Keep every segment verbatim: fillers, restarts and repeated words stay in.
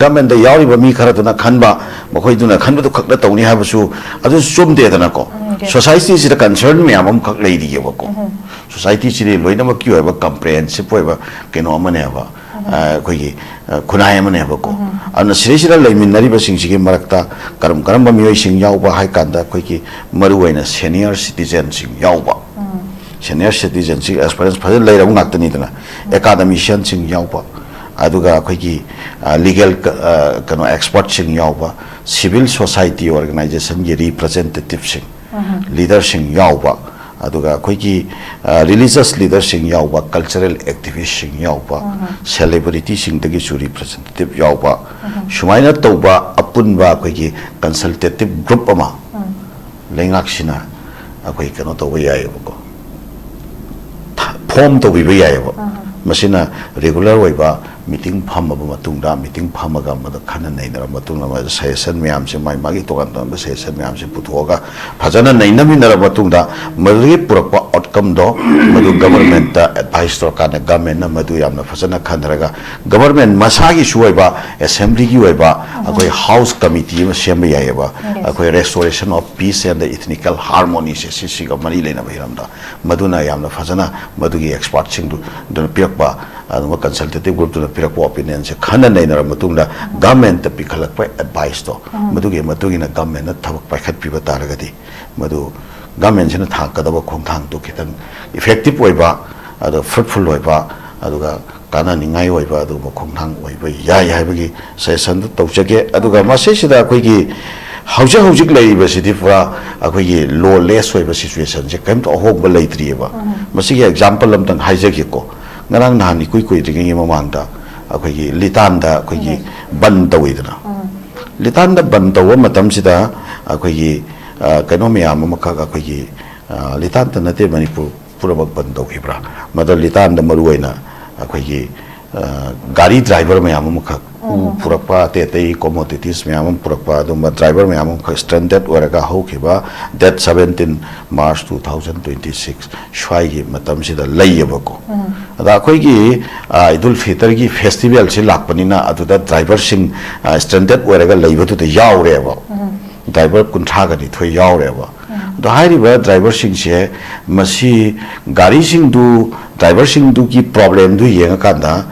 ꯒꯚꯔꯟꯃꯦꯟꯗ ꯌꯥꯎꯔꯤꯕ ꯃꯤ ꯈꯔꯗꯨꯅ ꯈꯟꯕ, ꯃꯈꯣꯏꯗꯨꯅ ꯈꯟꯕꯗꯨ ꯈꯛꯅ ꯇꯧꯅꯤ ꯍꯥꯏꯕꯁꯨ ꯑꯗꯨꯁꯨ ꯆꯨꯝꯗꯦꯗꯅꯀꯣ꯫ ꯎꯝ, yes. ꯁꯣꯁꯥꯏꯇꯤꯁꯤꯗ ꯀꯟꯁꯔꯟ ꯃꯌꯥꯝ ꯑꯃꯈꯛ ꯂꯩꯔꯤꯑꯕꯀꯣ꯫ ꯎꯝ. ꯁꯣꯁꯥꯏꯇꯤꯁꯤꯗꯤ ꯂꯣꯏꯅꯃꯛꯀꯤ ꯑꯣꯏꯕ ꯀꯝꯄ꯭ꯔꯦꯍꯦꯟꯁꯤꯞ ꯑꯣꯏꯕ ꯀꯩꯅꯣ ꯑꯃꯅꯦꯕ, ꯑ, ꯑꯩꯈꯣꯏꯒꯤ, ꯑ, ꯈꯨꯟꯅꯥꯏ ꯑꯃꯅꯦꯕꯀꯣ꯫ ꯎꯝ. ꯑꯗꯨꯅ ꯁꯤꯗꯩꯁꯤꯗ ꯂꯩꯃꯤꯟꯅꯔꯤꯕꯁꯤꯡꯁꯤꯒꯤ ꯃꯔꯛꯇ ꯀꯔꯝ ꯀꯔꯝꯕ ꯃꯤꯑꯣꯏꯁꯤꯡ ꯌꯥꯎꯕ ꯍꯥꯏ ꯀꯥꯟꯗ, ꯑꯩꯈꯣꯏꯒꯤ ꯃꯔꯨꯑꯣꯏꯅ ꯁꯦꯅꯤꯌꯔ ꯁꯤꯇꯤꯖꯦꯟꯁꯤꯡ ꯌꯥꯎꯕ, ꯎꯝ. ꯁꯦꯅꯤꯌꯔ ꯁꯤꯇꯤꯖꯦꯟꯁꯤꯡ ꯑꯦꯛꯁꯄꯔꯤꯌꯦꯟꯁ ꯐꯖꯅ ꯂꯩꯔꯕ ꯉꯥꯛꯇꯅꯤꯗꯅ, ꯑꯦꯀꯥꯗꯃꯤꯁꯤꯌꯟꯁꯤꯡ ꯌꯥꯎꯕ, ꯑꯗꯨꯒ ꯑꯩꯈꯣꯏꯒꯤ, ꯑ, ꯂꯤꯒꯦꯜ ꯀ-, ꯑ, ꯀꯩꯅꯣ, ꯑꯦꯛꯁꯄꯔꯠꯁꯤꯡ ꯌꯥꯎꯕ, ꯁꯤꯚꯤꯜ ꯁꯣꯁꯥꯏꯇꯤ ꯑꯣꯔꯒꯅꯥꯏꯖꯦꯁꯟꯒꯤ ꯔꯤꯄ꯭ꯔꯖꯦꯟꯇꯦꯇꯤꯞꯁꯤꯡ, ꯎꯝ. ꯂꯤꯗꯔꯁꯤꯡ ꯌꯥꯎꯕ, ꯑꯗꯨꯒ ꯑꯩꯈꯣꯏꯒꯤ, ꯑ, ꯔꯤꯂꯤꯖꯁ ꯂꯤꯗꯔꯁꯤꯡ ꯌꯥꯎꯕ, ꯀꯜꯆꯔꯦꯜ ꯑꯦꯛꯇꯤꯚꯤꯁꯁꯤꯡ ꯌꯥꯎꯕ, ꯎꯝ. ꯁꯦꯂꯦꯕ꯭ꯔꯤꯇꯤꯁꯤꯡꯗꯒꯤꯁꯨ ꯔꯤꯄ꯭ꯔꯖꯦꯟꯇꯦꯇꯤꯞ ꯌꯥꯎꯕ, ꯎꯝ. ꯁꯨꯃꯥꯏꯅ ꯇꯧꯕ ꯑꯄꯨꯟꯕ ꯑꯩꯈꯣꯏꯒꯤ ꯀꯟꯁꯜꯇꯦꯇꯤꯞ ꯒ꯭ꯔꯨꯞ ꯑꯃ ꯎꯝ. ꯂꯩꯉꯥꯛꯁꯤꯅ ꯑꯩꯈꯣꯏ ꯀꯩꯅꯣ ꯇꯧꯕ ꯌꯥꯏꯑꯕꯀꯣ, ꯊ-, ꯐꯣꯝ ꯇꯧꯕꯤꯕ ꯌꯥꯏꯑꯕ꯫ ꯑꯍꯥ. ꯃꯁꯤꯅ ꯔꯤꯒꯨꯂꯔ ꯑꯣꯏꯕ ꯃꯤꯇꯤꯡ ꯐꯝꯃꯕ ꯃꯇꯨꯡꯗ, ꯃꯤꯇꯤꯡ ꯐꯝꯃꯒ ꯃꯗꯨ ꯈꯟꯅ ꯅꯩꯅꯔꯕ ꯃꯇꯨꯡꯗ, ꯃꯗꯨ ꯁꯖꯦꯁꯟ ꯃꯌꯥꯝꯁꯦ, ꯃꯥꯒꯤ ꯃꯥꯒꯤ ꯇꯣꯉꯥꯟ ꯇꯣꯉꯥꯟꯕ ꯁꯖꯦꯁꯟ ꯃꯌꯥꯝꯁꯦ ꯄꯨꯊꯣꯛꯑꯒ ꯐꯖꯅ ꯅꯩꯅꯃꯤꯟꯅꯔꯕ ꯃꯇꯨꯡꯗ, ꯃꯗꯨꯗꯒꯤ ꯄꯨꯔꯛꯄ ꯑꯥꯎꯠꯀꯝꯗꯣ ꯃꯗꯨ ꯒꯚꯔꯟꯃꯦꯟꯠꯇ ꯑꯦꯗꯚꯥꯏꯁ ꯇꯧꯔꯀꯥꯟꯗ, ꯒꯚꯔꯟꯃꯦꯟꯠꯅ ꯃꯗꯨ ꯌꯥꯝꯅ ꯐꯖꯅ ꯈꯟꯅꯔꯒ, ꯒꯚꯔꯟꯃꯦꯟꯠ ꯃꯁꯥꯒꯤꯁꯨ ꯑꯣꯏꯕ, ꯑꯦꯁꯦꯝꯕ꯭ꯂꯤꯒꯤ ꯑꯣꯏꯕ ꯑꯩꯈꯣꯏ ꯍꯥꯎꯁ ꯀꯃꯤꯇꯤ ꯑꯃ ꯁꯦꯝꯕ ꯌꯥꯏꯑꯕ꯫ Yes. ꯑꯩꯈꯣꯏ Restoration of Peace and the Ethnical Harmony ꯁꯦ, ꯁꯤꯁꯤꯒ ꯃꯔꯤ ꯂꯩꯅꯕ ꯍꯤꯔꯝꯗ, ꯃꯗꯨꯅ ꯌꯥꯝꯅ ꯐꯖꯅ ꯃꯗꯨꯒꯤ ꯑꯦꯛꯁꯄꯥꯔꯠꯁꯤꯡꯗꯨ, ꯑꯗꯨꯅ ꯄꯤꯔꯛꯄ, ꯑꯗꯨꯒ ꯀꯟꯁꯜꯇꯦꯇꯤꯞ ꯒ꯭ꯔꯨꯞꯇꯨꯅ ꯄꯤꯔꯛꯄ ꯑꯣꯄꯤꯅꯤꯌꯟꯁꯦ ꯈꯟꯅ ꯅꯩꯅꯔꯕ ꯃꯇꯨꯡꯗ, ꯒꯚꯔꯟꯃꯦꯟꯠꯇ ꯄꯤꯈꯠꯂꯛꯄ ꯑꯦꯗꯚꯥꯏꯁꯇꯣ, ꯃꯗꯨꯒꯤ ꯃꯇꯨꯡ ꯏꯟꯅ ꯒꯚꯔꯟꯃꯦꯟꯠꯅ ꯊꯕꯛ ꯄꯥꯏꯈꯠꯄꯤꯕ ꯇꯥꯔꯒꯗꯤ, ꯃꯗꯨ ꯒꯚꯔꯟꯃꯦꯟꯠꯁꯤꯅ ꯊꯥꯡꯒꯗꯕ ꯈꯣꯡꯊꯥꯡꯗꯣ ꯈꯤꯇꯪ ꯏꯐꯦꯛꯇꯤꯞ ꯑꯣꯏꯕ, ꯑꯗꯣ ꯐ꯭ꯔꯨꯠꯐꯨꯜ ꯑꯣꯏꯕ, ꯑꯗꯨꯒ ꯀꯥꯟꯅꯅꯤꯡꯉꯥꯏ ꯑꯣꯏꯕ ꯑꯗꯨꯒꯨꯝꯕ ꯈꯣꯡꯊꯥꯡ ꯑꯣꯏꯕ ꯌꯥꯏ ꯍꯥꯏꯕꯒꯤ ꯁꯖꯦꯁꯟꯗꯨ ꯇꯧꯖꯒꯦ꯫ ꯑꯗꯨꯒ ꯃꯁꯤꯁꯤꯗ ꯑꯩꯈꯣꯏꯒꯤ ꯍꯧꯖꯤꯛ ꯍꯧꯖꯤꯛ ꯂꯩꯔꯤꯕꯁꯤꯗꯤ ꯄꯨꯔꯥ ꯑꯩꯈꯣꯏꯒꯤ ꯂꯣꯂꯦꯁ ꯑꯣꯏꯕ ꯁꯤꯆꯨꯋꯦꯁꯟꯁꯦ, ꯀꯔꯤꯝꯇ ꯑꯍꯣꯡꯕ ꯂꯩꯇ꯭ꯔꯤꯑꯕ꯫ ꯃꯁꯤꯒꯤ ꯑꯦꯛꯖꯥꯝꯄꯜ ꯑꯝꯇꯪ ꯍꯥꯏꯖꯒꯦꯀꯣ꯫ ꯉꯔꯥꯡ ꯅꯍꯥꯟ ꯏꯀꯨꯏ ꯀꯨꯏꯗ꯭ꯔꯤꯉꯩꯒꯤ ꯃꯃꯥꯡꯗ ꯑꯩꯈꯣꯏꯒꯤ ꯂꯤꯇꯥꯟꯗ ꯑꯩꯈꯣꯏꯒꯤ ꯕꯟ ꯇꯧꯋꯤꯗꯅ꯫ ꯂꯤꯇꯥꯟꯗ ꯕꯟ ꯇꯧꯕ ꯃꯇꯝꯁꯤꯗ ꯑꯩꯈꯣꯏꯒꯤ, ꯑ, ꯀꯩꯅꯣ ꯃꯌꯥꯝ ꯑꯃꯈꯛ ꯑꯩꯈꯣꯏꯒꯤ, ꯑ, ꯂꯤꯇꯥꯟꯇ ꯅꯠꯇꯦ, ꯃꯅꯤꯄꯨꯔ ꯄꯨꯝꯅꯃꯛ ꯕꯟ ꯇꯧꯈꯤꯕ꯭ꯔꯥ? ꯃꯗꯨ ꯂꯤꯇꯥꯟꯗ ꯃꯔꯨꯑꯣꯏꯅ ꯑꯩꯈꯣꯏꯒꯤ, ꯑ, ꯒꯥꯔꯤ ꯗ꯭ꯔꯥꯏꯚꯔ ꯃꯌꯥꯝ ꯑꯃꯈꯛ, ꯎ ꯄꯨꯔꯛꯄ, ꯑꯇꯩ ꯑꯇꯩ ꯀꯣꯃꯣꯗꯤꯇꯤꯁ ꯃꯌꯥꯝ ꯑꯃ ꯄꯨꯔꯛꯄ, ꯑꯗꯨꯝꯕ ꯗ꯭ꯔꯥꯏꯚꯔ ꯃꯌꯥꯝ ꯑꯃꯈꯛ ꯁ꯭ꯇ꯭ꯔꯦꯟꯗꯦꯠ ꯑꯣꯏꯔꯒ ꯍꯧꯈꯤꯕ date seventeen March two thousand twenty six ꯁ꯭ꯋꯥꯏꯒꯤ ꯃꯇꯝꯁꯤꯗ ꯂꯩꯌꯦꯕꯀꯣ꯫ ꯑꯗ ꯑꯩꯈꯣꯏꯒꯤ, ꯑ, ꯏꯗꯨꯜ ꯐꯤꯇꯔꯒꯤ ꯐꯦꯁꯇꯤꯚꯦꯜꯁꯤ ꯂꯥꯛꯄꯅꯤꯅ ꯑꯗꯨꯗ ꯗ꯭ꯔꯥꯏꯚꯔꯁꯤꯡ, ꯑ, ꯁ꯭ꯇ꯭ꯔꯦꯟꯗꯦꯗ ꯑꯣꯏꯔꯒ ꯂꯩꯕꯗꯨꯗ ꯌꯥꯎꯔꯦꯕ꯫ ꯎꯝ꯫ ꯗ꯭ꯔꯥꯏꯚꯔ ꯀꯨꯟꯊ꯭ꯔꯥꯒ ꯅꯤꯊꯣꯏ ꯌꯥꯎꯔꯦꯕ꯫ ꯎꯝ꯫ ꯑꯗꯣ ꯍꯥꯏꯔꯤꯕ ꯗ꯭ꯔꯥꯏꯚꯔꯁꯤꯡꯁꯦ, ꯃꯁꯤ ꯒꯥꯔꯤꯁꯤꯡꯗꯨ, ꯗ꯭ꯔꯥꯏꯚꯔꯁꯤꯡꯗꯨꯒꯤ ꯄ꯭ꯔꯣꯕ꯭ꯂꯦꯝꯗꯨ ꯌꯦꯡꯉꯀꯥꯟꯗ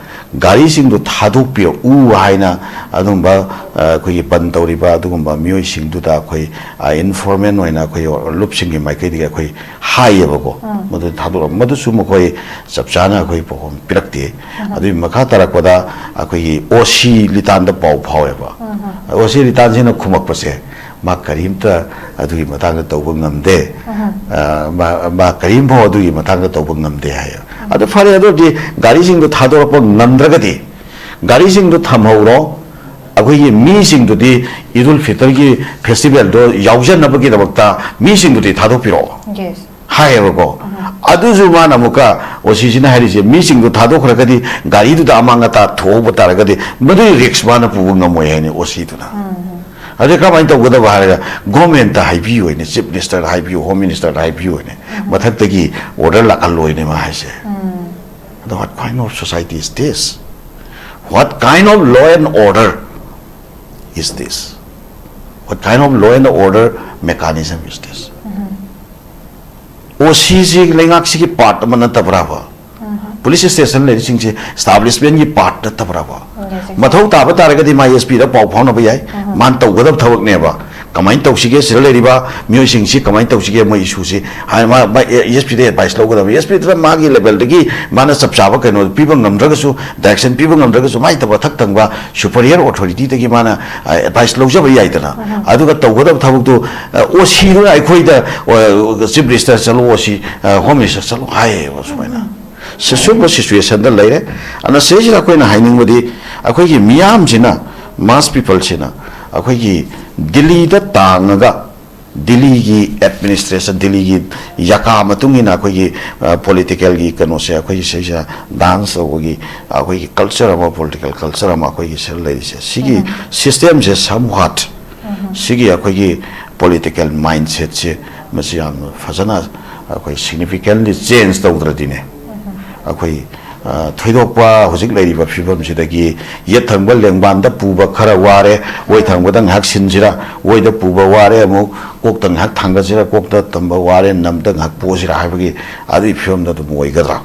ꯒꯥꯔꯤꯁꯤꯡꯗꯨ ꯊꯥꯗꯣꯛꯄꯤꯔꯛꯎ ꯍꯥꯏꯅ ꯑꯗꯨꯝꯕ, ꯑ, ꯑꯩꯈꯣꯏꯒꯤ ꯕꯟ ꯇꯧꯔꯤꯕ ꯑꯗꯨꯒꯨꯝꯕ ꯃꯤꯑꯣꯏꯁꯤꯡꯗꯨꯗ ꯑꯩꯈꯣꯏ, ꯑ, ꯏꯟꯐꯣꯔꯃꯦꯜ ꯑꯣꯏꯅ ꯑꯩꯈꯣꯏ ꯂꯨꯞꯁꯤꯡꯒꯤ ꯃꯥꯏꯀꯩꯗꯒꯤ ꯑꯩꯈꯣꯏ ꯍꯥꯏꯌꯦꯕꯀꯣ꯫ ꯎꯝ꯫ ꯃꯗꯨ ꯊꯥꯗꯣꯔꯛꯑꯣ꯫ ꯃꯗꯨꯁꯨ ꯃꯈꯣꯏ ꯆꯞ ꯆꯥꯅ ꯑꯩꯈꯣꯏ ꯄꯥꯎꯈꯨꯝ ꯄꯤꯔꯛꯇꯦ꯫ ꯎꯝ꯫ ꯑꯗꯨꯒꯤ ꯃꯈꯥ ꯇꯥꯔꯛꯄꯗ ꯑꯩꯈꯣꯏꯒꯤ ꯑꯣ ꯁꯤ ꯂꯤꯇꯥꯟꯗ ꯄꯥꯎ ꯐꯥꯎꯋꯦꯕ꯫ ꯎꯝ꯫ ꯑꯣ ꯁꯤ ꯂꯤꯇꯥꯟꯁꯤꯅ ꯈꯨꯝꯃꯛꯄꯁꯦ, ꯃꯥ ꯀꯔꯤꯝꯇ ꯑꯗꯨꯒꯤ ꯃꯇꯥꯡꯗ ꯇꯧꯕ ꯉꯝꯗꯦ꯫ ꯎꯝ꯫ ꯑ, ꯃꯥ, ꯃꯥ ꯀꯔꯤꯝꯐꯥꯎ ꯑꯗꯨꯒꯤ ꯃꯇꯥꯡꯗ ꯇꯧꯕ ꯉꯝꯗꯦ ꯍꯥꯏꯌꯦ꯫ ꯎꯝ꯫ ꯑꯗꯨ ꯐꯔꯦ, ꯑꯗꯨ ꯑꯣꯏꯔꯗꯤ ꯒꯥꯔꯤꯁꯤꯡꯗꯣ ꯊꯥꯗꯣꯔꯛꯄ ꯉꯝꯗ꯭ꯔꯒꯗꯤ ꯒꯥꯔꯤꯁꯤꯡꯗꯣ ꯊꯝꯍꯧꯔꯣ, ꯑꯩꯈꯣꯏꯒꯤ ꯃꯤꯁꯤꯡꯗꯨꯗꯤ ꯏꯗꯨꯜ ꯐꯤꯇꯔꯒꯤ ꯐꯦꯁꯇꯤꯚꯦꯜꯗꯣ ꯌꯥꯎꯖꯅꯕꯒꯤꯗꯃꯛꯇ ꯃꯤꯁꯤꯡꯗꯨꯗꯤ ꯊꯥꯗꯣꯛꯄꯤꯔꯛꯑꯣ꯫ Yes. ꯍꯥꯏꯌꯦꯕꯀꯣ꯫ ꯎꯝ꯫ ꯑꯗꯨꯁꯨ ꯃꯥꯅ ꯑꯃꯨꯛꯀ, ꯑꯣ ꯁꯤꯁꯤꯅ ꯍꯥꯏꯔꯤꯁꯦ, ꯃꯤꯁꯤꯡꯗꯣ ꯊꯥꯗꯣꯛꯈ꯭ꯔꯒꯗꯤ ꯒꯥꯔꯤꯗꯨꯗ ꯑꯃꯥꯡ ꯑꯇꯥ ꯊꯣꯛꯍꯧꯕ ꯇꯥꯔꯒꯗꯤ ꯃꯗꯨꯒꯤ ꯔꯤꯛꯁ ꯃꯥꯅ ꯄꯨꯕ ꯉꯝꯃꯣꯏ ꯍꯥꯏꯅꯤ ꯑꯣ ꯁꯤꯗꯨꯅ꯫ ꯎꯝ꯫ ꯑꯗꯨ ꯀꯃꯥꯏꯅ ꯇꯧꯒꯗꯕ ꯍꯥꯏꯔꯒ, ꯒꯣꯔꯃꯦꯟꯠꯇ ꯍꯥꯏꯕꯤꯌꯨ ꯍꯥꯏꯅꯤ, ꯆꯤꯐ ꯃꯤꯅꯤꯁꯇꯔꯗ ꯍꯥꯏꯕꯤꯌꯨ, ꯍꯣꯝ ꯃꯤꯅꯤꯁꯇꯔꯗ ꯍꯥꯏꯕꯤꯌꯨ ꯍꯥꯏꯅꯤ꯫ ꯎꯝ꯫ ꯃꯊꯛꯇꯒꯤ ꯑꯣꯔꯗꯔ ꯂꯥꯛꯍꯜꯂꯣꯏꯅꯦ ꯃꯥ ꯍꯥꯏꯁꯦ꯫ ꯎꯝ꯫ ꯑꯗꯣ what kind of society is this? What kind of law and order is this? What kind of law and order mechanism is this? ꯎꯝ꯫ ꯑꯣ ꯁꯤꯁꯤ ꯂꯩꯉꯥꯛꯁꯤꯒꯤ ꯄꯥꯔꯠ ꯑꯃ ꯅꯠꯇꯕ꯭ꯔꯥꯕ? ꯎꯝ꯫ ꯄꯨꯂꯤꯁ ꯁ꯭ꯇꯦꯁꯟ ꯂꯩꯔꯤꯁꯤꯡꯁꯦ ꯏꯁꯇꯥꯕ꯭ꯂꯤꯁꯃꯦꯟꯒꯤ ꯄꯥꯔꯠ ꯅꯠꯇꯕ꯭ꯔꯥꯕ? ꯎꯝ, yes, yes. ꯃꯊꯧ ꯇꯥꯕ ꯇꯥꯔꯒꯗꯤ ꯃꯥ ꯑꯦꯁ ꯄꯤꯗ ꯄꯥꯎ ꯐꯥꯎꯅꯕ ꯌꯥꯏ꯫ ꯎꯝ꯫ ꯃꯥꯅ ꯇꯧꯒꯗꯕ ꯊꯕꯛꯅꯦꯕ꯫ ꯀꯃꯥꯏꯅ ꯇꯧꯁꯤꯒꯦ, ꯁꯤꯗ ꯂꯩꯔꯤꯕ ꯃꯤꯑꯣꯏꯁꯤꯡꯁꯤ ꯀꯃꯥꯏꯅ ꯇꯧꯁꯤꯒꯦ, ꯃꯣꯏ ꯏꯁꯨꯁꯤ ꯍꯥꯏ-, ꯃꯥ, ꯃꯥ ꯑꯦ-, ꯑꯦꯁ ꯄꯤꯗ ꯑꯦꯗꯚꯥꯏꯁ ꯂꯧꯒꯗꯕ꯫ ꯑꯦꯁ ꯄꯤꯗꯨꯅ ꯃꯥꯒꯤ ꯂꯦꯚꯦꯜꯗꯒꯤ ꯃꯥꯅ ꯆꯞ ꯆꯥꯕ ꯀꯩꯅꯣ ꯄꯤꯕ ꯉꯝꯗ꯭ꯔꯒꯁꯨ, ꯗꯥꯏꯔꯦꯛꯁꯟ ꯄꯤꯕ ꯉꯝꯗ꯭ꯔꯒꯁꯨ, ꯃꯥꯏ ꯊꯕꯛ ꯃꯊꯛ ꯊꯪꯕ ꯁꯨꯄꯔꯤꯌꯔ ꯑꯣꯊꯣꯔꯤꯇꯤꯗꯒꯤ ꯃꯥꯅ, ꯑ, ꯑꯦꯗꯚꯥꯏꯁ ꯂꯧꯖꯕ ꯌꯥꯏꯗꯅ꯫ ꯎꯝ꯫ ꯑꯗꯨꯒ ꯇꯧꯒꯗꯕ ꯊꯕꯛꯇꯨ, ꯑ, ꯑꯣ ꯁꯤꯗꯨꯅ ꯑꯩꯈꯣꯏꯗ, ꯑ, ꯆꯤꯐ ꯃꯤꯅꯤꯁꯇꯔ ꯆꯠꯂꯨ, ꯑꯣ ꯁꯤ, ꯑ, ꯍꯣꯝ ꯃꯤꯅꯤꯁꯇꯔ ꯆꯠꯂꯨ ꯍꯥꯏꯌꯦꯕ ꯁꯨꯃꯥꯏꯅ꯫ ꯎꯝ꯫ ꯁꯤ-, ꯁꯨꯝꯕ ꯁꯤꯆꯨꯋꯦꯁꯟꯗ ꯂꯩꯔꯦ꯫ ꯑꯗꯨꯅ ꯁꯤꯗꯩꯁꯤꯗ ꯑꯩꯈꯣꯏꯅ ꯍꯥꯏꯅꯤꯡꯕꯗꯤ, ꯑꯩꯈꯣꯏꯒꯤ ꯃꯤꯌꯥꯝꯁꯤꯅ, ꯃꯥꯁ ꯄꯤꯄꯜꯁꯤꯅ ꯑꯩꯈꯣꯏꯒꯤ ꯗꯤꯜꯂꯤꯗ ꯇꯥꯡꯉꯒ, ꯗꯤꯜꯂꯤꯒꯤ ꯑꯦꯗꯃꯤꯅꯤꯁꯇ꯭ꯔꯦꯁꯟ, ꯗꯤꯜꯂꯤꯒꯤ ꯌꯥꯀꯥ ꯃꯇꯨꯡ ꯏꯟꯅ ꯑꯩꯈꯣꯏꯒꯤ, ꯑ, ꯄꯣꯂꯤꯇꯤꯀꯦꯜꯒꯤ ꯀꯩꯅꯣꯁꯦ, ꯑꯩꯈꯣꯏꯒꯤ ꯁꯤꯁꯦ ꯗꯥꯟꯁ ꯇꯧꯕꯒꯤ, ꯑꯩꯈꯣꯏꯒꯤ ꯀꯜꯆꯔ ꯑꯃ, ꯄꯣꯂꯤꯇꯤꯀꯦꯜ ꯀꯜꯆꯔ ꯑꯃ ꯑꯩꯈꯣꯏꯒꯤ ꯁꯤꯗ ꯂꯩꯔꯤꯁꯦ, ꯁꯤꯒꯤ ꯎꯝ꯫ ꯁꯤꯁꯇꯦꯝꯁꯦ somewhat, ꯎꯝ꯫ ꯁꯤꯒꯤ ꯑꯩꯈꯣꯏꯒꯤ ꯄꯣꯂꯤꯇꯤꯀꯦꯜ ꯃꯥꯏꯟꯁꯦꯠꯁꯦ ꯃꯁꯤ ꯌꯥꯝꯅ ꯐꯖꯅ ꯑꯩꯈꯣꯏ ꯁꯤꯒꯅꯤꯐꯤꯀꯦꯟꯂꯤ ꯆꯦꯟꯖ ꯇꯧꯗ꯭ꯔꯗꯤꯅꯦ, ꯎꯝ꯫ ꯑꯩꯈꯣꯏ ꯊꯣꯏꯗꯣꯛꯄ ꯍꯧꯖꯤꯛ ꯂꯩꯔꯤꯕ ꯐꯤꯕꯝꯁꯤꯗꯒꯤ ꯌꯦꯠ ꯊꯪꯕ ꯂꯦꯡꯕꯥꯟꯗ ꯄꯨꯕ ꯈꯔ ꯋꯥꯔꯦ, ꯑꯣꯏ ꯊꯪꯕꯗ ꯉꯥꯏꯍꯥꯛ ꯁꯤꯟꯁꯤꯔꯥ, ꯑꯣꯏꯗ ꯄꯨꯕ ꯋꯥꯔꯦ, ꯑꯃꯨꯛ ꯀꯣꯛꯇ ꯉꯥꯏꯍꯥꯛ ꯊꯥꯡꯒꯠꯁꯤꯔꯥ, ꯀꯣꯛꯇ ꯇꯝꯕ ꯋꯥꯔꯦ, ꯅꯝꯗ ꯉꯥꯏꯍꯥꯛ ꯄꯣꯁꯤꯔꯥ ꯍꯥꯏꯕꯒꯤ ꯑꯗꯨꯒꯤ ꯐꯤꯕꯝꯗ ꯑꯗꯨꯝ ꯑꯣꯏꯒꯗ꯭ꯔꯥ?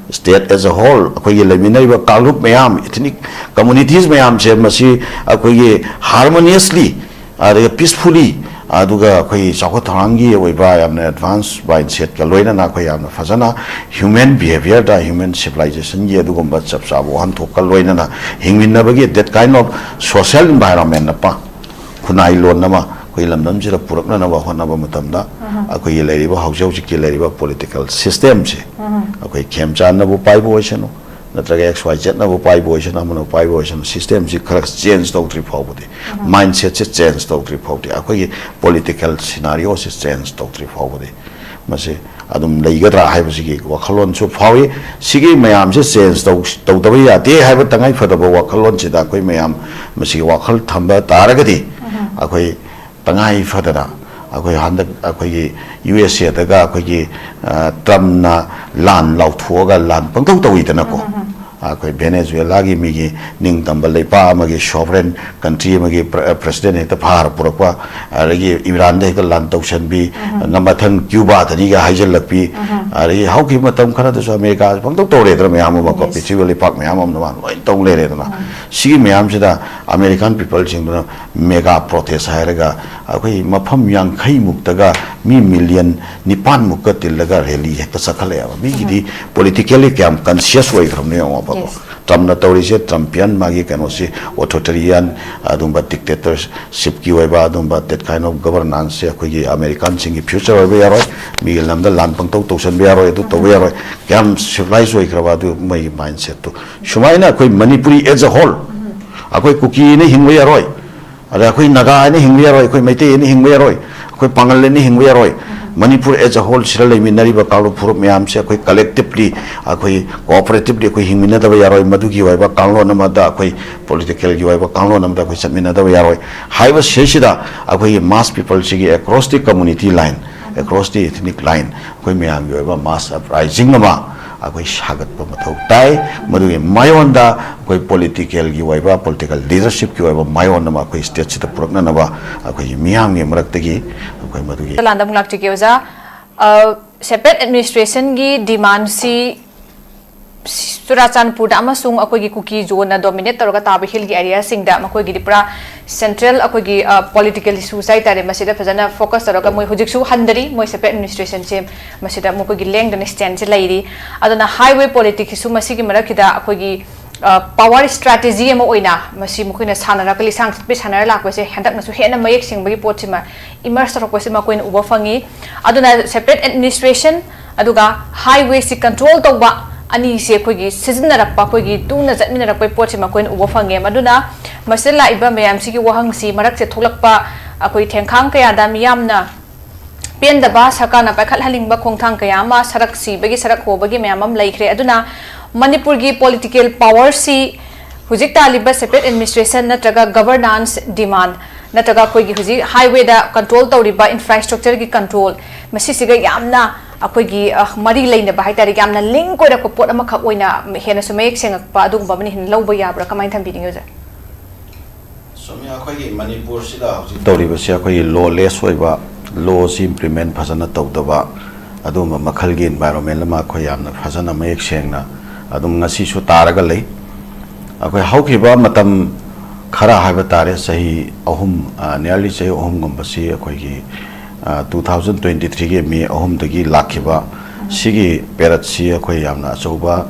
State as a whole, ꯑꯩꯈꯣꯏꯒꯤ ꯂꯩꯃꯤꯟꯅꯔꯤꯕ ꯀꯥꯡꯂꯨꯞ ꯃꯌꯥꯝ, ethnic communities ꯃꯌꯥꯝꯁꯦ ꯃꯁꯤ ꯑꯩꯈꯣꯏꯒꯤ harmoniously, ꯑꯗꯨꯒ peacefully, ꯑꯗꯨꯒ ꯑꯩꯈꯣꯏ ꯆꯥꯎꯈꯠ ꯊꯧꯔꯥꯡꯒꯤ ꯑꯣꯏꯕ ꯌꯥꯝꯅ advance mindsetꯀ ꯂꯣꯏꯅꯅ ꯑꯩꯈꯣꯏ ꯌꯥꯝꯅ ꯐꯖꯅ human behaviorꯗ, human civilizationꯒꯤ ꯑꯗꯨꯒꯨꯝꯕ ꯆꯞ ꯆꯥꯕ ꯋꯥꯍꯟꯊꯣꯛꯀ ꯂꯣꯏꯅꯅ ꯍꯤꯡꯃꯤꯟꯅꯕꯒꯤ that kind of social environment ꯑꯃ, ꯈꯨꯟꯅꯥꯏ ꯂꯣꯟ ꯑꯃ ꯑꯩꯈꯣꯏ ꯂꯝꯗꯝꯁꯤꯗ ꯄꯨꯔꯛꯅꯅꯕ ꯍꯣꯠꯅꯕ ꯃꯇꯝꯗ ꯑꯩꯈꯣꯏꯒꯤ ꯂꯩꯔꯤꯕ ꯍꯧꯖꯤꯛ ꯍꯧꯖꯤꯛꯀꯤ ꯂꯩꯔꯤꯕ political systemꯁꯦ, ꯑꯩꯈꯣꯏ ꯈꯦꯝꯆꯥꯟꯅꯕꯨ ꯄꯥꯏꯕ ꯑꯣꯏꯁꯅꯨ, ꯅꯠꯇ꯭ꯔꯒ X Y Zꯅꯕꯨ ꯄꯥꯏꯕ ꯑꯣꯏꯁꯅꯨ, ꯑꯃꯅꯕꯨ ꯄꯥꯏꯕ ꯑꯣꯏꯁꯅꯨ, systemꯁꯤ ꯈꯔ change ꯇꯧꯗ꯭ꯔꯤ ꯐꯥꯎꯕꯗꯤ, mindsetꯁꯦ change ꯇꯧꯗ꯭ꯔꯤ ꯐꯥꯎꯗꯤ, ꯑꯩꯈꯣꯏꯒꯤ political scenarioꯁꯦ change ꯇꯧꯗ꯭ꯔꯤ ꯐꯥꯎꯕꯗꯤ ꯃꯁꯤ ꯑꯗꯨꯝ ꯂꯩꯒꯗ꯭ꯔꯥ ꯍꯥꯏꯕꯁꯤꯒꯤ ꯋꯥꯈꯜꯂꯣꯟꯁꯨ ꯐꯥꯎꯏ꯫ ꯁꯤꯒꯤ ꯃꯌꯥꯝꯁꯦ change ꯇꯧ-, ꯇꯧꯗꯕ ꯌꯥꯗꯦ ꯍꯥꯏꯕ ꯇꯉꯥꯏ ꯐꯗꯕ ꯋꯥꯈꯜꯂꯣꯟꯁꯤꯗ ꯑꯩꯈꯣꯏ ꯃꯌꯥꯝ ꯃꯁꯤꯒꯤ ꯋꯥꯈꯜ ꯊꯝꯕ ꯇꯥꯔꯒꯗꯤ, ꯑꯩꯈꯣꯏ ꯇꯉꯥꯏ ꯐꯗꯅ ꯑꯩꯈꯣꯏ ꯍꯟꯗꯛ ꯑꯩꯈꯣꯏꯒꯤ U S Aꯗꯒ ꯑꯩꯈꯣꯏꯒꯤ, ꯑ, Trumpꯅ ꯂꯥꯟ ꯂꯥꯎꯊꯣꯛꯑꯒ ꯂꯥꯟ ꯄꯪꯇꯧ ꯇꯧꯋꯤꯗꯅꯀꯣ꯫ ꯑꯩꯈꯣꯏ Venezuelaꯒꯤ ꯃꯤꯒꯤ ꯅꯤꯡꯇꯝꯕ ꯂꯩꯄꯥꯛ ꯑꯃꯒꯤ sovereign country ꯑꯃꯒꯤ pre-, president ꯍꯦꯛꯇ ꯐꯥꯔ ꯄꯨꯔꯛꯄ, ꯑꯗꯒꯤ Iranꯗ ꯍꯦꯛꯇ ꯂꯥꯟ ꯇꯧꯁꯟꯕꯤ, ꯃꯊꯪ Cubaꯗꯅꯤꯒ ꯍꯥꯏꯖꯜꯂꯛꯄꯤ, ꯑꯗꯒꯤ ꯍꯧꯈꯤꯕ ꯃꯇꯝ ꯈꯔꯗꯁꯨ Americaꯁꯦ ꯄꯪꯇꯧ ꯇꯧꯔꯦꯗꯅ ꯃꯌꯥꯝ ꯑꯃꯀꯣ, Yes. ꯄ꯭ꯔꯤꯊꯤꯕꯤꯗ ꯂꯩꯄꯥꯛ ꯃꯌꯥꯝ ꯑꯃꯅ ꯃꯥꯅ ꯂꯣꯏ ꯇꯧ ꯂꯩꯔꯦꯗꯅ꯫ ꯁꯤꯒꯤ ꯃꯌꯥꯝꯁꯤꯗ American peopleꯁꯤꯡꯗꯨꯅ mega protest ꯍꯥꯏꯔꯒ ꯑꯩꯈꯣꯏ ꯃꯐꯝ ꯌꯥꯡꯈꯩ ꯃꯨꯛꯇꯒ ꯃꯤ million ꯅꯤꯄꯥꯟ ꯃꯨꯛꯀ ꯇꯤꯜꯂꯒ rally ꯍꯦꯛꯇ ꯆꯠꯈꯠꯂꯛꯑꯦꯕ꯫ ꯃꯤꯒꯤꯗꯤ politically ꯀꯌꯥꯝ conscious ꯑꯣꯏꯈ꯭ꯔꯕꯅꯣ ꯌꯦꯡꯉꯣꯕꯀꯣ꯫ Yes. Trumpꯅ ꯇꯧꯔꯤꯁꯦ, Trumpian ꯃꯥꯒꯤ ꯀꯩꯅꯣꯁꯤ, authoritarian, ꯑꯗꯨꯝꯕ dictatorshipꯀꯤ ꯑꯣꯏꯕ ꯑꯗꯨꯝꯕ that kind of governanceꯁꯦ ꯑꯩꯈꯣꯏꯒꯤ Americanꯁꯤꯡꯒꯤ future ꯑꯣꯏꯕ ꯌꯥꯔꯣꯏ꯫ ꯃꯤꯒꯤ ꯂꯝꯗ ꯂꯥꯟ ꯄꯪꯇꯧ ꯇꯧꯁꯟꯕ ꯌꯥꯔꯣꯏ, ꯑꯗꯨ ꯇꯧꯕ ꯌꯥꯔꯣꯏ꯫ ꯀꯌꯥꯝ civilized ꯑꯣꯏꯈ꯭ꯔꯕ ꯑꯗꯨ ꯃꯣꯏꯒꯤ mindsetꯇꯨ꯫ ꯁꯨꯃꯥꯏꯅ ꯑꯩꯈꯣꯏ ꯃꯅꯤꯄꯨꯔꯤ as a whole, ꯑꯩꯈꯣꯏ ꯀꯨꯀꯤꯅ ꯍꯤꯡꯕ ꯌꯥꯔꯣꯏ, ꯑꯗ ꯑꯩꯈꯣꯏ ꯅꯥꯒꯥ ꯍꯥꯏꯅ ꯍꯤꯡꯕ ꯌꯥꯔꯣꯏ, ꯑꯩꯈꯣꯏ ꯃꯩꯇꯩ ꯍꯥꯏꯅ ꯍꯤꯡꯕ ꯌꯥꯔꯣꯏ, ꯑꯩꯈꯣꯏ ꯄꯥꯉꯜ ꯍꯥꯏꯅ ꯍꯤꯡꯕ ꯌꯥꯔꯣꯏ꯫ ꯃꯅꯤꯄꯨꯔ as a whole ꯁꯤꯗ ꯂꯩꯃꯤꯟꯅꯔꯤꯕ ꯀꯥꯡꯂꯨꯞ ꯐꯨꯔꯨꯞ ꯃꯌꯥꯝꯁꯦ ꯑꯩꯈꯣꯏ collectively, ꯑꯩꯈꯣꯏ cooperatively ꯑꯩꯈꯣꯏ ꯍꯤꯡꯃꯤꯟꯅꯗꯕ ꯌꯥꯔꯣꯏ꯫ ꯃꯗꯨꯒꯤ ꯑꯣꯏꯕ ꯀꯥꯡꯂꯣꯟ ꯑꯃꯗ, ꯑꯩꯈꯣꯏ politicalꯒꯤ ꯑꯣꯏꯕ ꯀꯥꯡꯂꯣꯟ ꯑꯃꯗ ꯑꯩꯈꯣꯏ ꯆꯠꯃꯤꯟꯅꯗꯕ ꯌꯥꯔꯣꯏ꯫ ꯍꯥꯏꯕ ꯁꯤꯗꯩꯁꯤꯗ ꯑꯩꯈꯣꯏꯒꯤ mass peopleꯁꯤꯒꯤ across the community line, across the ethnic line, ꯑꯩꯈꯣꯏ ꯃꯌꯥꯝꯒꯤ ꯑꯣꯏꯕ mass uprising ꯑꯃ ꯑꯩꯈꯣꯏ ꯁꯥꯒꯠꯄ ꯃꯊꯧ ꯇꯥꯏ꯫ ꯃꯗꯨꯒꯤ ꯃꯥꯌꯣꯟꯗ ꯑꯩꯈꯣꯏ ꯄꯣꯂꯤꯇꯤꯀꯦꯜꯒꯤ ꯑꯣꯏꯕ, ꯄꯣꯂꯤꯇꯤꯀꯦꯜ ꯂꯤꯗꯔꯁꯤꯞꯀꯤ ꯑꯣꯏꯕ ꯃꯥꯌꯣꯟ ꯑꯃ ꯑꯩꯈꯣꯏ ꯁ꯭ꯇꯦꯠꯁꯤꯗ ꯄꯨꯔꯛꯅꯅꯕ ꯑꯩꯈꯣꯏꯒꯤ ꯃꯤꯌꯥꯝꯒꯤ ꯃꯔꯛꯇꯒꯤ ꯑꯩꯈꯣꯏ ꯃꯗꯨꯒꯤ ꯂꯥꯟꯗ ꯑꯃꯨꯛ ꯂꯥꯛꯆꯒꯦ ꯑꯣꯖꯥ꯫ ꯁꯦꯄꯔꯦꯠ ꯑꯦꯗꯃꯤꯅꯤꯁꯇ꯭ꯔꯦꯁꯟꯒꯤ ꯗꯤꯃꯥꯟꯁꯤ ꯆꯨꯔꯥꯆꯥꯟꯄꯨꯔꯗ ꯑꯃꯁꯨꯡ ꯑꯩꯈꯣꯏꯒꯤ ꯀꯨꯀꯤ ꯖꯣꯟꯅ ꯗꯣꯃꯤꯅꯦꯠ ꯇꯧꯔꯒ ꯇꯥꯕ ꯍꯤꯜꯒꯤ ꯑꯦꯔꯤꯌꯥꯁꯤꯡꯗ ꯃꯈꯣꯏꯒꯤꯗꯤ ꯄꯨꯔꯥ ꯁꯦꯟꯇ꯭ꯔꯦꯜ ꯑꯩꯈꯣꯏꯒꯤ ꯄꯣꯂꯤꯇꯤꯀꯦꯜ ꯏꯁꯨꯁ ꯍꯥꯏꯇꯥꯔꯦ, ꯃꯁꯤꯗ ꯐꯖꯅ ꯐꯣꯀꯁ ꯇꯧꯔꯒ ꯃꯣꯏ ꯍꯧꯖꯤꯛꯁꯨ ꯍꯟꯗꯔꯤ꯫ ꯃꯣꯏ ꯁꯦꯄꯔꯦꯠ ꯑꯦꯗꯃꯤꯅꯤꯁꯇ꯭ꯔꯦꯁꯟꯁꯦ ꯃꯁꯤꯗ ꯃꯈꯣꯏꯒꯤ ꯂꯦꯡꯗꯅ ꯁ꯭ꯇꯦꯟꯁꯦ ꯂꯩꯔꯤ꯫ ꯑꯗꯨꯅ ꯍꯥꯏꯋꯦ ꯄꯣꯂꯤꯇꯤꯛꯁꯁꯤꯁꯨ ꯃꯁꯤꯒꯤ ꯃꯔꯛꯁꯤꯗ ꯑꯩꯈꯣꯏꯒꯤ ꯄꯥꯋꯔ ꯁ꯭ꯇ꯭ꯔꯦꯇꯦꯖꯤ ꯑꯃ ꯑꯣꯏꯅ ꯃꯁꯤ ꯃꯈꯣꯏꯅ ꯁꯥꯟꯅꯔꯒ ꯂꯤꯁꯥꯡ ꯆꯠꯄꯤ ꯁꯥꯟꯅꯔ ꯂꯥꯛꯄꯁꯦ ꯍꯟꯗꯛꯅꯁꯨ ꯍꯦꯟꯅ ꯃꯌꯦꯛ ꯁꯦꯡꯕꯒꯤ ꯄꯣꯠꯁꯤꯃ ꯏꯃꯔꯖ ꯇꯧꯔꯛꯄꯁꯤ ꯃꯈꯣꯏꯅ ꯎꯕ ꯐꯪꯉꯤ꯫ ꯑꯗꯨꯅ ꯁꯦꯄꯔꯦꯠ ꯑꯦꯗꯃꯤꯅꯤꯁꯇ꯭ꯔꯦꯁꯟ ꯑꯗꯨꯒ ꯍꯥꯏꯋꯦꯁꯤ ꯀꯟꯇ꯭ꯔꯣꯜ ꯇꯧꯕ ꯑꯅꯤꯁꯦ ꯑꯩꯈꯣꯏꯒꯤ ꯁꯤꯖꯤꯟꯅꯔꯛꯄ, ꯑꯩꯈꯣꯏꯒꯤ ꯇꯨꯡꯅ ꯆꯠꯃꯤꯟꯅꯔꯛꯄꯒꯤ ꯄꯣꯠꯁꯤ ꯃꯈꯣꯏꯅ ꯎꯕ ꯐꯪꯉꯦ꯫ ꯑꯗꯨꯅ ꯃꯁꯤꯗ ꯂꯥꯛꯏꯕ ꯃꯌꯥꯝꯁꯤꯒꯤ ꯋꯥꯍꯪꯁꯤ ꯃꯔꯛꯁꯦ ꯊꯣꯛꯂꯛꯄ, ꯑꯩꯈꯣꯏ ꯊꯦꯡꯈꯥꯡ ꯀꯌꯥꯗ ꯃꯤꯌꯥꯝꯅ ꯄꯦꯟꯗꯕ, ꯁꯔꯀꯥꯔꯅ ꯄꯥꯏꯈꯠꯍꯟꯅꯤꯡꯕ ꯈꯣꯡꯊꯥꯡ ꯀꯌꯥ ꯑꯃ, ꯁꯔꯛ ꯁꯤꯕꯒꯤ, ꯁꯔꯛ ꯍꯣꯕꯒꯤ ꯃꯌꯥꯝ ꯑꯃ ꯂꯩꯈ꯭ꯔꯦ꯫ ꯑꯗꯨꯅ ꯃꯅꯤꯄꯨꯔꯒꯤ ꯄꯣꯂꯤꯇꯤꯀꯦꯜ ꯄꯥꯋꯔꯁꯤ ꯍꯧꯖꯤꯛ ꯇꯥꯜꯂꯤꯕ ꯁꯦꯄꯔꯦꯠ ꯑꯦꯗꯃꯤꯅꯤꯁꯇ꯭ꯔꯦꯁꯟ ꯅꯠꯇ꯭ꯔꯒ ꯒꯕꯔꯅꯥꯟꯁ ꯗꯤꯃꯥꯟ ꯅꯠꯇ꯭ꯔꯒ ꯑꯩꯈꯣꯏꯒꯤ ꯍꯧꯖꯤꯛ ꯍꯥꯏꯋꯦꯗ ꯀꯟꯇ꯭ꯔꯣꯜ ꯇꯧꯔꯤꯕ ꯏꯟꯐ꯭ꯔꯥꯁ꯭ꯇ꯭ꯔꯛꯆꯔꯒꯤ ꯀꯟꯇ꯭ꯔꯣꯜ, ꯃꯁꯤꯁꯤꯒ ꯌꯥꯝꯅ ꯑꯩꯈꯣꯏꯒꯤ, ꯑ, ꯃꯔꯤ ꯂꯩꯅꯕ ꯍꯥꯏꯇꯥꯔꯦ, ꯌꯥꯝꯅ ꯂꯤꯡꯛ ꯑꯣꯏꯔꯛꯄ ꯄꯣꯠ ꯑꯃꯈꯛ ꯑꯣꯏꯅ ꯍꯦꯟꯅꯁꯨ ꯃꯌꯦꯛ ꯁꯦꯡꯉꯛꯄ ꯑꯗꯨꯒꯨꯝꯕ ꯑꯃꯅ ꯍꯦꯟꯅ ꯂꯧꯕ ꯌꯥꯕ꯭ꯔꯥ? ꯀꯃꯥꯏꯅ ꯊꯝꯕꯤꯅꯤꯡꯉꯤ ꯑꯣꯖꯥ? ꯁꯣꯃꯤꯌꯥ, ꯑꯩꯈꯣꯏꯒꯤ ꯃꯅꯤꯄꯨꯔꯁꯤꯗ ꯍꯧꯖꯤꯛ ꯇꯧꯔꯤꯕꯁꯤ ꯑꯩꯈꯣꯏꯒꯤ ꯂꯣꯂꯦꯁ ꯑꯣꯏꯕ, ꯂꯣꯁꯤ ꯏꯝꯄ꯭ꯂꯤꯃꯦꯟ ꯐꯖꯅ ꯇꯧꯗꯕ, ꯑꯗꯨꯒꯨꯝꯕ ꯃꯈꯜꯒꯤ ꯏꯟꯚꯥꯏꯔꯣꯟꯃꯦꯟ ꯑꯃ ꯑꯩꯈꯣꯏ ꯌꯥꯝꯅ ꯐꯖꯅ ꯃꯌꯦꯛ ꯁꯦꯡꯅ ꯑꯗꯨꯝ ꯉꯁꯤꯁꯨ ꯇꯥꯔꯒ ꯂꯩ꯫ ꯑꯩꯈꯣꯏ ꯍꯧꯈꯤꯕ ꯃꯇꯝ ꯈꯔ ꯍꯥꯏꯕ ꯇꯥꯔꯦ, ꯆꯍꯤ ꯑꯍꯨꯝ, ꯑ, nearly ꯆꯍꯤ ꯑꯍꯨꯝꯒꯨꯝꯕꯁꯤ ꯑꯩꯈꯣꯏꯒꯤ, ꯑ, two thousand twenty threeꯒꯤ ꯃꯦ ꯑꯍꯨꯝꯗꯒꯤ ꯂꯥꯛꯈꯤꯕ ꯁꯤꯒꯤ ꯄꯦꯔꯠꯁꯤ ꯑꯩꯈꯣꯏ ꯌꯥꯝꯅ ꯑꯆꯧꯕ,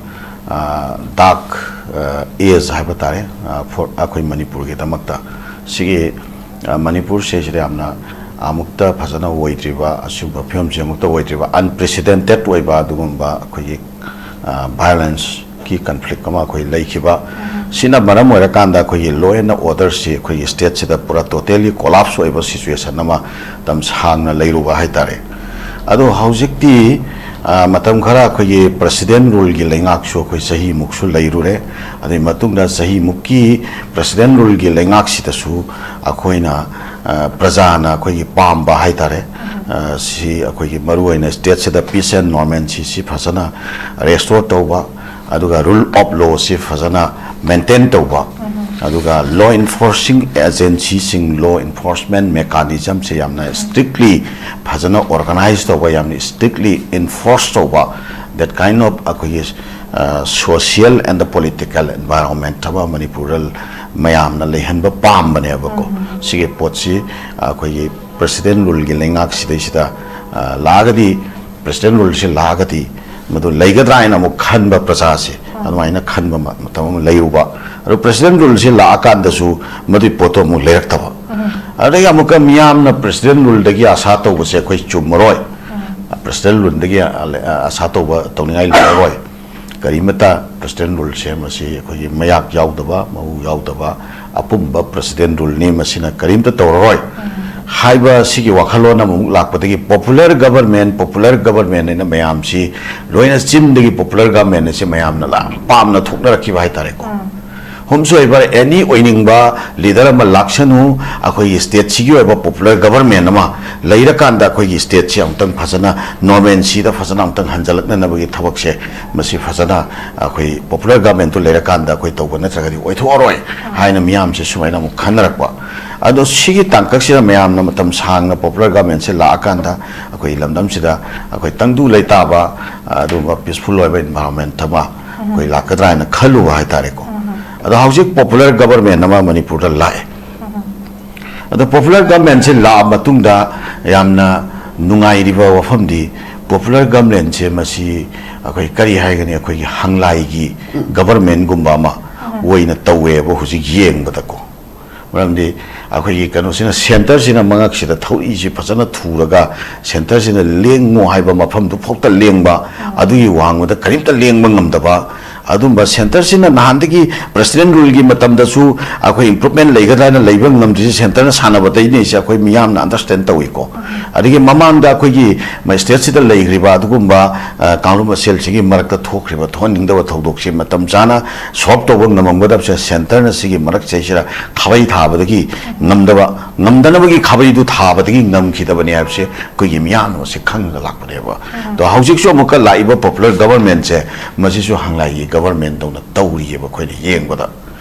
ꯑ, ꯗꯥꯔꯛ, ꯑ, ꯑꯦꯖ ꯍꯥꯏꯕ ꯇꯥꯔꯦ, ꯑ, for ꯑꯩꯈꯣꯏ ꯃꯅꯤꯄꯨꯔꯒꯤꯗꯃꯛꯇ꯫ ꯁꯤꯒꯤ, ꯑ, ꯃꯅꯤꯄꯨꯔꯁꯦ ꯁꯤꯗ ꯌꯥꯝꯅ ꯑꯃꯨꯛꯇ ꯐꯖꯅ ꯑꯣꯏꯗ꯭ꯔꯤꯕ, ꯑꯁꯤꯒꯨꯝꯕ ꯐꯤꯕꯝꯁꯤ ꯑꯃꯨꯛꯇ ꯑꯣꯏꯗ꯭ꯔꯤꯕ, ꯑꯟꯄ꯭ꯔꯦꯁꯤꯗꯦꯟꯇꯦꯠ ꯑꯣꯏꯕ ꯑꯗꯨꯒꯨꯝꯕ ꯑꯩꯈꯣꯏꯒꯤ, ꯑ, ꯚꯥꯏꯑꯣꯂꯦꯟꯁꯀꯤ ꯀꯟꯐ꯭ꯂꯤꯛ ꯑꯃ ꯑꯩꯈꯣꯏ ꯂꯩꯈꯤꯕ꯫ ꯁꯤꯅ ꯃꯔꯝ ꯑꯣꯏꯔꯀꯥꯟꯗ ꯑꯩꯈꯣꯏꯒꯤ law and orderꯁꯤ ꯑꯩꯈꯣꯏꯒꯤ ꯁ꯭ꯇꯦꯠꯁꯤꯗ ꯄꯨꯔꯥ totally collapse ꯑꯣꯏꯕ ꯁꯤꯆꯨꯋꯦꯁꯟ ꯑꯃ ꯃꯇꯝ ꯁꯥꯡꯅ ꯂꯩꯔꯨꯕ ꯍꯥꯏꯇꯥꯔꯦ꯫ ꯑꯗꯣ ꯍꯧꯖꯤꯛꯇꯤ, ꯑ, ꯃꯇꯝ ꯈꯔ ꯑꯩꯈꯣꯏꯒꯤ ꯄ꯭ꯔꯦꯁꯤꯗꯦꯟ ꯔꯨꯜꯒꯤ ꯂꯩꯉꯥꯛꯁꯨ ꯑꯩꯈꯣꯏ ꯆꯍꯤꯃꯨꯛꯁꯨ ꯂꯩꯔꯨꯔꯦ꯫ ꯑꯗꯩ ꯃꯇꯨꯡꯗ ꯆꯍꯤꯃꯨꯛꯀꯤ ꯄ꯭ꯔꯦꯁꯤꯗꯦꯟ ꯔꯨꯜꯒꯤ ꯂꯩꯉꯥꯛꯁꯤꯗꯁꯨ ꯑꯩꯈꯣꯏꯅ, ꯑ, ꯄ꯭ꯔꯖꯥꯅ ꯑꯩꯈꯣꯏꯒꯤ ꯄꯥꯝꯕ ꯍꯥꯏꯇꯥꯔꯦ, ꯑ, ꯁꯤ ꯑꯩꯈꯣꯏꯒꯤ ꯃꯔꯨꯑꯣꯏꯅ stateꯁꯤꯗ peace and normalcy ꯁꯤ ꯐꯖꯅ restore ꯇꯧꯕ, ꯑꯗꯨꯒ rule of lawꯁꯤ ꯐꯖꯅ maintain ꯇꯧꯕ, ꯑꯗꯨꯒ law enforcing agencyꯁꯤꯡ, law enforcement mechanismꯁꯦ ꯌꯥꯝꯅ strictly ꯐꯖꯅ organize ꯇꯧꯕ, ꯌꯥꯝꯅ strictly enforce ꯇꯧꯕ, that kind of ꯑꯩꯈꯣꯏꯒꯤ, ꯑ, social and political environment ꯑꯃ ꯃꯅꯤꯄꯨꯔꯗ ꯃꯌꯥꯝꯅ ꯂꯩꯍꯟꯕ ꯄꯥꯝꯕꯅꯦꯕꯀꯣ꯫ ꯁꯤꯒꯤ ꯄꯣꯠꯁꯤ ꯑꯩꯈꯣꯏꯒꯤ president ruleꯒꯤ ꯂꯩꯉꯥꯛꯁꯤꯗꯩꯁꯤꯗ, ꯑ, ꯂꯥꯛꯑꯒꯗꯤ, president ruleꯁꯤ ꯂꯥꯛꯑꯒꯗꯤ ꯃꯗꯨ ꯂꯩꯒꯗ꯭ꯔꯥ ꯍꯥꯏꯅ ꯑꯃꯨꯛ ꯈꯟꯕ ꯄ꯭ꯔꯖꯥꯁꯦ, ꯑꯗꯨꯃꯥꯏꯅ ꯈꯟꯕ ꯃ-, ꯃꯇꯝ ꯑꯃ ꯂꯩꯔꯨꯕ꯫ ꯑꯗꯨ president ruleꯁꯤ ꯂꯥꯛꯑꯀꯥꯟꯗꯁꯨ ꯃꯗꯨꯒꯤ ꯄꯣꯠꯇꯣ ꯑꯃꯨꯛ ꯂꯩꯔꯛꯇꯕ꯫ ꯑꯗꯒꯤ ꯑꯃꯨꯛꯀ ꯃꯤꯌꯥꯝꯅ president ruleꯗꯒꯤ ꯑꯁꯥ ꯇꯧꯕꯁꯦ ꯑꯩꯈꯣꯏ ꯆꯨꯝꯃꯔꯣꯏ꯫ President ruleꯗꯒꯤ ꯑ-, ꯑ-, ꯑꯁꯥ ꯇꯧꯕ ꯇꯧꯅꯤꯡꯉꯥꯏ ꯂꯩꯔꯔꯣꯏ꯫ ꯀꯔꯤꯃꯇ president ruleꯁꯦ ꯃꯁꯤ ꯑꯩꯈꯣꯏꯒꯤ ꯃꯌꯥꯛ ꯌꯥꯎꯗꯕ, ꯃꯍꯨ ꯌꯥꯎꯗꯕ, ꯑꯄꯨꯝꯕ president ruleꯅꯤ, ꯃꯁꯤꯅ ꯀꯔꯤꯝꯇ ꯇꯧꯔꯔꯣꯏ ꯍꯥꯏꯕ ꯁꯤꯒꯤ ꯋꯥꯈꯜꯂꯣꯟ ꯑꯃꯃꯨꯛ ꯂꯥꯛꯄꯗꯒꯤ popular government, popular government ꯍꯥꯏꯅ ꯃꯌꯥꯝꯁꯤ ꯂꯣꯏꯅ ꯆꯤꯟꯗꯒꯤ popular government ꯑꯁꯤ ꯃꯌꯥꯝꯅ ꯂꯥ-, ꯄꯥꯝꯅ ꯊꯣꯛꯅꯔꯛꯈꯤꯕ ꯍꯥꯏꯇꯥꯔꯦꯀꯣ꯫ Whomsoever, any ꯑꯣꯏꯅꯤꯡꯕ leader ꯑꯃ ꯂꯥꯛꯁꯅꯨ, ꯑꯩꯈꯣꯏꯒꯤ stateꯁꯤꯒꯤ ꯑꯣꯏꯕ popular government ꯑꯃ ꯂꯩꯔꯀꯥꯟꯗ ꯑꯩꯈꯣꯏꯒꯤ stateꯁꯤ ꯑꯃꯨꯛꯇꯪ ꯐꯖꯅ normalcyꯗ ꯐꯖꯅ ꯑꯃꯨꯛꯇꯪ ꯍꯟꯖꯜꯂꯛꯅꯅꯕꯒꯤ ꯊꯕꯛꯁꯦ ꯃꯁꯤ ꯐꯖꯅ ꯑꯩꯈꯣꯏ popular governmentꯇꯨ ꯂꯩꯔꯀꯥꯟꯗ ꯑꯩꯈꯣꯏ ꯇꯧꯕ ꯅꯠꯇ꯭ꯔꯒꯗꯤ ꯑꯣꯏꯊꯣꯛꯑꯔꯣꯏ ꯍꯥꯏꯅ ꯃꯤꯌꯥꯝꯁꯦ ꯁꯨꯃꯥꯏꯅ ꯑꯃꯨꯛ ꯈꯟꯅꯔꯛꯄ꯫ ꯑꯗꯣ ꯁꯤꯒꯤ ꯇꯥꯡꯀꯛꯁꯤꯗ ꯃꯌꯥꯝꯅ ꯃꯇꯝ ꯁꯥꯡꯅ popular governmentꯁꯦ ꯂꯥꯛꯑꯀꯥꯟꯗ ꯑꯩꯈꯣꯏ ꯂꯝꯗꯝꯁꯤꯗ ꯑꯩꯈꯣꯏ ꯇꯪꯗꯨ ꯂꯩꯇꯥꯕ, ꯑꯗꯨꯒꯨꯝꯕ peaceful ꯑꯣꯏꯕ environment ꯑꯃ ꯑꯩꯈꯣꯏ ꯂꯥꯛꯀꯗ꯭ꯔꯥ ꯍꯥꯏꯅ ꯈꯜꯂꯨꯕ ꯍꯥꯏꯇꯥꯔꯦꯀꯣ꯫ ꯑꯗꯣ ꯍꯧꯖꯤꯛ popular government ꯑꯃ ꯃꯅꯤꯄꯨꯔꯗ ꯂꯥꯛꯑꯦ꯫ ꯑꯗꯣ popular governmentꯁꯦ ꯂꯥꯛꯑ ꯃꯇꯨꯡꯗ ꯌꯥꯝꯅ ꯅꯨꯡꯉꯥꯏꯔꯤꯕ ꯋꯥꯐꯝꯗꯤ, popular governmentꯁꯦ ꯃꯁꯤ ꯑꯩꯈꯣꯏ ꯀꯔꯤ ꯍꯥꯏꯒꯅꯤ, ꯑꯩꯈꯣꯏꯒꯤ ꯍꯪꯂꯥꯏꯒꯤ governmentꯒꯨꯝꯕ ꯑꯃ ꯑꯣꯏꯅ ꯇꯧꯋꯦꯕ ꯍꯧꯖꯤꯛ ꯌꯦꯡꯕꯗꯀꯣ꯫ ꯃꯔꯝꯗꯤ ꯑꯩꯈꯣꯏꯒꯤ ꯀꯩꯅꯣꯁꯤꯅ, centreꯁꯤꯅ ꯃꯉꯛꯁꯤꯗ ꯊꯧꯔꯤꯁꯤ ꯐꯖꯅ ꯊꯨꯔꯒ centreꯁꯤꯅ ꯂꯦꯡꯉꯨ ꯍꯥꯏꯕ ꯃꯐꯝꯗꯨ ꯐꯥꯎꯗ ꯂꯦꯡꯕ, ꯑꯗꯨꯒꯤ ꯋꯥꯡꯃꯗ ꯀꯔꯤꯝꯇ ꯂꯦꯡꯕ ꯉꯝꯗꯕ, ꯑꯗꯨꯝꯕ ꯁꯦꯟꯇꯔꯁꯤꯅ ꯅꯍꯥꯟꯗꯒꯤ ꯄ꯭ꯔꯦꯁꯤꯗꯦꯟ ꯔꯨꯜꯒꯤ ꯃꯇꯝꯗꯁꯨ ꯑꯩꯈꯣꯏ ꯏꯝꯄ꯭ꯔꯨꯚꯃꯦꯟ ꯂꯩꯒꯗ꯭ꯔꯥ ꯍꯥꯏꯅ ꯂꯩꯕ ꯉꯝꯗ꯭ꯔꯤꯁꯦ ꯁꯦꯟꯇꯔꯅ ꯁꯥꯟꯅꯕꯗꯩꯅꯦꯁꯦ ꯑꯩꯈꯣꯏ ꯃꯤꯌꯥꯝꯅ ꯑꯟꯗꯔꯁꯇꯦꯟ ꯇꯧꯏꯀꯣ꯫ ꯑꯗꯒꯤ ꯃꯃꯥꯡꯗ ꯑꯩꯈꯣꯏꯒꯤ ꯃ-, ꯁ꯭ꯇꯦꯠꯁꯤꯗ ꯂꯩꯈ꯭ꯔꯤꯕ ꯑꯗꯨꯒꯨꯝꯕ, ꯑ, ꯀꯥꯡꯂꯨꯞ ꯃꯁꯦꯜꯁꯤꯒꯤ ꯃꯔꯛꯇ ꯊꯣꯛꯈ꯭ꯔꯤꯕ ꯊꯣꯛꯍꯟꯅꯤꯡꯗꯕ ꯊꯧꯗꯣꯛꯁꯤ ꯃꯇꯝ ꯆꯥꯅ ꯁꯣꯜꯕ ꯇꯧꯕ ꯉꯝꯃꯝꯒꯗꯕꯁꯦ ꯁꯦꯟꯇꯔꯅ ꯁꯤꯒꯤ ꯃꯔꯛꯁꯤꯗꯩꯁꯤꯗ ꯈꯥꯕꯩ ꯊꯥꯕꯗꯒꯤ ꯉꯝꯗꯕ, ꯉꯝꯗꯅꯕꯒꯤ ꯈꯥꯕꯩꯗꯨ ꯊꯥꯕꯗꯒꯤ ꯉꯝꯈꯤꯗꯕꯅꯤ ꯍꯥꯏꯕꯁꯦ ꯑꯩꯈꯣꯏꯒꯤ ꯃꯤꯌꯥꯝꯅ ꯃꯁꯤ ꯈꯪꯉꯒ ꯂꯥꯛꯄꯅꯦꯕ꯫ ꯑꯗꯣ ꯍꯧꯖꯤꯛꯁꯨ ꯑꯃꯨꯛꯀ ꯂꯥꯛꯏꯕ ꯄꯣꯄꯨꯂꯔ ꯒꯕꯔꯃꯦꯟꯁꯦ ꯃꯁꯤꯁꯨ ꯍꯪꯂꯥꯏꯒꯤ ꯒꯕꯔꯃꯦꯟꯗꯧꯅ ꯇꯧꯔꯤꯑꯕ ꯑꯩꯈꯣꯏꯅ ꯌꯦꯡꯕꯗ꯫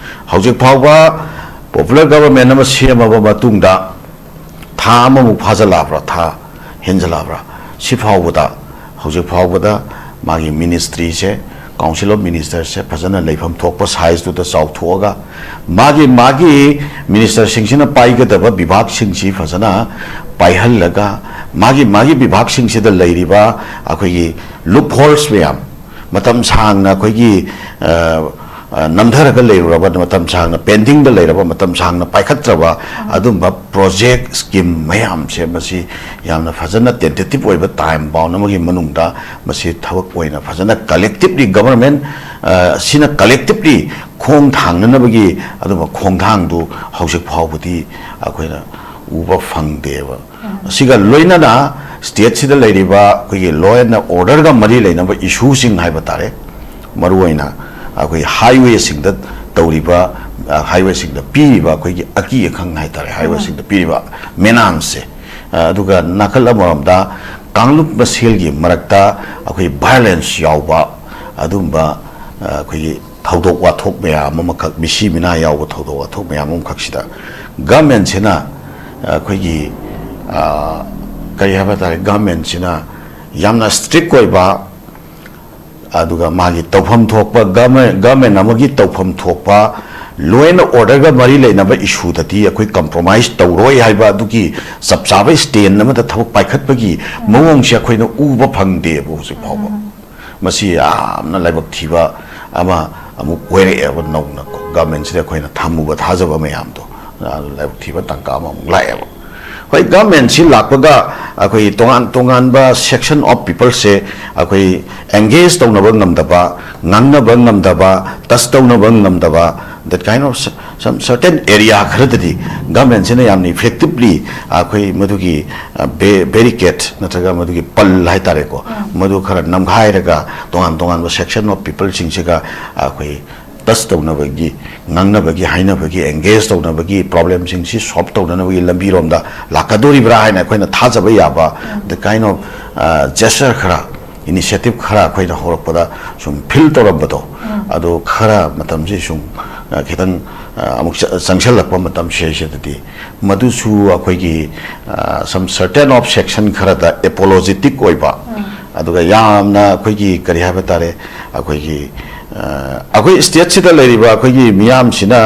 ꯍꯧꯖꯤꯛ ꯐꯥꯎꯕ ꯄꯣꯄꯨꯂꯔ ꯒꯕꯔꯃꯦꯟ ꯑꯃ ꯁꯦꯝꯃꯕ ꯃꯇꯨꯡꯗ ꯊꯥ ꯑꯃꯃꯨꯛ ꯐꯥꯖꯜꯂꯛꯑꯕ꯭ꯔꯥ, ꯊꯥ ꯍꯦꯟꯖꯜꯂꯛꯑꯕ꯭ꯔꯥ, ꯁꯤ ꯐꯥꯎꯕꯗ, ꯍꯧꯖꯤꯛ ꯐꯥꯎꯕꯗ ꯃꯥꯒꯤ ꯃꯤꯅꯤꯁꯇ꯭ꯔꯤꯁꯦ, ꯀꯥꯎꯟꯁꯤꯜ ꯑꯣꯐ ꯃꯤꯅꯤꯁꯇꯔꯁꯦ ꯐꯖꯅ ꯂꯩꯐꯝ ꯊꯣꯛꯄ ꯁꯥꯏꯖꯇꯨꯗ ꯆꯥꯎꯊꯣꯛꯑꯒ, ꯃꯥꯒꯤ, ꯃꯥꯒꯤ ꯃꯤꯅꯤꯁꯇꯔꯁꯤꯡꯁꯤꯅ ꯄꯥꯏꯒꯗꯕ ꯕꯤꯚꯥꯒꯁꯤꯡꯁꯤ ꯐꯖꯅ ꯄꯥꯏꯍꯜꯂꯒ, ꯃꯥꯒꯤ, ꯃꯥꯒꯤ ꯕꯤꯚꯥꯒꯁꯤꯡꯁꯤꯗ ꯂꯩꯔꯤꯕ ꯑꯩꯈꯣꯏꯒꯤ ꯂꯨꯞ ꯍꯣꯜꯁ ꯃꯌꯥꯝ, ꯃꯇꯝ ꯁꯥꯡꯅ ꯑꯩꯈꯣꯏꯒꯤ, ꯑ, ꯑ, ꯅꯝꯊꯔꯒ ꯂꯩꯔꯨꯔꯕ, ꯃꯇꯝ ꯁꯥꯡꯅ ꯄꯦꯟꯗꯤꯡꯗ ꯂꯩꯔꯕ, ꯃꯇꯝ ꯁꯥꯡꯅ ꯄꯥꯏꯈꯠꯇ꯭ꯔꯕ ꯑꯗꯨꯝꯕ ꯄ꯭ꯔꯣꯖꯦꯛ, ꯁ꯭ꯀꯤꯝ ꯃꯌꯥꯝꯁꯦ ꯃꯁꯤ ꯌꯥꯝꯅ ꯐꯖꯅ ꯇꯦꯟꯇꯦꯇꯤꯞ ꯑꯣꯏꯕ ꯇꯥꯏꯝ ꯕꯥꯎꯟ ꯑꯃꯒꯤ ꯃꯅꯨꯡꯗ ꯃꯁꯤ ꯊꯕꯛ ꯑꯣꯏꯅ ꯐꯖꯅ ꯀꯂꯦꯛꯇꯤꯞꯂꯤ ꯒꯕꯔꯃꯦꯟ, ꯑ, ꯁꯤꯅ ꯀꯂꯦꯛꯇꯤꯞꯂꯤ ꯈꯣꯡ ꯊꯥꯡꯅꯅꯕꯒꯤ ꯑꯗꯨꯝꯕ ꯈꯣꯡꯊꯥꯡꯗꯨ ꯍꯧꯖꯤꯛ ꯐꯥꯎꯕꯗꯤ ꯑꯩꯈꯣꯏꯅ ꯎꯕ ꯐꯪꯗꯦꯕ꯫ ꯑꯁꯤꯒ ꯂꯣꯏꯅꯅ ꯁ꯭ꯇꯦꯠꯁꯤꯗ ꯂꯩꯔꯤꯕ ꯑꯩꯈꯣꯏꯒꯤ law and order-ꯒ ꯃꯔꯤ ꯂꯩꯅꯕ ꯏꯁꯨꯁꯤꯡ ꯍꯥꯏꯕ ꯇꯥꯔꯦ, ꯃꯔꯨꯑꯣꯏꯅ ꯑꯩꯈꯣꯏ ꯍꯥꯏꯋꯦꯁꯤꯡꯗ ꯇꯧꯔꯤꯕ, ꯑ, ꯍꯥꯏꯋꯦꯁꯤꯡꯗ ꯄꯤꯔꯤꯕ ꯑꯩꯈꯣꯏꯒꯤ ꯑꯀꯤ ꯑꯈꯪ ꯍꯥꯏ ꯇꯥꯔꯦ, ꯍꯥꯏꯋꯦꯁꯤꯡꯗ ꯄꯤꯔꯤꯕ ꯃꯦꯅꯥꯟꯁꯁꯦ, ꯑ, ꯑꯗꯨꯒ ꯅꯥꯀꯜ ꯑꯃꯔꯣꯝꯗ ꯀꯥꯡꯂꯨꯞ ꯃꯁꯦꯜꯒꯤ ꯃꯔꯛꯇ ꯑꯩꯈꯣꯏ ꯚꯥꯏꯑꯣꯂꯦꯟꯁ ꯌꯥꯎꯕ ꯑꯗꯨꯝꯕ, ꯑ, ꯑꯩꯈꯣꯏꯒꯤ ꯊꯧꯗꯣꯛ ꯋꯥꯊꯣꯛ ꯃꯌꯥꯝ ꯑꯃꯈꯛ, ꯃꯤꯁꯤ ꯃꯤꯅꯥ ꯌꯥꯎꯕ ꯊꯧꯗꯣꯛ ꯋꯥꯊꯣꯛ ꯃꯌꯥꯝ ꯑꯃꯈꯛꯁꯤꯗ ꯒꯃꯦꯟꯁꯤꯅ ꯑꯩꯈꯣꯏꯒꯤ, ꯑ, ꯀꯔꯤ ꯍꯥꯏꯕ ꯇꯥꯔꯦ, ꯒꯃꯦꯟꯁꯤꯅ ꯌꯥꯝꯅ ꯁ꯭ꯇ꯭ꯔꯤꯛ ꯑꯣꯏꯕ, ꯑꯗꯨꯒ ꯃꯥꯒꯤ ꯇꯧꯐꯝ ꯊꯣꯛꯄ, ꯒꯃꯦꯟ, ꯒꯃꯦꯟ ꯑꯃꯒꯤ ꯇꯧꯐꯝ ꯊꯣꯛꯄ law and order-ꯒ ꯃꯔꯤ ꯂꯩꯅꯕ ꯏꯁꯨꯗꯗꯤ ꯑꯩꯈꯣꯏ ꯀꯝꯄ꯭ꯔꯣꯃꯥꯏꯁ ꯇꯧꯔꯣꯏ ꯍꯥꯏꯕ ꯑꯗꯨꯒꯤ ꯆꯞ ꯆꯥꯕ ꯁ꯭ꯇꯦꯟ ꯑꯃꯗ ꯊꯕꯛ ꯄꯥꯏꯈꯠꯄꯒꯤ ꯃꯑꯣꯡꯁꯦ ꯑꯩꯈꯣꯏꯅ ꯎꯕ ꯐꯪꯗꯦꯕ ꯍꯧꯖꯤꯛ ꯐꯥꯎꯕ꯫ ꯃꯁꯤ ꯌꯥꯝꯅ ꯂꯥꯏꯕꯛ ꯊꯤꯕ ꯑꯃ ꯑꯃꯨꯛ ꯑꯣꯏꯔꯛꯑꯦꯕ ꯅꯧꯅ ꯒꯃꯦꯟꯁꯤꯗ ꯑꯩꯈꯣꯏꯅ ꯊꯝꯃꯨꯕ ꯊꯥꯖꯕ ꯃꯌꯥꯝꯗꯣ, ꯑ, ꯂꯥꯏꯕꯛ ꯊꯤꯕ ꯇꯥꯡꯀꯛ ꯑꯃꯃꯨꯛ ꯂꯥꯛꯑꯦꯕ꯫ ꯍꯣꯏ, ꯒꯚꯔꯟꯃꯦꯟꯁꯤ ꯂꯥꯛꯄꯒ ꯑꯩꯈꯣꯏ ꯇꯣꯉꯥꯟ ꯇꯣꯉꯥꯟꯕ section of peopleꯁꯦ ꯑꯩꯈꯣꯏ engage ꯇꯧꯅꯕ ꯉꯝꯗꯕ, ꯉꯥꯡꯅꯕ ꯉꯝꯗꯕ, touch ꯇꯧꯅꯕ ꯉꯝꯗꯕ, that kind of some certain area ꯈꯔꯗꯗꯤ ꯒꯚꯔꯟꯃꯦꯟꯁꯤꯅ ꯌꯥꯝꯅ effectively ꯑꯩꯈꯣꯏ ꯃꯗꯨꯒꯤ barricade ꯅꯠꯇ꯭ꯔꯒ ꯃꯗꯨꯒꯤ ꯄꯜ ꯍꯥꯏꯇꯥꯔꯦꯀꯣ, ꯃꯗꯨ ꯈꯔ ꯅꯝꯈꯥꯏꯔꯒ ꯇꯣꯉꯥꯟ ꯇꯣꯉꯥꯟꯕ section of peopleꯁꯤꯡꯁꯤꯒ ꯑꯩꯈꯣꯏ touch ꯇꯧꯅꯕꯒꯤ, ꯉꯥꯡꯅꯕꯒꯤ, ꯍꯥꯏꯅꯕꯒꯤ, engage ꯇꯧꯅꯕꯒꯤ, problemꯁꯤꯡꯁꯤ solve ꯇꯧꯅꯅꯕꯒꯤ ꯂꯝꯕꯤꯔꯣꯝꯗ ꯂꯥꯛꯀꯗꯧꯔꯤꯕ꯭ꯔꯥ ꯍꯥꯏꯅ ꯑꯩꯈꯣꯏꯅ ꯊꯥꯖꯕ ꯌꯥꯕ, the kind of gesture ꯈꯔ, initiative ꯈꯔ ꯑꯩꯈꯣꯏꯅ ꯍꯧꯔꯛꯄꯗ ꯁꯨꯝ feel ꯇꯧꯔꯝꯕꯗꯣ, ꯑꯗꯣ ꯈꯔ ꯃꯇꯝꯁꯤ ꯁꯨꯝ ꯈꯤꯇꯪ ꯑꯃꯨꯛ ꯆꯪꯁꯜꯂꯛꯄ ꯃꯇꯝ ꯁꯤꯗꯩꯁꯤꯗꯗꯤ ꯃꯗꯨꯁꯨ ꯑꯩꯈꯣꯏꯒꯤ some certain of section ꯈꯔꯗ apologetic ꯑꯣꯏꯕ, ꯑꯗꯨꯒ ꯌꯥꯝꯅ ꯑꯩꯈꯣꯏꯒꯤ ꯀꯔꯤ ꯍꯥꯏꯕ ꯇꯥꯔꯦ, ꯑꯩꯈꯣꯏꯒꯤ ꯑꯩꯈꯣꯏ stateꯁꯤꯗ ꯂꯩꯔꯤꯕ ꯑꯩꯈꯣꯏꯒꯤ ꯃꯤꯌꯥꯝꯁꯤꯅ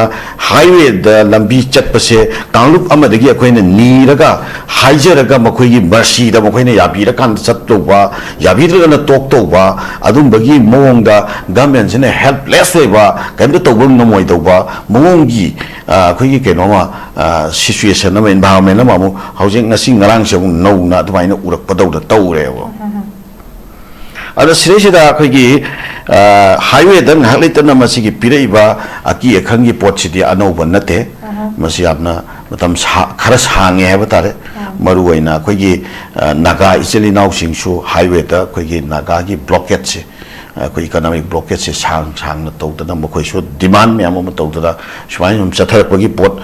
highwayꯗ ꯂꯝꯕꯤ ꯆꯠꯄꯁꯦ ꯀꯥꯡꯂꯨꯞ ꯑꯃꯗꯒꯤ ꯑꯩꯈꯣꯏꯅ ꯅꯤꯔꯒ ꯍꯥꯏꯖꯔꯒ ꯃꯈꯣꯏꯒꯤ mercyꯗ ꯃꯈꯣꯏꯅ ꯌꯥꯕꯤꯔꯀꯥꯟꯗ ꯆꯠꯇꯧꯕ, ꯌꯥꯕꯤꯗ꯭ꯔꯒꯅ ꯇꯣꯛꯇꯧꯕ, ꯑꯗꯨꯝꯕꯒꯤ ꯃꯑꯣꯡꯗ governmentꯁꯤꯅ helpless ꯑꯣꯏꯕ, ꯀꯔꯤꯝꯇ ꯇꯧꯕ ꯉꯝꯃꯣꯏꯗꯧꯕ ꯃꯑꯣꯡꯒꯤ ꯑꯩꯈꯣꯏꯒꯤ ꯀꯩꯅꯣꯃ situation ꯑꯃ, environment ꯑꯃ ꯑꯃꯨꯛ ꯍꯧꯖꯤꯛ ꯉꯁꯤ ꯉꯔꯥꯡꯁꯦ ꯑꯃꯨꯛ ꯅꯧꯅ ꯑꯗꯨꯃꯥꯏꯅ ꯎꯔꯛꯄꯗꯧꯅ ꯇꯧꯔꯦꯕ꯫ ꯑꯗ ꯁꯤꯗꯩꯁꯤꯗ ꯑꯩꯈꯣꯏꯒꯤ highwayꯗ ꯉꯥꯏꯍꯥꯛ ꯂꯩꯇꯅ ꯃꯁꯤꯒꯤ ꯄꯤꯔꯛꯏꯕ ꯑꯀꯤ ꯑꯈꯪꯒꯤ ꯄꯣꯠꯁꯤꯗꯤ ꯑꯅꯧꯕ ꯅꯠꯇꯦ꯫ ꯃꯁꯤ ꯌꯥꯝꯅ ꯃꯇꯝ ꯈꯔ ꯁꯥꯡꯉꯦ ꯍꯥꯏꯕ ꯇꯥꯔꯦ꯫ ꯃꯔꯨꯑꯣꯏꯅ ꯑꯩꯈꯣꯏꯒꯤ ꯅꯥꯒꯥ ꯏꯆꯤꯜ ꯏꯅꯥꯎꯁꯤꯡꯁꯨ highwayꯗ ꯑꯩꯈꯣꯏꯒꯤ ꯅꯥꯒꯥꯒꯤ blockadeꯁꯦ, ꯑꯩꯈꯣꯏ economic blockadeꯁꯦ ꯁꯥꯡ ꯁꯥꯡꯅ ꯇꯧꯗꯅ ꯃꯈꯣꯏꯁꯨ demand ꯃꯌꯥꯝ ꯑꯃ ꯇꯧꯗꯅ ꯁꯨꯃꯥꯏꯅ ꯁꯨꯝ ꯆꯠꯊꯔꯛꯄꯒꯤ ꯄꯣꯠ,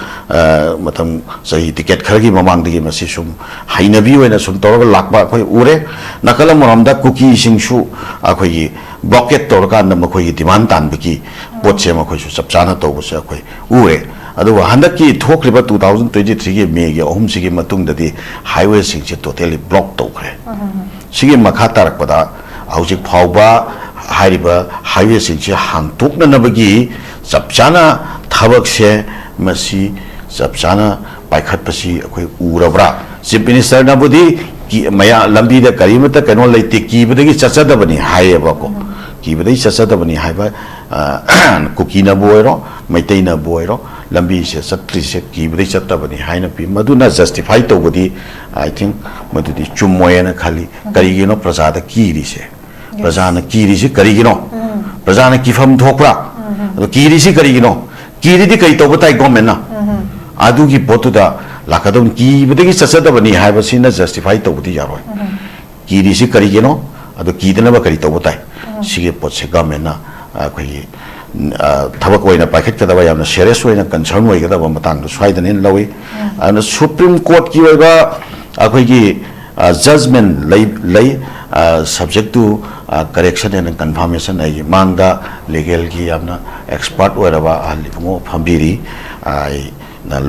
ꯃꯇꯝ ꯆꯍꯤ decade ꯈꯔꯒꯤ ꯃꯃꯥꯡꯗꯒꯤ ꯃꯁꯤ ꯁꯨꯝ ꯍꯩꯅꯕꯤ ꯑꯣꯏꯅ ꯁꯨꯝ ꯇꯧꯔꯒ ꯂꯥꯛꯄ ꯑꯩꯈꯣꯏ ꯎꯔꯦ꯫ ꯅꯥꯀꯜ ꯑꯃꯔꯣꯝꯗ ꯀꯨꯀꯤꯁꯤꯡꯁꯨ ꯑꯩꯈꯣꯏꯒꯤ blockade ꯇꯧꯔꯀꯥꯟꯗ ꯃꯈꯣꯏꯒꯤ demand ꯇꯥꯟꯕꯒꯤ ꯄꯣꯠꯁꯦ ꯃꯈꯣꯏꯁꯨ ꯆꯞ ꯆꯥꯅ ꯇꯧꯕꯁꯦ ꯑꯩꯈꯣꯏ ꯎꯔꯦ꯫ ꯑꯗꯨꯒ ꯍꯟꯗꯛꯀꯤ ꯊꯣꯛꯈ꯭ꯔꯤꯕ two thousand twenty threeꯒꯤ Mayꯒꯤ ꯑꯍꯨꯝꯁꯤꯒꯤ ꯃꯇꯨꯡꯗꯗꯤ highwayꯁꯤꯡꯁꯦ totally block ꯇꯧꯈ꯭ꯔꯦ꯫ ꯁꯤꯒꯤ ꯃꯈꯥ ꯇꯥꯔꯛꯄꯗ ꯍꯧꯖꯤꯛ ꯐꯥꯎꯕ ꯍꯥꯏꯔꯤꯕ highwayꯁꯤꯡꯁꯦ ꯍꯥꯡꯇꯣꯛꯅꯅꯕꯒꯤ ꯆꯞ ꯆꯥꯅ ꯊꯕꯛꯁꯦ ꯃꯁꯤ ꯆꯞ ꯆꯥꯅ ꯄꯥꯏꯈꯠꯄꯁꯤ ꯑꯩꯈꯣꯏ ꯎꯔꯕ꯭ꯔꯥ? Chief Ministerꯅꯕꯨꯗꯤ ꯀꯤ-, ꯃꯌꯥ-, ꯂꯝꯕꯤꯗ ꯀꯔꯤꯃꯠꯇ ꯀꯩꯅꯣ ꯂꯩꯇꯦ, ꯀꯤꯕꯗꯒꯤ ꯆꯠꯆꯗꯕꯅꯤ ꯍꯥꯏꯌꯦꯕꯀꯣ꯫ ꯀꯤꯕꯗꯒꯤ ꯆꯠꯆꯗꯕꯅꯤ ꯍꯥꯏꯕ ꯀꯨꯀꯤꯅꯕꯨ ꯑꯣꯏꯔꯣ, ꯃꯩꯇꯩꯅꯕꯨ ꯑꯣꯏꯔꯣ, ꯂꯝꯕꯤꯁꯦ ꯆꯠꯇ꯭ꯔꯤꯁꯦ ꯀꯤꯕꯗꯩ ꯆꯠꯇꯕꯅꯤ ꯍꯥꯏꯅ ꯄꯤ꯫ ꯃꯗꯨꯅ ꯖꯁꯇꯤꯐꯥꯏ ꯇꯧꯕꯗꯤ, ꯑꯥꯏ ꯊꯤꯡ, ꯃꯗꯨꯗꯤ ꯆꯨꯝꯃꯣꯏꯅ ꯈꯜꯂꯤ꯫ ꯀꯔꯤꯒꯤꯅꯣ ꯄ꯭ꯔꯖꯥꯗ ꯀꯤꯔꯤꯁꯦ? ꯄ꯭ꯔꯖꯥꯅ ꯀꯤꯔꯤꯁꯤ ꯀꯔꯤꯒꯤꯅꯣ? ꯄ꯭ꯔꯖꯥꯅ ꯀꯤꯐꯝ ꯊꯣꯛꯄ꯭ꯔꯥ? ꯑꯗꯣ ꯀꯤꯔꯤꯁꯤ ꯀꯔꯤꯒꯤꯅꯣ? ꯀꯤꯔꯤꯗꯤ ꯀꯔꯤ ꯇꯧꯕ ꯇꯥꯏ ꯒꯣꯔꯃꯦꯟꯅ? ꯑꯗꯨꯒꯤ ꯄꯣꯠꯇꯨꯗ ꯂꯥꯛꯀꯗꯧꯅꯤ꯫ ꯀꯤꯕꯗꯒꯤ ꯆꯠꯆꯗꯕꯅꯤ ꯍꯥꯏꯕꯁꯤꯅ ꯖꯁꯇꯤꯐꯥꯏ ꯇꯧꯕꯗꯤ ꯌꯥꯔꯣꯏ꯫ ꯀꯤꯔꯤꯁꯤ ꯀꯔꯤꯒꯤꯅꯣ? ꯑꯗꯣ ꯀꯤꯗꯅꯕ ꯀꯔꯤ ꯇꯧꯕ ꯇꯥꯏ? ꯁꯤꯒꯤ ꯄꯣꯠꯁꯦ ꯒꯣꯔꯃꯦꯟꯅ, ꯑꯩꯈꯣꯏꯒꯤ, ꯑ, ꯊꯕꯛ ꯑꯣꯏꯅ ꯄꯥꯏꯈꯠꯀꯗꯕ, ꯌꯥꯝꯅ ꯁꯦꯔꯤꯌꯁ ꯑꯣꯏꯅ ꯀꯟꯁꯔꯟ ꯑꯣꯏꯒꯗꯕ ꯃꯇꯥꯡꯗꯣ ꯁ꯭ꯋꯥꯏꯗꯅꯦꯅ ꯂꯧꯏ꯫ ꯑꯗꯨꯅ ꯁꯨꯄ꯭ꯔꯤꯝ ꯀꯣꯔꯠꯀꯤ ꯑꯣꯏꯕ ꯑꯩꯈꯣꯏꯒꯤ, ꯑ, ꯖꯖꯃꯦꯟ ꯂꯩ, ꯂꯩ, ꯑ, subject to, ꯑ, correction and confirmation ꯍꯥꯏꯒꯤ ꯃꯥꯡꯗ ꯂꯤꯒꯦꯜꯒꯤ ꯌꯥꯝꯅ ꯑꯦꯛꯁꯄꯔꯠ ꯑꯣꯏꯔꯕ ꯑꯍꯜ ꯏꯕꯨꯡꯉꯣ ꯐꯝꯕꯤꯔꯤ꯫ ꯑ, ꯑꯩ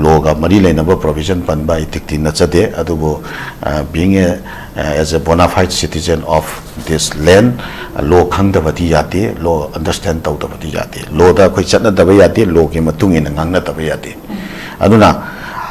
ꯂꯣꯒ ꯃꯔꯤ ꯂꯩꯅꯕ ꯄ꯭ꯔꯣꯚꯤꯖꯟ ꯄꯟꯕ ꯑꯩ ꯇꯤꯛꯇꯤ ꯅꯠꯆꯗꯦ, ꯑꯗꯨꯕꯨ, ꯑ, being a, as a bona fide citizen of this land, ꯂꯣ ꯈꯪꯗꯕꯗꯤ ꯌꯥꯗꯦ, ꯂꯣ ꯑꯟꯗꯔꯁꯇꯦꯟ ꯇꯧꯗꯕꯗꯤ ꯌꯥꯗꯦ, ꯂꯣꯗ ꯑꯩꯈꯣꯏ ꯆꯠꯅꯗꯕ ꯌꯥꯗꯦ, ꯂꯣꯒꯤ ꯃꯇꯨꯡ ꯏꯟꯅ ꯉꯥꯡꯅꯗꯕ ꯌꯥꯗꯦ꯫ ꯑꯗꯨꯅ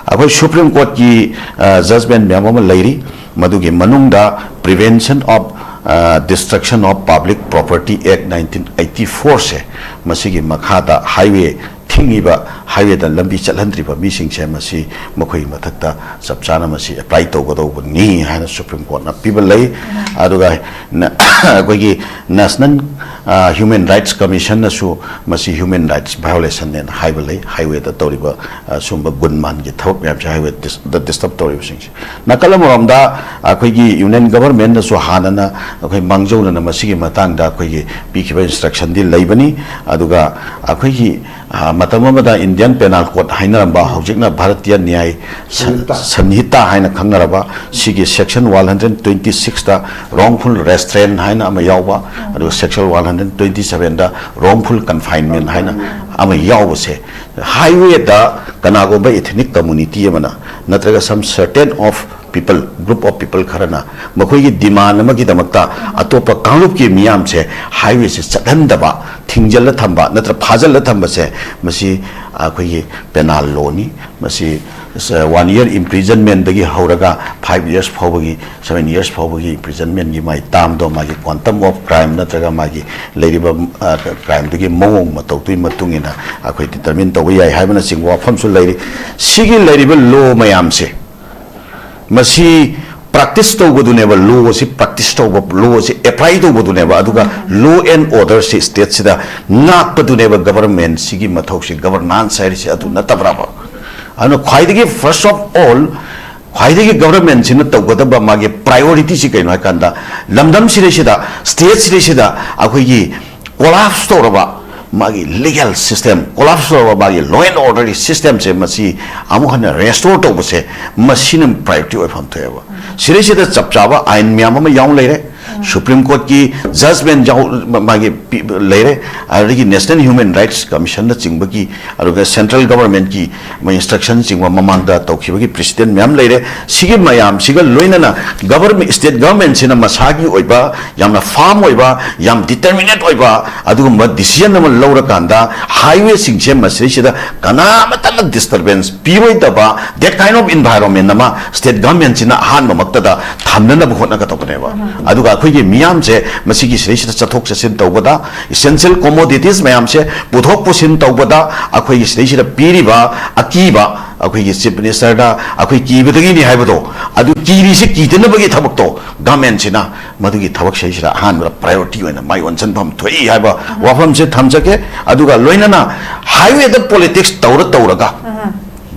ꯑꯩꯈꯣꯏ ꯁꯨꯄ꯭ꯔꯤꯝ ꯀꯣꯔꯠꯀꯤ, ꯑ, ꯖꯖꯃꯦꯟ ꯃꯌꯥꯝ ꯑꯃ ꯂꯩꯔꯤ, ꯃꯗꯨꯒꯤ ꯃꯅꯨꯡꯗ Prevention of, ꯑ, Destruction of Public Property Act nineteen eighty fourꯁꯦ, ꯃꯁꯤꯒꯤ ꯃꯈꯥꯗ ꯍꯥꯏꯋꯦ ꯊꯤꯡꯉꯤꯕ, ꯍꯥꯏꯋꯦꯗ ꯂꯝꯕꯤ ꯆꯠꯍꯟꯗ꯭ꯔꯤꯕ ꯃꯤꯁꯤꯡꯁꯦ ꯃꯁꯤ ꯃꯈꯣꯏꯒꯤ ꯃꯊꯛꯇ ꯆꯞ ꯆꯥꯅ ꯃꯁꯤ ꯑꯦꯄ꯭ꯂꯥꯏ ꯇꯧꯒꯗꯧꯕꯅꯤ ꯍꯥꯏꯅ ꯁꯨꯄ꯭ꯔꯤꯝ ꯀꯣꯔꯠꯅ ꯄꯤꯕ ꯂꯩ꯫ ꯑꯗꯨꯒ ꯅ-, ꯑꯩꯈꯣꯏꯒꯤ ꯅꯦꯁꯅꯦꯜ, ꯑ, ꯍ꯭ꯌꯨꯃꯦꯟ ꯔꯥꯏꯠꯁ ꯀꯃꯤꯁꯟꯅꯁꯨ ꯃꯁꯤ ꯍ꯭ꯌꯨꯃꯦꯟ ꯔꯥꯏꯠꯁ ꯚꯥꯏꯑꯣꯂꯦꯁꯟꯅꯦꯅ ꯍꯥꯏꯕ ꯂꯩ꯫ ꯍꯥꯏꯋꯦꯗ ꯇꯧꯔꯤꯕ, ꯑ, ꯁꯨꯝꯕ ꯒꯨꯟ ꯃꯥꯟꯒꯤ ꯊꯕꯛ ꯃꯌꯥꯝꯁꯦ, ꯍꯥꯏꯋꯦꯗ ꯗꯤꯁ-, ꯗ ꯗꯤꯁꯇꯔꯕ ꯇꯧꯔꯤꯕꯁꯤꯡꯁꯦ꯫ ꯅꯥꯀꯜ ꯑꯃꯔꯣꯝꯗ ꯑꯩꯈꯣꯏꯒꯤ ꯌꯨꯅꯤꯌꯟ ꯒꯚꯔꯟꯃꯦꯟꯠꯅꯁꯨ ꯍꯥꯟꯅꯅ ꯑꯩꯈꯣꯏ ꯃꯥꯡꯖꯧꯅꯅ ꯃꯁꯤꯒꯤ ꯃꯇꯥꯡꯗ ꯑꯩꯈꯣꯏꯒꯤ ꯄꯤꯈꯤꯕ ꯏꯟꯁꯇ꯭ꯔꯛꯁꯟꯗꯤ ꯂꯩꯕꯅꯤ꯫ ꯑꯗꯨꯒ ꯑꯩꯈꯣꯏꯒꯤ, ꯑ, ꯃꯇꯝ ꯑꯃꯗ ꯏꯟꯗꯤꯌꯟ ꯄꯦꯅꯥꯜ ꯀꯣꯗ ꯍꯥꯏꯅꯔꯝꯕ, ꯍꯧꯖꯤꯛꯅ ꯚꯥꯔꯇꯤꯌ ꯅ꯭ꯌꯥꯏ ꯁ-, ꯁꯪꯍꯤꯇꯥ꯫ ꯁꯪꯍꯤꯇꯥ ꯍꯥꯏꯅ ꯈꯪꯅꯔꯕ, ꯁꯤꯒꯤ section one hundred twenty sixꯇ wrongful restraint ꯍꯥꯏꯅ ꯑꯃ ꯌꯥꯎꯕ, ꯑꯗꯨꯒ section one hundred twenty sevenꯗ wrongful confinement ꯍꯥꯏꯅ ꯑꯃ ꯌꯥꯎꯕꯁꯦ, ꯍꯥꯏꯋꯦꯗ ꯀꯅꯥꯒꯨꯝꯕ ethnic community ꯑꯃꯅ ꯅꯠꯇ꯭ꯔꯒ some certain of people, group of people ꯈꯔꯅ ꯃꯈꯣꯏꯒꯤ ꯗꯤꯃꯥꯟ ꯑꯃꯒꯤꯗꯃꯛꯇ ꯑꯇꯣꯞꯄ ꯀꯥꯡꯂꯨꯞꯀꯤ ꯃꯤꯌꯥꯝꯁꯦ ꯍꯥꯏꯋꯦꯁꯦ ꯆꯠꯍꯟꯗꯕ, ꯊꯤꯡꯖꯤꯜꯂ ꯊꯝꯕ ꯅꯠꯇ꯭ꯔ ꯐꯥꯖꯤꯜꯂ ꯊꯝꯕꯁꯦ, ꯃꯁꯤ ꯑꯩꯈꯣꯏꯒꯤ ꯄꯦꯅꯥꯜ ꯂꯣꯅꯤ꯫ ꯃꯁꯤ ꯋꯥꯟ ꯏꯌꯔ ꯏꯝꯄ꯭ꯔꯤꯖꯟꯃꯦꯟꯗꯒꯤ ꯍꯧꯔꯒ ꯐꯥꯏꯚ ꯏꯌꯔꯁ ꯐꯥꯎꯕꯒꯤ, ꯁꯚꯦꯟ ꯏꯌꯔꯁ ꯐꯥꯎꯕꯒꯤ ꯏꯝꯄ꯭ꯔꯤꯖꯟꯃꯦꯟꯒꯤ ꯃꯥꯒꯤ ꯇꯥꯝꯗꯣ, ꯃꯥꯒꯤ ꯀ꯭ꯋꯥꯟꯇꯝ ꯑꯣꯐ ꯀ꯭ꯔꯥꯏꯝ ꯅꯠꯇ꯭ꯔꯒ ꯃꯥꯒꯤ ꯂꯩꯔꯤꯕ ꯀ꯭ꯔꯥꯏꯝꯗꯨꯒꯤ ꯃꯑꯣꯡ ꯃꯇꯧꯗꯨꯒꯤ ꯃꯇꯨꯡ ꯏꯟꯅ ꯑꯩꯈꯣꯏ ꯗꯤꯇꯔꯃꯤꯟ ꯇꯧꯕ ꯌꯥꯏ ꯍꯥꯏꯕꯅꯆꯤꯡꯕ ꯋꯥꯐꯝꯁꯨ ꯂꯩꯔꯤ꯫ ꯁꯤꯒꯤ ꯂꯩꯔꯤꯕ ꯂꯣ ꯃꯌꯥꯝꯁꯦ, ꯃꯁꯤ ꯄ꯭ꯔꯥꯛꯇꯤꯁ ꯇꯧꯕꯗꯨꯅꯦꯕ, ꯂꯣ ꯑꯁꯤ ꯄ꯭ꯔꯥꯛꯇꯤꯁ ꯇꯧꯕ, ꯂꯣ ꯑꯁꯤ ꯑꯦꯄ꯭ꯂꯥꯏ ꯇꯧꯕꯗꯨꯅꯦꯕ, ꯑꯗꯨꯒ ꯂꯣ ꯑꯦꯟ ꯑꯣꯔꯗꯔꯁꯤ ꯁ꯭ꯇꯦꯠꯁꯤꯗ ꯉꯥꯛꯄꯗꯨꯅꯦꯕ ꯒꯕꯔꯃꯦꯟꯁꯤꯒꯤ ꯃꯊꯧꯁꯤ, ꯒꯕꯔꯅꯥꯟꯁ ꯍꯥꯏꯔꯤꯁꯤ ꯑꯗꯨ ꯅꯠꯇꯕ꯭ꯔꯕ? ꯑꯗꯨꯅ ꯈ꯭ꯋꯥꯏꯗꯒꯤ first of all, ꯈ꯭ꯋꯥꯏꯗꯒꯤ ꯒꯕꯔꯃꯦꯟꯁꯤꯅ ꯇꯧꯒꯗꯕ ꯃꯥꯒꯤ ꯄ꯭ꯔꯥꯏꯌꯣꯔꯤꯇꯤꯁꯤ ꯀꯩꯅꯣ ꯍꯥꯏꯀꯥꯟꯗ, ꯂꯝꯗꯝꯁꯤꯗꯩꯁꯤꯗ, ꯁ꯭ꯇꯦꯠꯁꯤꯗꯩꯁꯤꯗ ꯑꯩꯈꯣꯏꯒꯤ ꯀꯣꯂꯥꯞꯁ ꯇꯧꯔꯕ ꯃꯥꯒꯤ ꯂꯤꯒꯦꯜ ꯁꯤꯁꯇꯦꯝ, ꯀꯣꯂꯥꯞꯁ ꯇꯧꯔꯕ ꯃꯥꯒꯤ ꯂꯣ ꯑꯦꯟ ꯑꯣꯔꯗꯔꯒꯤ ꯁꯤꯁꯇꯦꯝꯁꯦ, ꯃꯁꯤ ꯑꯃꯨꯛ ꯍꯟꯅ ꯔꯦꯁꯇꯣꯔ ꯇꯧꯕꯁꯦ, ꯃꯁꯤꯅ ꯄ꯭ꯔꯥꯏꯌꯣꯔꯤꯇꯤ ꯑꯣꯏꯐꯝ ꯊꯣꯛꯑꯦꯕ꯫ ꯁꯤꯗꯩꯁꯤꯗ ꯆꯞ ꯆꯥꯕ ꯑꯥꯏꯟ ꯃꯌꯥꯝ ꯑꯃ ꯌꯥꯎꯅ ꯂꯩꯔꯦ꯫ ꯁꯨꯄ꯭ꯔꯤꯝ ꯀꯣꯔꯠꯀꯤ ꯖꯖꯃꯦꯟ ꯌꯥꯎ-, ꯃꯥꯒꯤ ꯄꯤ-, ꯂꯩꯔꯦ, ꯑꯗꯒꯤ ꯅꯦꯁꯅꯦꯜ ꯍ꯭ꯌꯨꯃꯦꯟ ꯔꯥꯏꯠꯁ ꯀꯃꯤꯁꯟꯅꯆꯤꯡꯕꯒꯤ, ꯑꯗꯨꯒ ꯁꯦꯟꯇ꯭ꯔꯦꯜ ꯒꯕꯔꯃꯦꯟꯠꯀꯤ ꯃꯣꯏ ꯏꯟꯁꯇ꯭ꯔꯛꯁꯟꯁꯤꯡꯕ ꯃꯃꯥꯡꯗ ꯇꯧꯈꯤꯕꯒꯤ ꯄ꯭ꯔꯤꯁꯤꯗꯦꯟ ꯃꯌꯥꯝ ꯂꯩꯔꯦ꯫ ꯁꯤꯒꯤ ꯃꯌꯥꯝꯁꯤꯒ ꯂꯣꯏꯅꯅ ꯒꯕꯔꯃꯦꯟ, ꯁ꯭ꯇꯦꯠ ꯒꯕꯔꯃꯦꯟꯁꯤꯅ ꯃꯁꯥꯒꯤ ꯑꯣꯏꯕ ꯌꯥꯝꯅ ꯐꯥꯔꯝ ꯑꯣꯏꯕ, ꯌꯥꯝ ꯗꯤꯇꯔꯃꯤꯅꯦꯠ ꯑꯣꯏꯕ ꯑꯗꯨꯒꯨꯝꯕ ꯗꯤꯁꯤꯖꯟ ꯑꯃ ꯂꯧꯔꯀꯥꯟꯗ, ꯍꯥꯏꯋꯦꯁꯤꯡꯁꯦ ꯃꯁꯤꯗꯩꯁꯤꯗ ꯀꯅꯥ ꯑꯃꯠꯇꯅ ꯗꯤꯁꯇꯔꯕꯦꯟꯁ ꯄꯤꯔꯣꯏꯗꯕ, that kind of environment ꯑꯃ ꯁ꯭ꯇꯦꯠ ꯒꯕꯔꯃꯦꯟꯁꯤꯅ ꯑꯍꯥꯟꯕꯃꯛꯇꯗ ꯊꯝꯅꯅꯕ ꯍꯣꯠꯅꯒꯗꯧꯕꯅꯦꯕ꯫ ꯑꯗꯨꯒ ꯑꯩꯈꯣꯏꯒꯤ ꯃꯤꯌꯥꯝꯁꯦ ꯃꯁꯤꯒꯤ ꯁꯤꯗꯩꯁꯤꯗ ꯆꯠꯊꯣꯛ ꯆꯠꯁꯤꯟ ꯇꯧꯕꯗ, ꯏꯁꯦꯟꯁꯤꯌꯦꯜ ꯀꯣꯃꯣꯗꯤꯇꯤꯁ ꯃꯌꯥꯝꯁꯦ ꯄꯨꯊꯣꯛ ꯄꯨꯁꯤꯟ ꯇꯧꯕꯗ, ꯑꯩꯈꯣꯏꯒꯤ ꯁꯤꯗꯩꯁꯤꯗ ꯄꯤꯔꯤꯕ ꯑꯀꯤꯕ, ꯑꯩꯈꯣꯏꯒꯤ ꯆꯤꯐ ꯃꯤꯅꯤꯁꯇꯔꯗ ꯑꯩꯈꯣꯏ ꯀꯤꯕꯗꯒꯤꯅꯤ ꯍꯥꯏꯕꯗꯣ, ꯑꯗꯨ ꯀꯤꯔꯤꯁꯦ ꯀꯤꯗꯅꯕꯒꯤ ꯊꯕꯛꯇꯣ ꯒꯃꯦꯟꯁꯤꯅ ꯃꯗꯨꯒꯤ ꯊꯕꯛꯁꯤꯗꯩꯁꯤꯗ ꯑꯍꯥꯟꯕꯗ ꯄ꯭ꯔꯥꯏꯌꯣꯔꯤꯇꯤ ꯑꯣꯏꯅ ꯃꯥꯏ ꯑꯣꯟꯁꯤꯟꯐꯝ ꯊꯣꯛꯏ ꯍꯥꯏꯕ ꯋꯥꯐꯝꯁꯦ ꯊꯝꯖꯒꯦ꯫ ꯑꯗꯨꯒ ꯂꯣꯏꯅꯅ ꯍꯥꯏꯋꯦꯗ ꯄꯣꯂꯤꯇꯤꯛꯁ ꯇꯧꯔ ꯇꯧꯔꯒ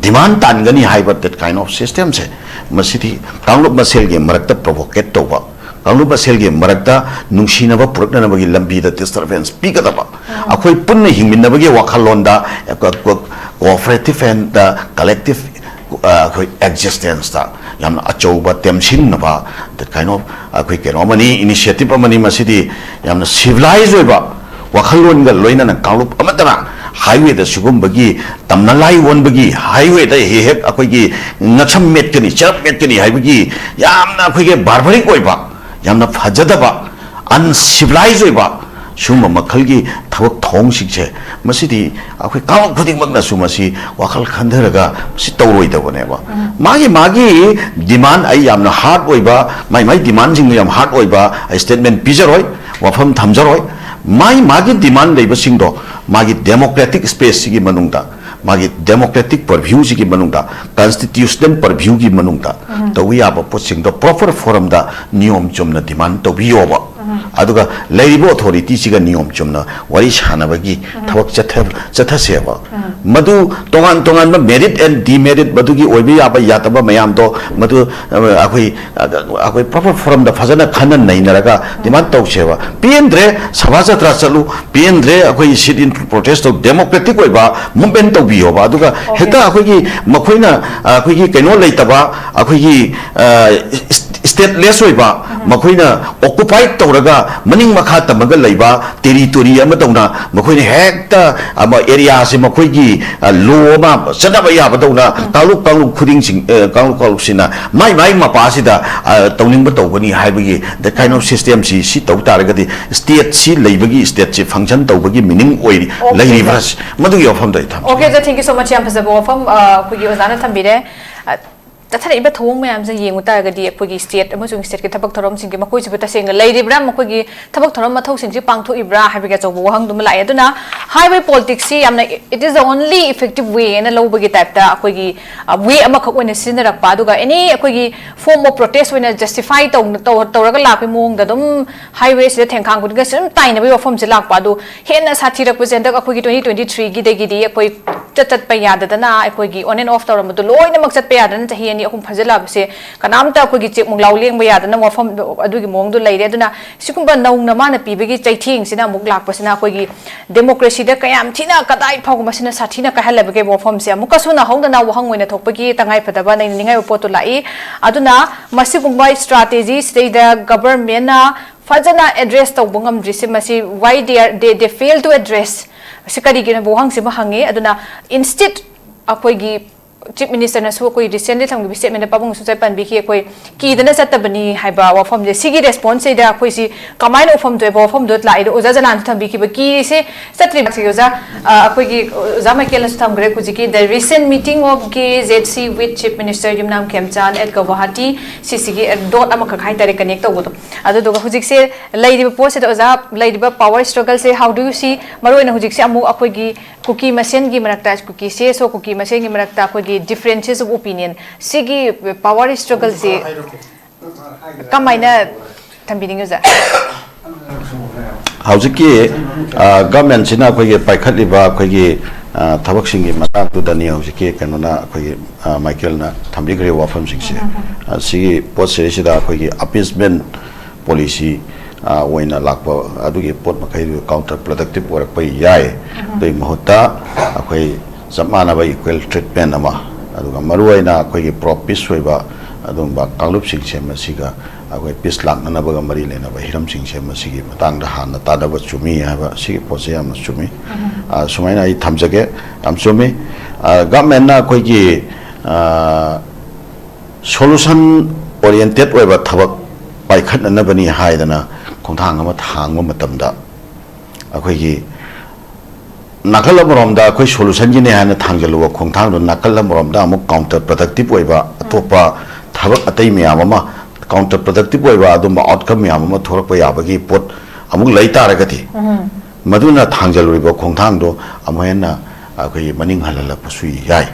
ꯗꯤꯃꯥꯟ ꯇꯥꯟꯒꯅꯤ ꯍꯥꯏꯕ that kind of systemꯁꯦ, ꯃꯁꯤꯗꯤ ꯀꯥꯡꯂꯨꯞ ꯃꯁꯦꯜꯒꯤ ꯃꯔꯛꯇ ꯄ꯭ꯔꯣꯚꯣꯀꯦꯠ ꯇꯧꯕ, ꯀꯥꯡꯂꯨꯞ ꯃꯁꯦꯜꯒꯤ ꯃꯔꯛꯇ ꯅꯨꯡꯁꯤꯅꯕ ꯄꯨꯔꯛꯅꯅꯕꯒꯤ ꯂꯝꯕꯤꯗ ꯗꯤꯁꯇꯔꯕꯦꯟꯁ ꯄꯤꯒꯗꯕ, ꯑꯩꯈꯣꯏ ꯄꯨꯟꯅ ꯍꯤꯡꯃꯤꯟꯅꯕꯒꯤ ꯋꯥꯈꯜꯂꯣꯟꯗ, ꯀꯣꯑꯣꯄꯔꯦꯇꯤꯞ ꯑꯦꯟꯗ ꯀꯂꯦꯛꯇꯤꯞ, ꯑꯩꯈꯣꯏ ꯑꯦꯛꯖꯤꯁꯇꯦꯟꯁꯇ ꯌꯥꯝꯅ ꯑꯆꯧꯕ ꯇꯦꯝꯁꯤꯡꯅꯕ, that kind of ꯑꯩꯈꯣꯏ ꯀꯩꯅꯣ ꯑꯃꯅꯤ, ꯏꯅꯤꯁꯤꯌꯦꯇꯤꯞ ꯑꯃꯅꯤ꯫ ꯃꯁꯤꯗꯤ ꯌꯥꯝꯅ ꯁꯤꯚꯤꯂꯥꯏꯖ ꯑꯣꯏꯕ ꯋꯥꯈꯜꯂꯣꯟꯒ ꯂꯣꯏꯅꯅ ꯀꯥꯡꯂꯨꯞ ꯑꯃꯠꯇꯅ ꯍꯥꯏꯋꯦꯗ ꯁꯤꯒꯨꯝꯕꯒꯤ ꯇꯝꯅ ꯂꯥꯏ ꯑꯣꯟꯕꯒꯤ, ꯍꯥꯏꯋꯦꯗ ꯍꯦꯛ ꯍꯦꯛ ꯑꯩꯈꯣꯏꯒꯤ ꯉꯛꯁꯝ ꯃꯦꯠꯀꯅꯤ, ꯆꯔꯞ ꯃꯦꯠꯀꯅꯤ ꯍꯥꯏꯕꯒꯤ ꯌꯥꯝꯅ ꯑꯩꯈꯣꯏꯒꯤ ꯕꯥꯔꯕꯔꯤꯛ ꯑꯣꯏꯕ, ꯌꯥꯝꯅ ꯐꯖꯗꯕ, ꯑꯟꯁꯤꯚꯤꯂꯥꯏꯖ ꯑꯣꯏꯕ, ꯁꯨꯝꯕ ꯃꯈꯜꯒꯤ ꯊꯕꯛ ꯊꯧꯑꯣꯡꯁꯤꯡꯁꯦ, ꯃꯁꯤꯗꯤ ꯑꯩꯈꯣꯏ ꯀꯥꯡꯂꯨꯞ ꯈꯨꯗꯤꯡꯃꯛꯅꯁꯨ ꯃꯁꯤ ꯋꯥꯈꯜ ꯈꯟꯊꯔꯒ ꯃꯁꯤ ꯇꯧꯔꯣꯏꯗꯕꯅꯦꯕ꯫ ꯃꯥꯒꯤ ꯃꯥꯒꯤ ꯗꯤꯃꯥꯟ, ꯑꯩ ꯌꯥꯝꯅ ꯍꯥꯔꯗ ꯑꯣꯏꯕ, ꯃꯥꯏ ꯃꯥꯏ ꯗꯤꯃꯥꯟꯁꯤꯡꯗꯣ ꯌꯥꯝ ꯍꯥꯔꯗ ꯑꯣꯏꯕ ꯁ꯭ꯇꯦꯠꯃꯦꯟ ꯄꯤꯖꯔꯣꯏ, ꯋꯥꯐꯝ ꯊꯝꯖꯔꯣꯏ꯫ ꯃꯥꯏ ꯃꯥꯒꯤ ꯗꯤꯃꯥꯟ ꯂꯩꯕꯁꯤꯡꯗꯣ ꯃꯥꯒꯤ ꯗꯦꯃꯣꯀ꯭ꯔꯦꯇꯤꯛ ꯁ꯭ꯄꯦꯁꯁꯤꯒꯤ ꯃꯅꯨꯡꯗ, ꯃꯥꯒꯤ ꯗꯦꯃꯣꯀ꯭ꯔꯦꯇꯤꯛ ꯄꯔꯚ꯭ꯌꯨꯁꯤꯒꯤ ꯃꯅꯨꯡꯗ, ꯀꯟꯁꯇꯤꯇ꯭ꯌꯨꯁꯅꯦꯜ ꯄꯔꯚ꯭ꯌꯨꯒꯤ ꯃꯅꯨꯡꯗ ꯇꯧꯕ ꯌꯥꯕ ꯄꯣꯠꯁꯤꯡꯗꯣ ꯄ꯭ꯔꯣꯄꯔ ꯐꯣꯔꯝꯗ ꯅꯤꯌꯣꯝ ꯆꯨꯝꯅ ꯗꯤꯃꯥꯟ ꯇꯧꯕꯤꯌꯣꯕ꯫ ꯑꯗꯨꯒ ꯂꯩꯔꯤꯕ ꯑꯣꯊꯣꯔꯤꯇꯤꯁꯤꯒ ꯅꯤꯌꯣꯝ ꯆꯨꯝꯅ ꯋꯥꯔꯤ ꯁꯥꯟꯅꯕꯒꯤ ꯊꯕꯛ ꯆꯠꯊ-, ꯆꯠꯊꯁꯦꯕ꯫ ꯃꯗꯨ ꯇꯣꯉꯥꯟ ꯇꯣꯉꯥꯟꯕ ꯃꯦꯔꯤꯠ ꯑꯦꯟ ꯗꯤꯃꯦꯔꯤꯠ, ꯃꯗꯨꯒꯤ ꯑꯣꯏꯕ ꯌꯥꯕ ꯌꯥꯗꯕ ꯃꯌꯥꯝꯗꯣ, ꯃꯗꯨ, ꯑ, ꯑꯩꯈꯣꯏ, ꯑ, ꯑꯩꯈꯣꯏ ꯄ꯭ꯔꯣꯄꯔ ꯐꯣꯔꯝꯗ ꯐꯖꯅ ꯈꯟꯅ ꯅꯩꯅꯔꯒ ꯗꯤꯃꯥꯟ ꯇꯧꯁꯦꯕ꯫ ꯄꯦꯟꯗ꯭ꯔꯦ, ꯁꯚꯥ ꯖꯇ꯭ꯔꯥ ꯆꯠꯂꯨ, ꯄꯦꯟꯗ꯭ꯔꯦ, ꯑꯩꯈꯣꯏ ꯁꯤꯠ ꯏꯟ ꯄ꯭ꯔꯣꯇꯦꯁ ꯇꯧ, ꯗꯦꯃꯣꯀ꯭ꯔꯦꯇꯤꯛ ꯑꯣꯏꯕ ꯃꯨꯞꯃꯦꯟ ꯇꯧꯕꯤꯌꯣꯕ꯫ ꯑꯗꯨꯒ ꯍꯦꯛꯇ ꯑꯩꯈꯣꯏꯒꯤ ꯃꯈꯣꯏꯅ, ꯑ, ꯑꯩꯈꯣꯏꯒꯤ ꯀꯩꯅꯣ ꯂꯩꯇꯕ, ꯑꯩꯈꯣꯏꯒꯤ, ꯑ, ꯁ꯭ꯇꯦꯠꯂꯦꯁ ꯑꯣꯏꯕ, ꯃꯈꯣꯏꯅ ꯑꯣꯀꯨꯄꯥꯏꯠ ꯇꯧꯔꯒ ꯃꯅꯤꯡ ꯃꯈꯥ ꯇꯝꯃꯒ ꯂꯩꯕ ꯇꯦꯔꯤꯇꯣꯔꯤ ꯑꯃꯗꯧꯅ ꯃꯈꯣꯏꯅ ꯍꯦꯛꯇ ꯑꯃ ꯑꯦꯔꯤꯌꯥꯁꯦ ꯃꯈꯣꯏꯒꯤ, ꯑ, ꯂꯣ ꯑꯃ ꯆꯠꯅꯕ ꯌꯥꯕꯗꯧꯅ ꯀꯥꯡꯂꯨꯞ, ꯀꯥꯡꯂꯨꯞ ꯈꯨꯗꯤꯡꯁꯤꯡ-, ꯑ, ꯀꯥꯡꯂꯨꯞ, ꯀꯥꯡꯂꯨꯞꯁꯤꯅ ꯃꯥꯏ ꯃꯥꯏ ꯃꯄꯥꯁꯤꯗ, ꯑ, ꯇꯧꯅꯤꯡꯕ ꯇꯧꯒꯅꯤ ꯍꯥꯏꯕꯒꯤ the kind of system ꯁꯤ, ꯁꯤ ꯇꯧ ꯇꯥꯔꯒꯗꯤ ꯁ꯭ꯇꯦꯠꯁꯤ ꯂꯩꯕꯒꯤ, ꯁ꯭ꯇꯦꯠꯁꯤ ꯐꯪꯁꯟ ꯇꯧꯕꯒꯤ ꯃꯤꯅꯤꯡ ꯑꯣꯏꯔꯤ, ꯂꯩꯔꯤꯕ꯭ꯔꯥ? ꯃꯗꯨꯒꯤ ꯋꯥꯐꯝꯗꯣ ꯑꯩ ꯊꯝꯖꯒꯦ꯫ Okay, sir, thank you so much. ꯌꯥꯝ ꯐꯖꯕ ꯋꯥꯐꯝ, ꯑ, ꯑꯩꯈꯣꯏꯒꯤ ꯑꯣꯖꯥꯅ ꯊꯝꯕꯤꯔꯦ꯫ ꯑ, ꯆꯠꯊꯔꯛꯏꯕ ꯊꯧꯑꯣꯡ ꯃꯌꯥꯝꯁꯦ ꯌꯦꯡꯉꯨ ꯇꯥꯔꯒꯗꯤ ꯑꯩꯈꯣꯏꯒꯤ ꯁ꯭ꯇꯦꯠ ꯑꯃꯁꯨꯡ ꯁ꯭ꯇꯦꯠꯀꯤ ꯊꯕꯛ ꯊꯧꯔꯝꯁꯤꯡꯒꯤ ꯃꯈꯣꯏꯁꯤꯕꯨ ꯇꯁꯦꯡꯅ ꯂꯩꯔꯤꯕ꯭ꯔꯥ, ꯃꯈꯣꯏꯒꯤ ꯊꯕꯛ ꯊꯧꯔꯝ ꯃꯊꯧꯁꯤꯡꯁꯤ ꯄꯥꯡꯊꯣꯛꯏꯕ꯭ꯔꯥ ꯍꯥꯏꯕꯒꯤ ꯑꯆꯧꯕ ꯋꯥꯍꯪꯗꯨꯃ ꯂꯥꯛꯑꯦ꯫ ꯑꯗꯨꯅ highway politics ꯁꯤ ꯌꯥꯝꯅ it is the only effective way ꯍꯥꯏꯅ ꯂꯧꯕꯒꯤ type ꯇ ꯑꯩꯈꯣꯏꯒꯤ, ꯑ, way ꯑꯃꯈꯛ ꯑꯣꯏꯅ ꯁꯤꯖꯤꯟꯅꯔꯛꯄ, ꯑꯗꯨꯒ any ꯑꯩꯈꯣꯏꯒꯤ form of protest ꯑꯣꯏꯅ justify ꯇꯧꯅ-, ꯇꯧ-, ꯇꯧꯔꯒ ꯂꯥꯛꯄꯒꯤ ꯃꯑꯣꯡꯗ ꯑꯗꯨꯝ highway ꯁꯤꯗ ꯊꯦꯡꯈꯥꯡ ꯈꯨꯗꯤꯡꯒ ꯑꯗꯨꯝ ꯇꯥꯏꯅꯕꯒꯤ ꯋꯥꯐꯝꯁꯦ ꯂꯥꯛꯄ꯫ ꯑꯗꯨ ꯍꯦꯟꯅ ꯁꯥꯊꯤꯔꯛꯄꯁꯦ ꯍꯟꯗꯛ ꯑꯩꯈꯣꯏꯒꯤ twenty twenty three ꯒꯤꯗꯒꯤꯗꯤ ꯑꯩꯈꯣꯏ ꯆꯠ ꯆꯠꯄ ꯌꯥꯗꯗꯅ, ꯑꯩꯈꯣꯏꯒꯤ on and off ꯇꯧꯔꯝꯕꯗꯣ ꯂꯣꯏꯅꯃꯛ ꯆꯠꯄ ꯌꯥꯗꯅ ꯆꯍꯤ ꯑꯅꯤ ꯑꯍꯨꯝ ꯐꯥꯖꯤꯜꯂꯛꯑꯕꯁꯦ ꯀꯅꯥꯝꯇ ꯑꯩꯈꯣꯏꯒꯤ ꯆꯦꯛ ꯃꯨꯛꯂꯥꯎ ꯂꯦꯡꯕ ꯌꯥꯗꯅ ꯋꯥꯐꯝ ꯑꯗꯨꯒꯤ ꯃꯑꯣꯡꯗꯣ ꯂꯩꯔꯦ꯫ ꯑꯗꯨꯅ ꯁꯤꯒꯨꯝꯕ ꯅꯧꯅ ꯃꯥꯅ ꯄꯤꯕꯒꯤ ꯆꯩꯊꯦꯡꯁꯤꯅ ꯑꯃꯨꯛ ꯂꯥꯛꯄꯁꯤꯅ ꯑꯩꯈꯣꯏꯒꯤ democracy ꯗ ꯀꯌꯥꯝ ꯊꯤꯅ, ꯀꯗꯥꯏ ꯐꯥꯎꯕ ꯃꯁꯤꯅ ꯁꯥꯊꯤꯅ ꯀꯥꯏꯍꯜꯂꯕꯒꯦ ꯋꯥꯐꯝꯁꯦ ꯑꯃꯨꯛꯀꯁꯨ ꯅꯧꯍꯧꯗꯅ ꯋꯥꯍꯪ ꯑꯣꯏꯅ ꯊꯣꯛꯄꯒꯤ ꯇꯉꯥꯏꯐꯗꯕ ꯅꯩꯅꯅꯤꯡꯉꯥꯏ ꯑꯣꯏꯕ ꯄꯣꯠꯇꯨ ꯂꯥꯛꯏ꯫ ꯑꯗꯨꯅ ꯃꯁꯤꯒꯨꯝꯕ strategy ꯁꯤꯗꯩꯗ government ꯅ ꯐꯖꯅ address ꯇꯧꯕ ꯉꯝꯗ꯭ꯔꯤꯁꯦ, ꯃꯁꯤ why they are, they, they fail to address? ꯃꯁꯤ ꯀꯔꯤꯒꯤꯅꯣ ꯋꯥꯍꯪꯁꯤꯃ ꯍꯪꯉꯤ꯫ ꯑꯗꯨꯅ instead ꯑꯩꯈꯣꯏꯒꯤ Chief Minister ꯅꯁꯨ ꯑꯩꯈꯣꯏ recently ꯊꯝꯈꯤꯕ statement ꯗ ꯄꯥꯕꯨꯡꯅꯁꯨ ꯉꯁꯥꯏ ꯄꯟꯕꯤꯈꯤ, ꯑꯩꯈꯣꯏ ꯀꯤꯗꯅ ꯆꯠꯇꯕꯅꯤ ꯍꯥꯏꯕ ꯋꯥꯐꯝꯁꯦ꯫ ꯁꯤꯒꯤ response ꯁꯤꯗ ꯑꯩꯈꯣꯏꯁꯤ ꯀꯃꯥꯏꯅ ꯎꯐꯝ ꯊꯣꯛꯑꯦꯕ? ꯋꯥꯐꯝꯗꯣ ꯂꯥꯛꯏꯗꯣ ꯑꯣꯖꯥ ꯖꯂꯥꯟꯁꯨ ꯊꯝꯕꯤꯈꯤꯕ, ꯀꯤꯔꯤꯁꯦ ꯆꯠꯇ꯭ꯔꯤꯕ꯫ ꯁꯤꯒꯤ ꯑꯣꯖꯥ, ꯑ, ꯑꯩꯈꯣꯏꯒꯤ ꯑꯣꯖꯥ ꯃꯥꯏꯀꯦꯜꯅꯁꯨ ꯊꯝꯈ꯭ꯔꯦ ꯍꯧꯖꯤꯛꯀꯤ "The recent meeting of K Z C with Chief Minister Yumnam Khemchand at Guwahati", ꯁꯤꯁꯤꯒꯤ dot ꯑꯃꯈꯛ ꯍꯥꯏꯇꯥꯔꯦ connect ꯇꯧꯕꯗꯣ꯫ ꯑꯗꯨꯗꯨꯒ ꯍꯧꯖꯤꯛꯁꯦ ꯂꯩꯔꯤꯕ ꯄꯣꯠꯁꯤꯗ ꯑꯣꯖꯥ, ꯂꯩꯔꯤꯕ power struggle say how do you see? ꯃꯔꯨꯑꯣꯏꯅ ꯍꯧꯖꯤꯛꯁꯦ ꯑꯃꯨꯛ ꯑꯩꯈꯣꯏꯒꯤ ꯀꯨꯀꯤ ꯃꯁꯦꯟꯒꯤ ꯃꯔꯛꯇ, ꯀꯨꯀꯤ C S O ꯀꯨꯀꯤ ꯃꯁꯦꯟꯒꯤ ꯃꯔꯛꯇ ꯑꯩꯈꯣꯏꯒꯤ differences of opinion, ꯁꯤꯒꯤ power struggle ꯁꯤ ꯀꯃꯥꯏꯅ ꯊꯝꯕꯤꯅꯤꯡꯉꯤ ꯑꯣꯖꯥ? ꯍꯧꯖꯤꯛꯀꯤ ꯒꯚꯔꯟꯃꯦꯟꯁꯤꯅ ꯑꯩꯈꯣꯏꯒꯤ ꯄꯥꯏꯈꯠꯂꯤꯕ ꯑꯩꯈꯣꯏꯒꯤ ꯑ, ꯊꯕꯛꯁꯤꯡꯒꯤ ꯃꯇꯥꯡꯗꯨꯗꯅꯤ ꯍꯧꯖꯤꯛꯀꯤ ꯀꯩꯅꯣꯅ ꯑꯩꯈꯣꯏꯒꯤ ꯑ, ꯃꯥꯏꯀꯦꯜꯅ ꯊꯝꯕꯤꯈ꯭ꯔꯤꯕ ꯋꯥꯐꯝꯁꯤꯡꯁꯦ꯫ ꯑ, ꯁꯤꯒꯤ ꯄꯣꯠꯁꯤꯗꯩꯁꯤꯗ ꯑꯩꯈꯣꯏꯒꯤ appeasement policy ꯑ, ꯑꯣꯏꯅ ꯂꯥꯛꯄ ꯑꯗꯨꯒꯤ ꯄꯣꯠ ꯃꯈꯩꯗꯨ counter productive ꯑꯣꯏꯔꯛꯄ ꯌꯥꯏ꯫ ꯑꯗꯨꯒꯤ ꯃꯍꯨꯠꯇ ꯑꯩꯈꯣꯏ ꯆꯞ ꯃꯥꯟꯅꯕ equal treatment ꯑꯃ, ꯑꯗꯨꯒ ꯃꯔꯨꯑꯣꯏꯅ ꯑꯩꯈꯣꯏꯒꯤ pro peace ꯑꯣꯏꯕ ꯑꯗꯨꯒꯨꯝꯕ ꯀꯥꯡꯂꯨꯞꯁꯤꯡꯁꯦ ꯃꯁꯤꯒ ꯑꯩꯈꯣꯏ peace ꯂꯥꯛꯅꯅꯕꯒ ꯃꯔꯤ ꯂꯩꯅꯕ ꯍꯤꯔꯝꯁꯤꯡꯁꯦ ꯃꯁꯤꯒꯤ ꯃꯇꯥꯡꯗ ꯍꯥꯟꯅ ꯇꯥꯟꯅꯕ ꯆꯨꯝꯃꯤ ꯍꯥꯏꯕ ꯁꯤꯒꯤ ꯄꯣꯠꯁꯦ ꯌꯥꯝꯅ ꯆꯨꯝꯃꯤ꯫ ꯑ, ꯁꯨꯃꯥꯏꯅ ꯑꯩ ꯊꯝꯖꯒꯦ꯫ ꯌꯥꯝ ꯆꯨꯝꯃꯤ꯫ ꯑ, ꯒꯚꯔꯟꯃꯦꯟꯅ ꯑꯩꯈꯣꯏꯒꯤ, ꯑ, solution oriented ꯑꯣꯏꯕ ꯊꯕꯛ ꯄꯥꯏꯈꯠꯅꯅꯕꯅꯤ ꯍꯥꯏꯗꯅ ꯈꯣꯡꯊꯥꯡ ꯑꯃ ꯊꯥꯡꯕ ꯃꯇꯝꯗ ꯑꯩꯈꯣꯏꯒꯤ ꯅꯥꯀꯜ ꯑꯃꯔꯣꯝꯗ ꯑꯩꯈꯣꯏ solution ꯒꯤꯅꯦ ꯍꯥꯏꯅ ꯊꯥꯡꯖꯜꯂꯨꯕ ꯈꯣꯡꯊꯥꯡꯗꯣ ꯅꯥꯀꯜ ꯑꯃꯔꯣꯝꯗ ꯑꯃꯨꯛ counter productive ꯑꯣꯏꯕ ꯑꯇꯣꯞꯄ ꯊꯕꯛ ꯑꯇꯩ ꯃꯌꯥꯝ ꯑꯃ counter productive ꯑꯣꯏꯕ ꯑꯗꯨꯝꯕ outcome ꯃꯌꯥꯝ ꯑꯃ ꯊꯣꯛꯂꯛꯄ ꯌꯥꯕꯒꯤ ꯄꯣꯠ ꯑꯃꯨꯛ ꯂꯩ ꯇꯥꯔꯒꯗꯤ ꯃꯗꯨꯅ ꯊꯥꯡꯖꯜꯂꯨꯔꯤꯕ ꯈꯣꯡꯊꯥꯡꯗꯣ ꯑꯃꯨꯛ ꯍꯦꯟꯅ ꯑꯩꯈꯣꯏꯒꯤ ꯃꯅꯤꯡ ꯍꯜꯍꯜꯂꯛꯄꯁꯨ ꯌꯥꯏ꯫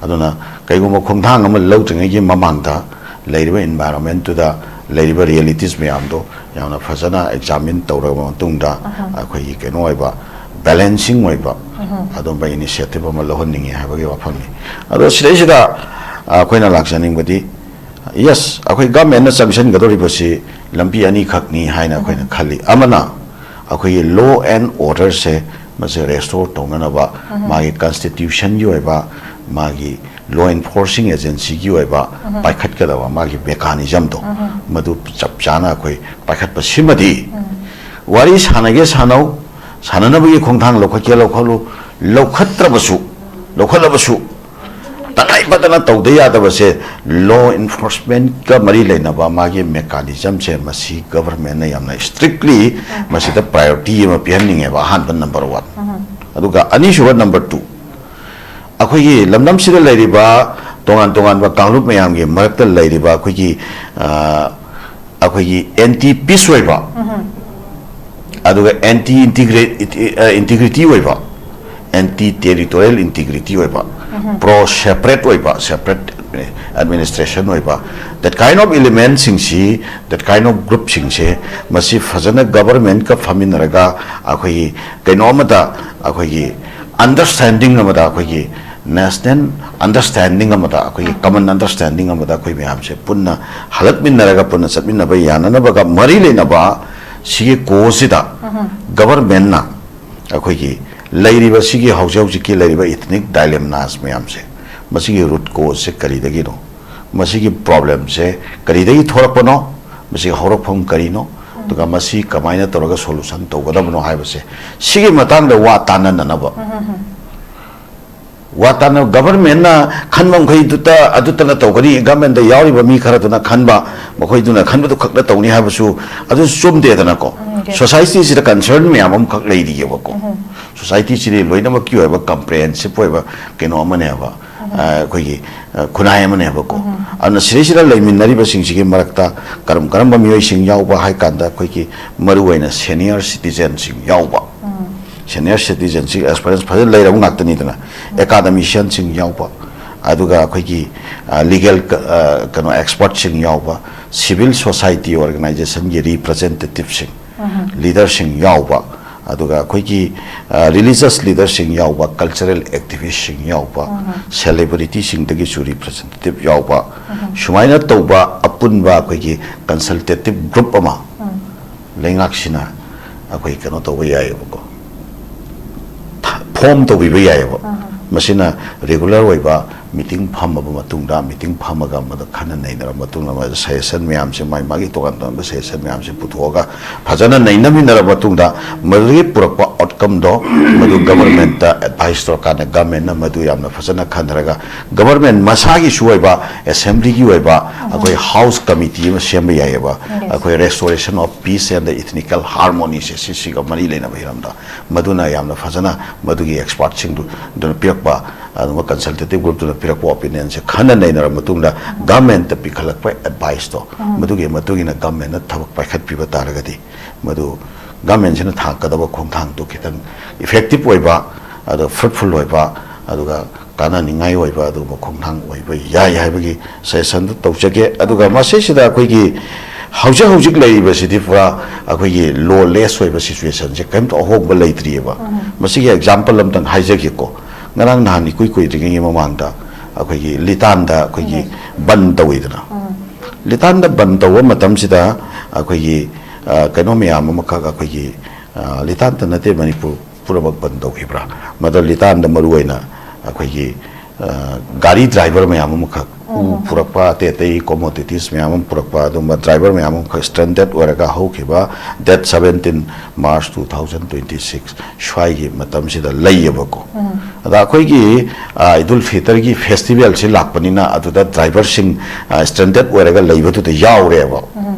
ꯑꯗꯨꯅ ꯀꯩꯒꯨꯝꯕ ꯈꯣꯡꯊꯥꯡ ꯑꯃ ꯂꯧꯗ꯭ꯔꯤꯉꯩꯒꯤ ꯃꯃꯥꯡꯗ ꯂꯩꯔꯤꯕ environment ꯇꯨꯗ ꯂꯩꯔꯤꯕ realities ꯃꯌꯥꯝꯗꯣ ꯌꯥꯝꯅ ꯐꯖꯅ examine ꯇꯧꯔꯕ ꯃꯇꯨꯡꯗ ꯑꯩꯈꯣꯏꯒꯤ ꯀꯩꯅꯣ ꯑꯣꯏꯕ balancing ꯑꯣꯏꯕ ꯑꯗꯨꯝꯕ initiative ꯑꯃ ꯂꯧꯍꯟꯅꯤꯡꯉꯤ ꯍꯥꯏꯕꯒꯤ ꯋꯥꯐꯝꯅꯤ꯫ ꯑꯗꯣ ꯁꯤꯗꯩꯁꯤꯗ ꯑꯩꯈꯣꯏꯅ ꯂꯥꯛꯆꯅꯤꯡꯕꯗꯤ, yes, ꯑꯩꯈꯣꯏ ꯒꯚꯔꯟꯃꯦꯟꯅ ꯆꯪꯁꯤꯟꯒꯗꯧꯔꯤꯕꯁꯤ ꯂꯝꯕꯤ ꯑꯅꯤꯈꯛꯅꯤ ꯍꯥꯏꯅ ꯑꯩꯈꯣꯏꯅ ꯈꯜꯂꯤ꯫ ꯑꯃꯅ ꯑꯩꯈꯣꯏꯒꯤ law and order ꯁꯦ ꯃꯁꯦ restore ꯇꯧꯅꯅꯕ ꯃꯥꯒꯤ constitution ꯒꯤ ꯑꯣꯏꯕ, ꯃꯥꯒꯤ law enforcing agency ꯒꯤ ꯑꯣꯏꯕ ꯄꯥꯏꯈꯠꯀꯗꯕ ꯃꯥꯒꯤ mechanism ꯗꯣ ꯃꯗꯨ ꯆꯞ ꯆꯥꯅ ꯑꯩꯈꯣꯏ ꯄꯥꯏꯈꯠꯄ ꯁꯤꯃꯗꯤ ꯋꯥꯔꯤ ꯁꯥꯟꯅꯒꯦ ꯁꯥꯟꯅꯧ, ꯁꯥꯟꯅꯅꯕꯒꯤ ꯈꯣꯡꯊꯥꯡ ꯂꯧꯈꯠꯀꯦ ꯂꯧꯈꯠꯂꯨ, ꯂꯧꯈꯠꯇ꯭ꯔꯕꯁꯨ, ꯂꯧꯈꯠꯂꯕꯁꯨ ꯇꯉꯥꯏ ꯐꯗꯅ ꯇꯧꯗ ꯌꯥꯗꯕꯁꯦ, ꯂꯣ ꯏꯟꯐꯣꯔꯁꯃꯦꯟꯠꯀ ꯃꯔꯤ ꯂꯩꯅꯕ ꯃꯥꯒꯤ ꯃꯦꯀꯥꯅꯤꯖꯝꯁꯦ, ꯃꯁꯤ ꯒꯚꯔꯟꯃꯦꯟꯠꯅ ꯌꯥꯝꯅ ꯏꯁꯇ꯭ꯔꯤꯛꯂꯤ ꯃꯁꯤꯗ ꯄ꯭ꯔꯥꯏꯌꯣꯔꯤꯇꯤ ꯑꯃ ꯄꯤꯍꯟꯅꯤꯡꯉꯦꯕ, ꯑꯍꯥꯟꯕ ꯅꯝꯕꯔ ꯋꯥꯟ꯫ ꯑꯗꯨꯒ ꯑꯅꯤꯁꯨꯕ ꯅꯝꯕꯔ ꯇꯨ, ꯑꯩꯈꯣꯏꯒꯤ ꯂꯝꯗꯝꯁꯤꯗ ꯂꯩꯔꯤꯕ ꯇꯣꯉꯥꯟ ꯇꯣꯉꯥꯟꯕ ꯀꯥꯡꯂꯨꯞ ꯃꯌꯥꯝꯒꯤ ꯃꯔꯛꯇ ꯂꯩꯔꯤꯕ ꯑꯩꯈꯣꯏꯒꯤ, ꯑ, ꯑꯩꯈꯣꯏꯒꯤ ꯑꯦꯟꯇꯤ ꯄꯤꯁ ꯑꯣꯏꯕ, ꯑꯗꯨꯒ ꯑꯦꯟꯇꯤ ꯏꯟꯇꯤꯒ꯭ꯔꯦ-, ꯏꯟꯇꯤꯒ꯭ꯔꯤꯇꯤ ꯑꯣꯏꯕ, ꯑꯦꯟꯇꯤ ꯇꯦꯔꯤꯇꯣꯔꯤꯌꯦꯜ ꯏꯟꯇꯤꯒ꯭ꯔꯤꯇꯤ ꯑꯣꯏꯕ, ꯄ꯭ꯔꯣ ꯁꯦꯄꯔꯦꯠ ꯑꯣꯏꯕ, ꯁꯦꯄꯔꯦꯠ ꯑꯦꯗꯃꯤꯅꯤꯁꯇ꯭ꯔꯦꯁꯟ ꯑꯣꯏꯕ, that kind of elementꯁꯤꯡꯁꯤ, that kind of groupꯁꯤꯡꯁꯦ, ꯃꯁꯤ ꯐꯖꯅ ꯒꯚꯔꯟꯃꯦꯟꯠꯀ ꯐꯝꯃꯤꯟꯅꯔꯒ ꯑꯩꯈꯣꯏꯒꯤ ꯀꯩꯅꯣ ꯑꯃꯗ, ꯑꯩꯈꯣꯏꯒꯤ ꯑꯟꯗꯔꯁ꯭ꯇꯦꯟꯗꯤꯡ ꯑꯃꯗ, ꯑꯩꯈꯣꯏꯒꯤ ꯅꯦꯁꯅꯦꯜ ꯑꯟꯗꯔꯁ꯭ꯇꯦꯟꯗꯤꯡ ꯑꯃꯗ, ꯑꯩꯈꯣꯏꯒꯤ ꯀꯃꯟ ꯑꯟꯗꯔꯁ꯭ꯇꯦꯟꯗꯤꯡ ꯑꯃꯗ ꯑꯩꯈꯣꯏ ꯃꯌꯥꯝꯁꯦ ꯄꯨꯟꯅ ꯍꯜꯂꯛꯃꯤꯟꯅꯔꯒ ꯄꯨꯟꯅ ꯆꯠꯃꯤꯟꯅꯕ ꯌꯥꯅꯅꯕꯒ ꯃꯔꯤ ꯂꯩꯅꯕ ꯁꯤꯒꯤ ꯀꯣꯁꯁꯤꯗ ꯒꯚꯔꯟꯃꯦꯟꯠꯅ ꯑꯩꯈꯣꯏꯒꯤ ꯂꯩꯔꯤꯕ ꯁꯤꯒꯤ ꯍꯧꯖꯤꯛ ꯍꯧꯖꯤꯛꯀꯤ ꯂꯩꯔꯤꯕ ꯏꯊꯅꯤꯛ ꯗꯥꯏꯂꯦꯝꯅꯥꯁ ꯃꯌꯥꯝꯁꯦ, ꯃꯁꯤꯒꯤ ꯔꯨꯠ ꯀꯣꯁꯁꯦ ꯀꯔꯤꯗꯒꯤꯅꯣ, ꯃꯁꯤꯒꯤ ꯄ꯭ꯔꯣꯕ꯭ꯂꯦꯝꯁꯦ ꯀꯔꯤꯗꯒꯤ ꯊꯣꯛꯂꯛꯄꯅꯣ, ꯃꯁꯤꯒꯤ ꯍꯧꯔꯛꯐꯝ ꯀꯔꯤꯅꯣ, ꯑꯗꯨꯒ ꯃꯁꯤ ꯀꯃꯥꯏꯅ ꯇꯧꯔꯒ ꯁꯣꯂꯨꯁꯟ ꯇꯧꯒꯗꯕꯅꯣ ꯍꯥꯏꯕꯁꯦ, ꯁꯤꯒꯤ ꯃꯇꯥꯡꯗ ꯋꯥ ꯇꯥꯟꯅꯅꯅꯕ꯫ ꯋꯥ ꯇꯥꯟꯅ, ꯒꯚꯔꯟꯃꯦꯟꯠꯅ ꯈꯟꯕ ꯃꯈꯩꯗꯨꯇ, ꯑꯗꯨꯇꯅ ꯇꯧꯒꯅꯤ, ꯒꯚꯔꯟꯃꯦꯟꯠꯇ ꯌꯥꯎꯔꯤꯕ ꯃꯤ ꯈꯔꯗꯨꯅ ꯈꯟꯕ, ꯃꯈꯣꯏꯗꯨꯅ ꯈꯟꯕꯗꯨ ꯈꯛꯅ ꯇꯧꯅꯤ ꯍꯥꯏꯕꯁꯨ ꯑꯗꯨꯁꯨ ꯆꯨꯝꯗꯦꯗꯅꯀꯣ꯫ ꯎꯝ, yes. ꯁꯣꯁꯥꯏꯇꯤꯁꯤꯗ ꯀꯟꯁꯔꯟ ꯃꯌꯥꯝ ꯑꯃꯈꯛ ꯂꯩꯔꯤꯑꯕꯀꯣ꯫ ꯁꯣꯁꯥꯏꯇꯤꯁꯤꯗꯤ ꯂꯣꯏꯅꯃꯛꯀꯤ ꯑꯣꯏꯕ ꯀꯝꯄ꯭ꯔꯦꯍꯦꯟꯁꯤꯞ ꯑꯣꯏꯕ ꯀꯩꯅꯣ ꯑꯃꯅꯦꯕ, ꯑ, ꯑꯩꯈꯣꯏꯒꯤ, ꯑ, ꯈꯨꯟꯅꯥꯏ ꯑꯃꯅꯦꯕꯀꯣ꯫ ꯑꯗꯨꯅ ꯁꯤꯗꯩꯁꯤꯗ ꯂꯩꯃꯤꯟꯅꯔꯤꯕꯁꯤꯡꯁꯤꯒꯤ ꯃꯔꯛꯇ ꯀꯔꯝ ꯀꯔꯝꯕ ꯃꯤꯑꯣꯏꯁꯤꯡ ꯌꯥꯎꯕ ꯍꯥꯏ ꯀꯥꯟꯗ, ꯑꯩꯈꯣꯏꯒꯤ ꯃꯔꯨꯑꯣꯏꯅ ꯁꯦꯅꯤꯌꯔ ꯁꯤꯇꯤꯖꯦꯟꯁꯤꯡ ꯌꯥꯎꯕ, ꯁꯦꯅꯤꯌꯔ ꯁꯤꯇꯤꯖꯦꯟꯁꯤꯡ ꯑꯦꯛꯁꯄꯔꯤꯌꯦꯟꯁ ꯐꯖꯅ ꯂꯩꯔꯕ ꯉꯥꯛꯇꯅꯤꯗꯅ, ꯑꯦꯀꯥꯗꯃꯤꯁꯤꯌꯟꯁꯤꯡ ꯌꯥꯎꯕ, ꯑꯗꯨꯒ ꯑꯩꯈꯣꯏꯒꯤ, ꯑ, ꯂꯤꯒꯦꯜ ꯀ-, ꯑ, ꯀꯩꯅꯣ, ꯑꯦꯛꯁꯄꯔꯠꯁꯤꯡ ꯌꯥꯎꯕ, ꯁꯤꯚꯤꯜ ꯁꯣꯁꯥꯏꯇꯤ ꯑꯣꯔꯒꯅꯥꯏꯖꯦꯁꯟꯒꯤ ꯔꯤꯄ꯭ꯔꯖꯦꯟꯇꯦꯇꯤꯞꯁꯤꯡ, ꯂꯤꯗꯔꯁꯤꯡ ꯌꯥꯎꯕ, ꯑꯗꯨꯒ ꯑꯩꯈꯣꯏꯒꯤ, ꯑ, ꯔꯤꯂꯤꯖꯁ ꯂꯤꯗꯔꯁꯤꯡ ꯌꯥꯎꯕ, ꯀꯜꯆꯔꯦꯜ ꯑꯦꯛꯇꯤꯚꯤꯁꯁꯤꯡ ꯌꯥꯎꯕ, ꯁꯦꯂꯦꯕ꯭ꯔꯤꯇꯤꯁꯤꯡꯗꯒꯤꯁꯨ ꯔꯤꯄ꯭ꯔꯖꯦꯟꯇꯦꯇꯤꯞ ꯌꯥꯎꯕ, ꯁꯨꯃꯥꯏꯅ ꯇꯧꯕ ꯑꯄꯨꯟꯕ ꯑꯩꯈꯣꯏꯒꯤ ꯀꯟꯁꯜꯇꯦꯇꯤꯞ ꯒ꯭ꯔꯨꯞ ꯑꯃ ꯂꯩꯉꯥꯛꯁꯤꯅ ꯑꯩꯈꯣꯏ ꯀꯩꯅꯣ ꯇꯧꯕ ꯌꯥꯏꯑꯕꯀꯣ, ꯊ-, ꯐꯣꯝ ꯇꯧꯕꯤꯕ ꯌꯥꯏꯑꯕ꯫ ꯃꯁꯤꯅ ꯔꯤꯒꯨꯂꯔ ꯑꯣꯏꯕ ꯃꯤꯇꯤꯡ ꯐꯝꯃꯕ ꯃꯇꯨꯡꯗ, ꯃꯤꯇꯤꯡ ꯐꯝꯃꯒ ꯃꯗꯨ ꯈꯟꯅ ꯅꯩꯅꯔꯕ ꯃꯇꯨꯡꯗ, ꯃꯗꯨ ꯁꯖꯦꯁꯟ ꯃꯌꯥꯝꯁꯦ, ꯃꯥꯒꯤ ꯃꯥꯒꯤ ꯇꯣꯉꯥꯟ ꯇꯣꯉꯥꯟꯕ ꯁꯖꯦꯁꯟ ꯃꯌꯥꯝꯁꯦ ꯄꯨꯊꯣꯛꯑꯒ ꯐꯖꯅ ꯅꯩꯅꯃꯤꯟꯅꯔꯕ ꯃꯇꯨꯡꯗ, ꯃꯗꯨꯗꯒꯤ ꯄꯨꯔꯛꯄ ꯑꯥꯎꯠꯀꯝꯗꯣ ꯃꯗꯨ ꯒꯚꯔꯟꯃꯦꯟꯠꯇ ꯑꯦꯗꯚꯥꯏꯁ ꯇꯧꯔꯀꯥꯟꯗ, ꯒꯚꯔꯟꯃꯦꯟꯠꯅ ꯃꯗꯨ ꯌꯥꯝꯅ ꯐꯖꯅ ꯈꯟꯊꯔꯒ, ꯒꯚꯔꯟꯃꯦꯟꯠ ꯃꯁꯥꯒꯤꯁꯨ ꯑꯣꯏꯕ, ꯑꯦꯁꯦꯝꯕ꯭ꯂꯤꯒꯤ ꯑꯣꯏꯕ ꯑꯩꯈꯣꯏ ꯍꯥꯎꯁ ꯀꯃꯤꯇꯤ ꯑꯃ ꯁꯦꯝꯕ ꯌꯥꯏꯑꯕ꯫ ꯑꯩꯈꯣꯏ Restoration of Peace and the Ethnical Harmony ꯁꯦ, ꯁꯤꯁꯤꯒ ꯃꯔꯤ ꯂꯩꯅꯕ ꯍꯤꯔꯝꯗ꯫ ꯃꯗꯨꯅ ꯌꯥꯝꯅ ꯐꯖꯅ ꯃꯗꯨꯒꯤ ꯑꯦꯛꯁꯄꯥꯔꯠꯁꯤꯡꯗꯨ, ꯑꯗꯨꯅ ꯄꯤꯔꯛꯄ, ꯑꯗꯨꯒ ꯀꯟꯁꯜꯇꯦꯇꯤꯚ ꯒ꯭ꯔꯨꯞꯇꯨꯅ ꯄꯤꯔꯛꯄ ꯑꯣꯄꯤꯅꯤꯌꯟꯁꯦ ꯈꯟꯅ ꯅꯩꯅꯔꯕ ꯃꯇꯨꯡꯗ, ꯒꯚꯔꯟꯃꯦꯟꯠꯇ ꯄꯤꯈꯠꯂꯛꯄ ꯑꯦꯗꯚꯥꯏꯁꯇꯣ, ꯃꯗꯨꯒꯤ ꯃꯇꯨꯡ ꯏꯟꯅ ꯒꯚꯔꯟꯃꯦꯟꯠꯅ ꯊꯕꯛ ꯄꯥꯏꯈꯠꯄꯤꯕ ꯇꯥꯔꯒꯗꯤ, ꯃꯗꯨ ꯒꯚꯔꯟꯃꯦꯟꯠꯁꯤꯅ ꯊꯥꯡꯒꯗꯕ ꯈꯣꯡꯊꯥꯡꯗꯣ ꯈꯤꯇꯪ ꯏꯐꯦꯛꯇꯤꯚ ꯑꯣꯏꯕ, ꯑꯗꯨꯒ ꯐ꯭ꯔꯨꯠꯐꯨꯜ ꯑꯣꯏꯕ, ꯑꯗꯨꯒ ꯀꯥꯟꯅꯅꯤꯡꯉꯥꯏ ꯑꯣꯏꯕ ꯑꯗꯨꯒꯨꯝꯕ ꯈꯣꯡꯊꯥꯡ ꯑꯣꯏꯕ ꯌꯥꯏ ꯍꯥꯏꯕꯒꯤ ꯁꯖꯦꯁꯟꯗꯨ ꯇꯧꯖꯒꯦ꯫ ꯑꯗꯨꯒ ꯃꯁꯤꯁꯤꯗ ꯑꯩꯈꯣꯏꯒꯤ ꯍꯧꯖꯤꯛ ꯍꯧꯖꯤꯛ ꯂꯩꯔꯤꯕꯁꯤꯗꯤ ꯄꯨꯔꯥ ꯑꯩꯈꯣꯏꯒꯤ ꯂꯣꯂꯦꯁ ꯑꯣꯏꯕ ꯁꯤꯆꯨꯋꯦꯁꯟꯁꯦ, ꯀꯔꯤꯝꯇ ꯑꯍꯣꯡꯕ ꯂꯩꯇ꯭ꯔꯤꯑꯕ꯫ ꯃꯁꯤꯒꯤ ꯑꯦꯛꯖꯥꯝꯄꯜ ꯑꯃꯇꯪ ꯍꯥꯏꯖꯒꯦꯀꯣ꯫ ꯉꯔꯥꯡ ꯅꯍꯥꯟ ꯏꯀꯨꯏ ꯀꯨꯏꯗ꯭ꯔꯤꯉꯩꯒꯤ ꯃꯃꯥꯡꯗ ꯑꯩꯈꯣꯏꯒꯤ ꯂꯤꯇꯥꯟꯗ ꯑꯩꯈꯣꯏꯒꯤ ꯕꯟ ꯇꯧꯋꯤꯗꯅ꯫ ꯂꯤꯇꯥꯟꯗ ꯕꯟ ꯇꯧꯕ ꯃꯇꯝꯁꯤꯗ ꯑꯩꯈꯣꯏꯒꯤ, ꯑ, ꯀꯩꯅꯣ ꯃꯌꯥꯝ ꯑꯃꯈꯛ ꯑꯩꯈꯣꯏꯒꯤ, ꯑ, ꯂꯤꯇꯥꯟꯇ ꯅꯠꯇꯦ, ꯃꯅꯤꯄꯨꯔ ꯄꯨꯝꯅꯃꯛ ꯕꯟ ꯇꯧꯈꯤꯕ꯭ꯔꯥ? ꯃꯗꯨ ꯂꯤꯇꯥꯟꯗ ꯃꯔꯨꯑꯣꯏꯅ ꯑꯩꯈꯣꯏꯒꯤ, ꯑ, ꯒꯥꯔꯤ ꯗ꯭ꯔꯥꯏꯚꯔ ꯃꯌꯥꯝ ꯑꯃꯈꯛ ꯎ ꯄꯨꯔꯛꯄ, ꯑꯇꯩ ꯑꯇꯩ ꯀꯣꯃꯣꯗꯤꯇꯤꯁ ꯃꯌꯥꯝ ꯑꯃ ꯄꯨꯔꯛꯄ, ꯑꯗꯨꯒꯨꯝꯕ ꯗ꯭ꯔꯥꯏꯚꯔ ꯃꯌꯥꯝ ꯑꯃꯈꯛ ꯁ꯭ꯇ꯭ꯔꯦꯟꯗꯦꯗ ꯑꯣꯏꯔꯒ ꯍꯧꯈꯤꯕ date seventeen March two thousand twenty six ꯁ꯭ꯋꯥꯏꯒꯤ ꯃꯇꯝꯁꯤꯗ ꯂꯩꯌꯦꯕꯀꯣ꯫ ꯑꯗ ꯑꯩꯈꯣꯏꯒꯤ, ꯑ, ꯏꯗꯨꯜ ꯐꯤꯇꯔꯒꯤ ꯐꯦꯁꯇꯤꯚꯦꯜꯁꯤ ꯂꯥꯛꯄꯅꯤꯅ ꯑꯗꯨꯗ ꯗ꯭ꯔꯥꯏꯚꯔꯁꯤꯡ, ꯑ, ꯁ꯭ꯇ꯭ꯔꯦꯟꯗꯦꯗ ꯑꯣꯏꯔꯒ ꯂꯩꯕꯗꯨꯗ ꯌꯥꯎꯔꯦꯕ꯫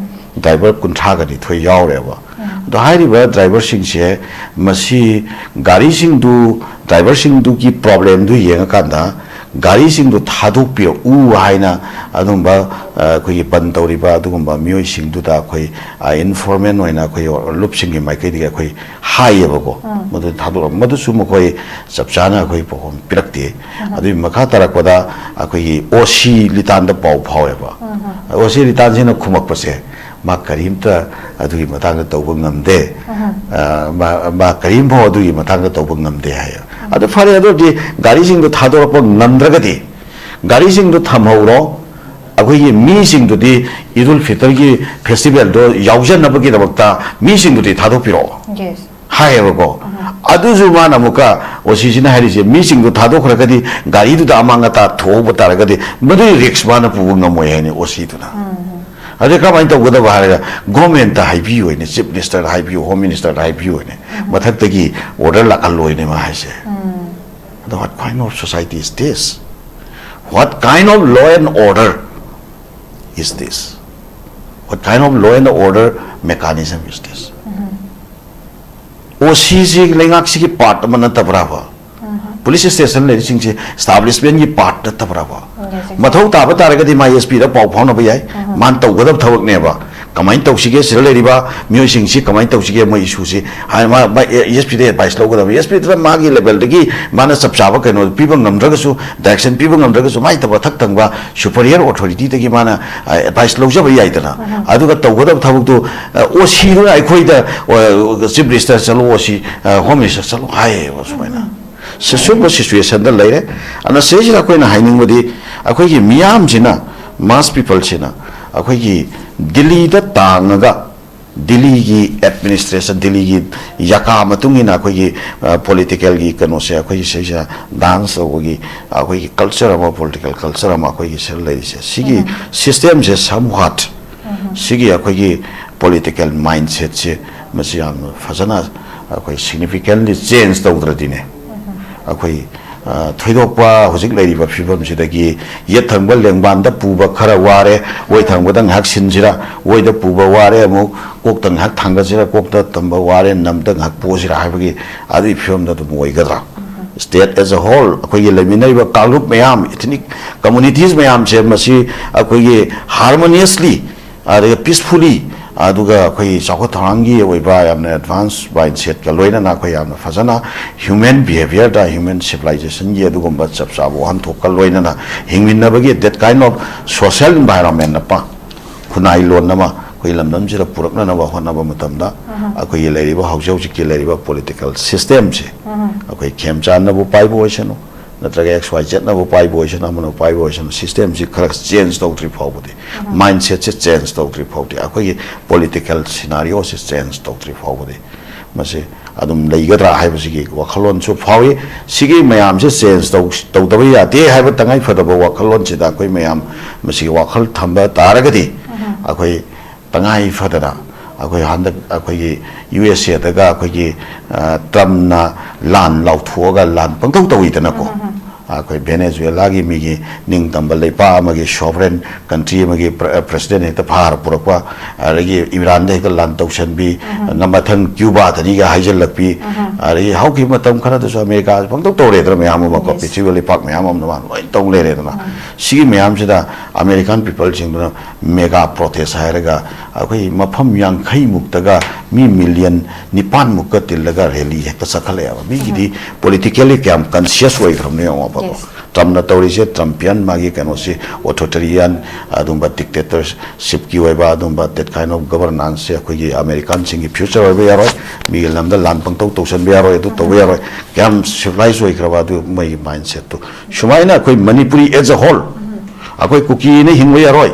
ꯗ꯭ꯔꯥꯏꯚꯔ ꯀꯨꯟꯊ꯭ꯔꯥꯒ ꯅꯤꯊꯣꯏ ꯌꯥꯎꯔꯦꯕ꯫ ꯑꯗꯣ ꯍꯥꯏꯔꯤꯕ ꯗ꯭ꯔꯥꯏꯚꯔꯁꯤꯡꯁꯦ, ꯃꯁꯤ ꯒꯥꯔꯤꯁꯤꯡꯗꯨ, ꯗ꯭ꯔꯥꯏꯚꯔꯁꯤꯡꯗꯨꯒꯤ ꯄ꯭ꯔꯣꯕ꯭ꯂꯦꯝꯗꯨ ꯌꯦꯡꯉꯀꯥꯟꯗ ꯒꯥꯔꯤꯁꯤꯡꯗꯨ ꯊꯥꯗꯣꯛꯄꯤꯔꯛꯎ ꯍꯥꯏꯅ ꯑꯗꯨꯝꯕ, ꯑ, ꯑꯩꯈꯣꯏꯒꯤ ꯕꯟ ꯇꯧꯔꯤꯕ ꯑꯗꯨꯒꯨꯝꯕ ꯃꯤꯑꯣꯏꯁꯤꯡꯗꯨꯗ ꯑꯩꯈꯣꯏ, ꯑ, ꯏꯟꯐꯣꯔꯃꯦꯜ ꯑꯣꯏꯅ ꯑꯩꯈꯣꯏ ꯂꯨꯞꯁꯤꯡꯒꯤ ꯃꯥꯏꯀꯩꯗꯒꯤ ꯑꯩꯈꯣꯏ ꯍꯥꯏꯌꯦꯕꯀꯣ꯫ ꯃꯗꯨ ꯊꯥꯗꯣꯔꯛ-, ꯃꯗꯨꯁꯨ ꯃꯈꯣꯏ ꯆꯞ ꯆꯥꯅ ꯑꯩꯈꯣꯏ ꯄꯥꯎꯈꯨꯝ ꯄꯤꯔꯛꯇꯦ꯫ ꯑꯗꯨꯒꯤ ꯃꯈꯥ ꯇꯥꯔꯛꯄꯗ ꯑꯩꯈꯣꯏꯒꯤ ꯑꯣ ꯁꯤ ꯂꯤꯇꯥꯟꯗ ꯄꯥꯎ ꯐꯥꯎꯋꯦꯕ꯫ ꯑꯣ ꯁꯤ ꯂꯤꯇꯥꯟꯁꯤꯅ ꯈꯨꯝꯃꯛꯄꯁꯦ, ꯃꯥ ꯀꯔꯤꯝꯇ ꯑꯗꯨꯒꯤ ꯃꯇꯥꯡꯗ ꯇꯧꯕ ꯉꯝꯗꯦ꯫ ꯑ, ꯃꯥ, ꯃꯥ ꯀꯔꯤꯝꯐꯥꯎ ꯑꯗꯨꯒꯤ ꯃꯇꯥꯡꯗ ꯇꯧꯕ ꯉꯝꯗꯦ ꯍꯥꯏꯌꯦ꯫ ꯑꯗꯨ ꯐꯔꯦ, ꯑꯗꯨ ꯑꯣꯏꯔꯗꯤ ꯒꯥꯔꯤꯁꯤꯡꯗꯣ ꯊꯥꯗꯣꯔꯛꯄ ꯉꯝꯗ꯭ꯔꯒꯗꯤ ꯒꯥꯔꯤꯁꯤꯡꯗꯣ ꯊꯝꯍꯧꯔꯣ, ꯑꯩꯈꯣꯏꯒꯤ ꯃꯤꯁꯤꯡꯗꯨꯗꯤ ꯏꯗꯨꯜ ꯐꯤꯇꯔꯒꯤ ꯐꯦꯁꯇꯤꯚꯦꯜꯗꯣ ꯌꯥꯎꯖꯅꯕꯒꯤꯗꯃꯛꯇ ꯃꯤꯁꯤꯡꯗꯨꯗꯤ ꯊꯥꯗꯣꯛꯄꯤꯔꯛꯑꯣ꯫ Yes. ꯍꯥꯏꯌꯦꯕꯀꯣ꯫ ꯑꯗꯨꯁꯨ ꯃꯥꯅ ꯑꯃꯨꯛꯀ, ꯑꯣ ꯁꯤꯁꯤꯅ ꯍꯥꯏꯔꯤꯁꯦ, ꯃꯤꯁꯤꯡꯗꯣ ꯊꯥꯗꯣꯛꯈ꯭ꯔꯒꯗꯤ, ꯒꯥꯔꯤꯗꯨꯗ ꯑꯃꯥꯡ ꯑꯇꯥ ꯊꯣꯛꯍꯧꯕ ꯇꯥꯔꯒꯗꯤ, ꯃꯗꯨꯒꯤ ꯔꯤꯛꯁ ꯃꯥꯅ ꯄꯨꯕ ꯉꯝꯃꯣꯏ ꯍꯥꯏꯅꯤ ꯑꯣ ꯁꯤꯗꯨꯅ꯫ ꯑꯗꯩ ꯀꯃꯥꯏꯅ ꯇꯧꯒꯗꯕ ꯍꯥꯏꯔꯒ, ꯒꯣꯔꯃꯦꯟꯇ ꯍꯥꯏꯕꯤꯌꯨ ꯍꯥꯏꯅꯤ, ꯆꯤꯐ ꯃꯤꯅꯤꯁꯇꯔꯗ ꯍꯥꯏꯕꯤꯌꯨ, ꯍꯣꯝ ꯃꯤꯅꯤꯁꯇꯔꯗ ꯍꯥꯏꯕꯤꯌꯨ ꯍꯥꯏꯅꯤ, ꯃꯊꯛꯇꯒꯤ ꯑꯣꯔꯗꯔ ꯂꯥꯛꯍꯜꯂꯣꯏꯅꯦ ꯃꯥ ꯍꯥꯏꯁꯦ꯫ ꯑꯗꯣ what kind of society is this? What kind of law and order is this? What kind of law and order mechanism is this? ꯑꯣ ꯁꯤꯁꯤ ꯂꯩꯉꯥꯛꯁꯤꯒꯤ ꯄꯥꯔꯠ ꯑꯃ ꯅꯠꯇꯕ꯭ꯔꯥꯕ? ꯄꯨꯂꯤꯁ ꯁ꯭ꯇꯦꯁꯟ ꯂꯩꯔꯤꯁꯤꯡꯁꯤ ꯏꯁꯇꯥꯕ꯭ꯂꯤꯁꯃꯦꯟꯒꯤ ꯄꯥꯔꯠ ꯅꯠꯇꯕ꯭ꯔꯥꯕ? ꯃꯊꯧ ꯇꯥꯕ ꯇꯥꯔꯒꯗꯤ ꯃꯥ ꯑꯦꯁ ꯄꯤꯗ ꯄꯥꯎ ꯐꯥꯎꯅꯕ ꯌꯥꯏ꯫ ꯃꯥꯅ ꯇꯧꯒꯗꯕ ꯊꯕꯛꯅꯦꯕ꯫ ꯀꯃꯥꯏꯅ ꯇꯧꯁꯤꯒꯦ, ꯁꯤꯗ ꯂꯩꯔꯤꯕ ꯃꯤꯑꯣꯏꯁꯤꯡꯁꯤ ꯀꯃꯥꯏꯅ ꯇꯧꯁꯤꯒꯦ, ꯃꯣꯏ ꯏꯁꯨꯁꯤ ꯍꯥꯏ-, ꯃꯥ, ꯃꯥ ꯑꯦ-, ꯑꯦꯁ ꯄꯤꯗ ꯑꯦꯗꯚꯥꯏꯁ ꯂꯧꯒꯗꯕ꯫ ꯑꯦꯁ ꯄꯤꯗꯨꯅ ꯃꯥꯒꯤ ꯂꯦꯚꯦꯜꯗꯒꯤ ꯃꯥꯅ ꯆꯞ ꯆꯥꯕ ꯀꯩꯅꯣ ꯄꯤꯕ ꯉꯝꯗ꯭ꯔꯒꯁꯨ, ꯗꯥꯏꯔꯦꯛꯁꯟ ꯄꯤꯕ ꯉꯝꯗ꯭ꯔꯒꯁꯨ, ꯃꯥꯏ ꯊꯕꯛ ꯊꯛ ꯊꯪꯕ ꯁꯨꯄꯔꯤꯌꯔ ꯑꯣꯊꯣꯔꯤꯇꯤꯗꯒꯤ ꯃꯥꯅ, ꯑ, ꯑꯦꯗꯚꯥꯏꯁ ꯂꯧꯖꯕ ꯌꯥꯏꯗꯅ꯫ ꯑꯗꯨꯒ ꯇꯧꯒꯗꯕ ꯊꯕꯛꯇꯨ, ꯑ, ꯑꯣ ꯁꯤꯗꯨꯅ ꯑꯩꯈꯣꯏꯗ, ꯑ, ꯆꯤꯐ ꯃꯤꯅꯤꯁꯇꯔ ꯆꯠꯂꯣ, ꯑꯣ ꯁꯤ, ꯑ, ꯍꯣꯝ ꯃꯤꯅꯤꯁꯇꯔ ꯆꯠꯂꯣ ꯍꯥꯏꯌꯦꯕ ꯁꯨꯃꯥꯏꯅ꯫ ꯁꯤ-, ꯁꯤꯒꯨꯝꯕ ꯁꯤꯆꯨꯋꯦꯁꯟꯗ ꯂꯩꯔꯦ꯫ ꯑꯗꯨꯅ ꯁꯤꯗꯩꯁꯤꯗ ꯑꯩꯈꯣꯏꯅ ꯍꯥꯏꯅꯤꯡꯕꯗꯤ, ꯑꯩꯈꯣꯏꯒꯤ ꯃꯤꯌꯥꯝꯁꯤꯅ, ꯃꯥꯁ ꯄꯤꯄꯜꯁꯤꯅ ꯑꯩꯈꯣꯏꯒꯤ ꯗꯤꯜꯂꯤꯗ ꯇꯥꯡꯉꯒ, ꯗꯤꯜꯂꯤꯒꯤ ꯑꯦꯗꯃꯤꯅꯤꯁꯇ꯭ꯔꯦꯁꯟ, ꯗꯤꯜꯂꯤꯒꯤ ꯌꯥꯀꯥ ꯃꯇꯨꯡ ꯏꯟꯅ ꯑꯩꯈꯣꯏꯒꯤ, ꯑ, ꯄꯣꯂꯤꯇꯤꯀꯦꯜꯒꯤ ꯀꯩꯅꯣꯁꯦ, ꯑꯩꯈꯣꯏꯒꯤ ꯁꯤꯁꯤꯗ ꯗꯥꯟꯁ ꯇꯧꯕꯒꯤ, ꯑꯩꯈꯣꯏꯒꯤ ꯀꯜꯆꯔ ꯑꯃ, ꯄꯣꯂꯤꯇꯤꯀꯦꯜ ꯀꯜꯆꯔ ꯑꯃ ꯑꯩꯈꯣꯏꯒꯤ ꯁꯤꯗ ꯂꯩꯔꯤꯁꯦ, ꯁꯤꯒꯤ ꯁꯤꯁꯇꯦꯝꯁꯦ ꯁꯝ ꯋꯥꯠ, ꯁꯤꯒꯤ ꯑꯩꯈꯣꯏꯒꯤ ꯄꯣꯂꯤꯇꯤꯀꯦꯜ ꯃꯥꯏꯟꯁꯦꯠꯁꯦ, ꯃꯁꯤ ꯌꯥꯝꯅ ꯐꯖꯅ ꯑꯩꯈꯣꯏ ꯁꯤꯒꯅꯤꯐꯤꯀꯦꯟꯂꯤ ꯆꯦꯟꯖ ꯇꯧꯗ꯭ꯔꯗꯤꯅꯦ, ꯑꯩꯈꯣꯏ, ꯑ, ꯊꯣꯏꯗꯣꯛꯄ ꯍꯧꯖꯤꯛ ꯂꯩꯔꯤꯕ ꯐꯤꯕꯝꯁꯤꯗꯒꯤ ꯌꯦꯠ ꯊꯪꯕ ꯂꯦꯡꯕꯥꯟꯗ ꯄꯨꯕ ꯈꯔ ꯋꯥꯔꯦ, ꯑꯣꯏ ꯊꯪꯕꯗ ꯉꯥꯏꯍꯥꯛ ꯁꯤꯟꯁꯤꯔꯥ, ꯑꯣꯏꯗ ꯄꯨꯕ ꯋꯥꯔꯦ, ꯑꯃꯨꯛ ꯀꯣꯛꯇ ꯉꯥꯏꯍꯥꯛ ꯊꯥꯡꯒꯠꯁꯤꯔꯥ, ꯀꯣꯛꯇ ꯇꯝꯕ ꯋꯥꯔꯦ, ꯅꯝꯗ ꯉꯥꯏꯍꯥꯛ ꯄꯣꯁꯤꯔꯥ ꯍꯥꯏꯕꯒꯤ ꯑꯗꯨꯒꯤ ꯐꯤꯕꯝꯗ ꯑꯗꯨꯝ ꯑꯣꯏꯒꯗ꯭ꯔꯥ? State as a whole, ꯑꯩꯈꯣꯏꯒꯤ ꯂꯩꯃꯤꯟꯅꯔꯤꯕ ꯀꯥꯡꯂꯨꯞ ꯃꯌꯥꯝ, ꯏꯊꯅꯤꯛ ꯀꯝꯃꯨꯅꯤꯇꯤꯁ ꯃꯌꯥꯝꯁꯦ, ꯃꯁꯤ ꯑꯩꯈꯣꯏꯒꯤ ꯍꯥꯔꯃꯣꯅꯤꯌꯁꯂꯤ, ꯑꯗꯨꯒ ꯄꯤꯁꯐꯨꯂꯤ, ꯑꯗꯨꯒ ꯑꯩꯈꯣꯏꯒꯤ ꯆꯥꯎꯈꯠ ꯊꯧꯔꯥꯡꯒꯤ ꯑꯣꯏꯕ ꯌꯥꯝꯅ ꯑꯦꯗꯚꯥꯟꯁ ꯃꯥꯏꯟꯁꯦꯠꯀ ꯂꯣꯏꯅꯅ ꯑꯩꯈꯣꯏ ꯌꯥꯝꯅ ꯐꯖꯅ ꯍ꯭ꯌꯨꯃꯦꯟ ꯕꯤꯍꯦꯕꯤꯌꯔꯗ, ꯍ꯭ꯌꯨꯃꯦꯟ ꯁꯤꯚꯤꯂꯥꯏꯖꯦꯁꯟꯒꯤ ꯑꯗꯨꯒꯨꯝꯕ ꯆꯞ ꯆꯥꯕ ꯋꯥꯍꯟꯊꯣꯛꯀ ꯂꯣꯏꯅꯅ ꯍꯤꯡꯃꯤꯟꯅꯕꯒꯤ that kind of social environment ꯑꯃ, ꯈꯨꯟꯅꯥꯏ ꯂꯣꯟ ꯑꯃ ꯑꯩꯈꯣꯏ ꯂꯝꯗꯝꯁꯤꯗ ꯄꯨꯔꯛꯅꯅꯕ ꯍꯣꯠꯅꯕ ꯃꯇꯝꯗ, ꯑꯩꯈꯣꯏꯒꯤ ꯂꯩꯔꯤꯕ, ꯍꯧꯖꯤꯛ ꯍꯧꯖꯤꯛꯀꯤ ꯂꯩꯔꯤꯕ ꯄꯣꯂꯤꯇꯤꯀꯦꯜ ꯁꯤꯁꯇꯦꯝꯁꯦ, ꯑꯩꯈꯣꯏ ꯈꯦꯝꯆꯥꯟꯅꯕꯨ ꯄꯥꯏꯕ ꯑꯣꯏꯁꯅꯨ, ꯅꯠꯇ꯭ꯔꯒ ꯑꯦꯛꯁ ꯋꯥꯏ ꯖꯦꯠꯅꯕꯨ ꯄꯥꯏꯕ ꯑꯣꯏꯁꯅꯨ, ꯑꯃꯅꯕꯨ ꯄꯥꯏꯕ ꯑꯣꯏꯁꯅꯨ, ꯁꯤꯁꯇꯦꯝꯁꯤ ꯈꯔ ꯆꯦꯟꯖ ꯇꯧꯗ꯭ꯔꯤ ꯐꯥꯎꯕꯗꯤ, ꯃꯥꯏꯟꯁꯦꯠꯁꯦ ꯆꯦꯟꯖ ꯇꯧꯗ꯭ꯔꯤ ꯐꯥꯎꯗꯤ, ꯑꯩꯈꯣꯏꯒꯤ ꯄꯣꯂꯤꯇꯤꯀꯦꯜ ꯁꯤꯅꯥꯔꯤꯑꯣꯁꯦ ꯆꯦꯟꯖ ꯇꯧꯗ꯭ꯔꯤ ꯐꯥꯎꯕꯗꯤ, ꯃꯁꯤ ꯑꯗꯨꯝ ꯂꯩꯒꯗ꯭ꯔꯥ ꯍꯥꯏꯕꯁꯤꯒꯤ ꯋꯥꯈꯜꯂꯣꯟꯁꯨ ꯐꯥꯎꯏ꯫ ꯁꯤꯒꯤ ꯃꯌꯥꯝꯁꯦ ꯆꯦꯟꯖ ꯇꯧꯗꯕ ꯌꯥꯗꯦ ꯍꯥꯏꯕ ꯇꯉꯥꯏ ꯐꯗꯕ ꯋꯥꯈꯜꯂꯣꯟꯁꯤꯗ ꯑꯩꯈꯣꯏ ꯃꯌꯥꯝ ꯃꯁꯤꯒꯤ ꯋꯥꯈꯜ ꯊꯝꯕ ꯇꯥꯔꯒꯗꯤ ꯑꯩꯈꯣꯏ ꯇꯉꯥꯏ ꯐꯗꯅ ꯑꯩꯈꯣꯏ ꯍꯟꯗꯛ ꯑꯩꯈꯣꯏꯒꯤ ꯌꯨ ꯑꯦꯁ ꯑꯦꯗꯒ ꯑꯩꯈꯣꯏꯒꯤ ꯇ꯭ꯔꯝꯅ ꯂꯥꯟ ꯂꯥꯎꯊꯣꯛꯑꯒ ꯂꯥꯟ ꯄꯪꯇꯧ ꯇꯧꯋꯤꯗꯅꯀꯣ꯫ ꯑꯩꯈꯣꯏ ꯚꯦꯅꯦꯖꯨꯋꯦꯂꯥꯒꯤ ꯃꯤꯒꯤ ꯅꯤꯡꯇꯝꯕ ꯂꯩꯄꯥꯛ ꯑꯃꯒꯤ ꯁꯣꯚꯔꯦꯟ ꯀꯟꯇ꯭ꯔꯤ ꯑꯃꯒꯤ ꯄ꯭ꯔ- ꯄ꯭ꯔꯁꯤꯗꯦꯟ ꯍꯦꯛꯇ ꯐꯥꯔ ꯄꯨꯔꯛꯄ, ꯑꯗꯒꯤ ꯏꯔꯥꯟꯗ ꯍꯦꯛꯇ ꯂꯥꯟ ꯇꯧꯁꯟꯕꯤ, ꯃꯊꯪ ꯀ꯭ꯌꯨꯕꯥꯗꯅꯤꯒ ꯍꯥꯏꯖꯤꯜꯂꯛꯄꯤ, ꯑꯗꯒꯤ ꯍꯧꯈꯤꯕ ꯃꯇꯝ ꯈꯔꯗꯁꯨ ꯑꯃꯦꯔꯤꯀꯥ ꯄꯪꯇꯧ ꯇꯧꯔꯦꯗꯅ, ꯃꯌꯥꯝ ꯑꯃꯀꯣ꯫ Yes. ꯄ꯭ꯔꯤꯊꯤꯕꯤ ꯂꯩꯄꯥꯛ ꯃꯌꯥꯝ ꯑꯃꯅ ꯃꯥꯅ ꯂꯣꯏ ꯇꯧ ꯂꯩꯔꯦꯗꯅ꯫ ꯁꯤꯒꯤ ꯃꯌꯥꯝꯁꯤꯗ ꯑꯃꯦꯔꯤꯀꯥꯟ ꯄꯤꯄꯜꯁꯤꯡꯗꯨꯅ ꯃꯦꯒꯥ ꯄ꯭ꯔꯣꯇꯦꯁ ꯍꯥꯏꯔꯒ ꯑꯩꯈꯣꯏ ꯃꯐꯝ ꯌꯥꯡꯈꯩ ꯃꯨꯛꯇꯒ ꯃꯤ ꯃꯤꯂꯤꯌꯟ ꯅꯤꯄꯥꯟ ꯃꯨꯛꯀ ꯇꯤꯜꯂꯒ ꯔꯦꯂꯤ ꯍꯦꯛꯇ ꯆꯠꯈꯠꯂꯛꯑꯦꯕ꯫ ꯃꯤꯒꯤꯗꯤ ꯄꯣꯂꯤꯇꯤꯀꯦꯜꯂꯤ ꯀꯌꯥꯝ ꯀꯟꯁꯤꯌꯁ ꯑꯣꯏꯈ꯭ꯔꯕꯅꯣ ꯌꯦꯡꯉꯣꯕꯀꯣ꯫ Yes. ꯇ꯭ꯔꯝꯅ ꯇꯧꯔꯤꯁꯦ, ꯇ꯭ꯔꯝꯄꯤꯌꯟ ꯃꯥꯒꯤ ꯀꯩꯅꯣꯁꯤ, ꯑꯣꯊꯣꯔꯤꯇꯦꯔꯤꯌꯟ, ꯑꯗꯨꯝꯕ ꯗꯤꯛꯇꯦꯇꯔꯁꯤꯞꯀꯤ ꯑꯣꯏꯕ ꯑꯗꯨꯝꯕ that kind of governanceꯁꯦ ꯑꯩꯈꯣꯏꯒꯤ ꯑꯃꯦꯔꯤꯀꯥꯟꯁꯤꯡꯒꯤ ꯐ꯭ꯌꯨꯆꯔ ꯑꯣꯏꯕ ꯌꯥꯔꯣꯏ꯫ ꯃꯤꯒꯤ ꯂꯝꯗ ꯂꯥꯟ ꯄꯪꯇꯧ ꯇꯧꯁꯟꯕ ꯌꯥꯔꯣꯏ, ꯑꯗꯨ ꯇꯧꯕ ꯌꯥꯔꯣꯏ꯫ ꯀꯌꯥꯝ ꯁꯤꯚꯤꯂꯥꯏꯁ ꯑꯣꯏꯈ꯭ꯔꯕ ꯑꯗꯨ ꯃꯣꯏꯒꯤ ꯃꯥꯏꯟꯁꯦꯠꯇꯨ꯫ ꯁꯨꯃꯥꯏꯅ ꯑꯩꯈꯣꯏ ꯃꯅꯤꯄꯨꯔꯤ as a whole, ꯑꯩꯈꯣꯏ ꯀꯨꯀꯤꯅ ꯍꯤꯡꯕ ꯌꯥꯔꯣꯏ,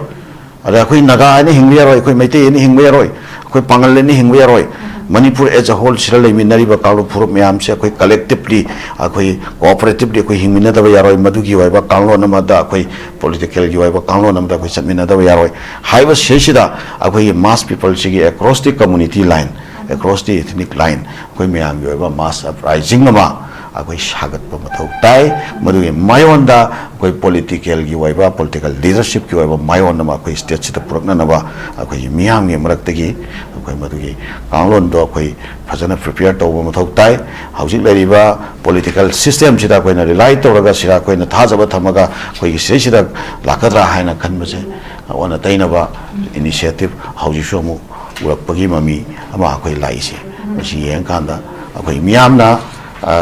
ꯑꯗ ꯑꯩꯈꯣꯏ ꯅꯥꯒꯥ ꯍꯥꯏꯅ ꯍꯤꯡꯕ ꯌꯥꯔꯣꯏ, ꯑꯩꯈꯣꯏ ꯃꯩꯇꯩ ꯍꯥꯏꯅ ꯍꯤꯡꯕ ꯌꯥꯔꯣꯏ, ꯑꯩꯈꯣꯏ ꯄꯥꯉꯜ ꯍꯥꯏꯅ ꯍꯤꯡꯕ ꯌꯥꯔꯣꯏ꯫ ꯃꯅꯤꯄꯨꯔ as a whole ꯁꯤꯗ ꯂꯩꯃꯤꯟꯅꯔꯤꯕ ꯀꯥꯡꯂꯨꯞ ꯐꯨꯔꯨꯞ ꯃꯌꯥꯝꯁꯦ ꯑꯩꯈꯣꯏ ꯀꯂꯦꯛꯇꯤꯞꯂꯤ, ꯑꯩꯈꯣꯏ ꯀꯣꯑꯣꯄꯔꯦꯇꯤꯞꯂꯤ ꯑꯩꯈꯣꯏ ꯍꯤꯡꯃꯤꯟꯅꯗꯕ ꯌꯥꯔꯣꯏ꯫ ꯃꯗꯨꯒꯤ ꯑꯣꯏꯕ ꯀꯥꯡꯂꯣꯟ ꯑꯃꯗ, ꯑꯩꯈꯣꯏ ꯄꯣꯂꯤꯇꯤꯀꯦꯜꯒꯤ ꯑꯣꯏꯕ ꯀꯥꯡꯂꯣꯟ ꯑꯃꯗ ꯑꯩꯈꯣꯏ ꯆꯠꯃꯤꯟꯅꯗꯕ ꯌꯥꯔꯣꯏ ꯍꯥꯏꯕ ꯁꯤꯗꯩꯁꯤꯗ ꯑꯩꯈꯣꯏꯒꯤ ꯃꯥꯁ ꯄꯤꯄꯜꯁꯤꯒꯤ across the community line, across the ethnic line, ꯑꯩꯈꯣꯏ ꯃꯌꯥꯝꯒꯤ ꯑꯣꯏꯕ ꯃꯥꯁ ꯑꯞꯔꯥꯏꯖꯤꯡ ꯑꯃ ꯑꯩꯈꯣꯏ ꯁꯥꯒꯠꯄ ꯃꯊꯧ ꯇꯥꯏ꯫ ꯃꯗꯨꯒꯤ ꯃꯥꯌꯣꯟꯗ ꯑꯩꯈꯣꯏ ꯄꯣꯂꯤꯇꯤꯀꯦꯜꯒꯤ ꯑꯣꯏꯕ, ꯄꯣꯂꯤꯇꯤꯀꯦꯜ ꯂꯤꯗꯔꯁꯤꯞꯀꯤ ꯑꯣꯏꯕ ꯃꯥꯌꯣꯟ ꯑꯃ ꯑꯩꯈꯣꯏ ꯁ꯭ꯇꯦꯠꯁꯤꯗ ꯄꯨꯔꯛꯅꯅꯕ ꯑꯩꯈꯣꯏꯒꯤ ꯃꯤꯌꯥꯝꯒꯤ ꯃꯔꯛꯇꯒꯤ ꯑꯩꯈꯣꯏ ꯃꯗꯨꯒꯤ ꯀꯥꯡꯂꯣꯟꯗꯣ ꯑꯩꯈꯣꯏ ꯐꯖꯅ ꯄ꯭ꯔꯤꯄꯦꯌꯔ ꯇꯧꯕ ꯃꯊꯧ ꯇꯥꯏ꯫ ꯍꯧꯖꯤꯛ ꯂꯩꯔꯤꯕ ꯄꯣꯂꯤꯇꯤꯀꯦꯜ ꯁꯤꯁꯇꯦꯝꯁꯤꯗ ꯑꯩꯈꯣꯏꯅ ꯔꯤꯂꯥꯏ ꯇꯧꯔꯒ, ꯁꯤꯗ ꯑꯩꯈꯣꯏꯅ ꯊꯥꯖꯕ ꯊꯝꯃꯒ ꯑꯩꯈꯣꯏꯒꯤ ꯁꯤꯗꯩꯁꯤꯗ ꯂꯥꯛꯀꯗ꯭ꯔꯥ ꯍꯥꯏꯅ ꯈꯟꯕꯁꯦ ꯑꯣꯟꯅ ꯇꯩꯅꯕ ꯏꯅꯤꯁꯤꯌꯦꯇꯤꯞ ꯍꯧꯖꯤꯛꯁꯨ ꯑꯃꯨꯛ ꯎꯔꯛꯄꯒꯤ ꯃꯃꯤ ꯑꯃ ꯑꯩꯈꯣꯏ ꯂꯥꯛꯏꯁꯦ꯫ ꯃꯁꯤ ꯌꯦꯡꯀꯥꯟꯗ ꯑꯩꯈꯣꯏ ꯃꯤꯌꯥꯝꯅ, ꯑ,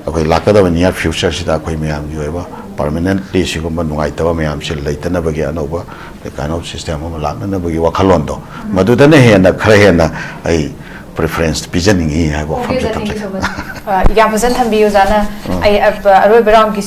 ꯑꯩꯈꯣꯏ ꯂꯥꯛꯀꯗꯕ ꯅꯤꯌꯔ ꯐ꯭ꯌꯨꯆꯔꯁꯤꯗ ꯑꯩꯈꯣꯏ ꯃꯌꯥꯝꯒꯤ ꯑꯣꯏꯕ ꯄꯔꯃꯅꯦꯟꯠꯂꯤ ꯁꯤꯒꯨꯝꯕ ꯅꯨꯡꯉꯥꯏꯇꯕ ꯃꯌꯥꯝꯁꯦ ꯂꯩꯇꯅꯕꯒꯤ ꯑꯅꯧꯕ ꯀꯩꯅꯣ ꯁꯤꯁꯇꯦꯝ ꯑꯃ ꯂꯥꯛꯅꯅꯕꯒꯤ ꯋꯥꯈꯜꯂꯣꯟꯗꯣ, ꯃꯗꯨꯗꯅ ꯍꯦꯟꯅ, ꯈꯔ ꯍꯦꯟꯅ ꯑꯩ ꯄ꯭ꯔꯤꯐꯔꯦꯟꯁ ꯄꯤꯖꯅꯤꯡꯉꯤ ꯍꯥꯏꯕ ꯋꯥꯐꯝꯁꯦ ꯊꯝꯖꯒꯦ꯫ ꯑ, ꯌꯥꯝ ꯐꯖꯅ ꯊꯝꯕꯤꯌꯨ, ꯑꯣꯖꯥꯅ꯫ ꯑꯩ, ꯑ, ꯑꯔꯣꯏꯕ ꯔꯥꯎꯟꯒꯤ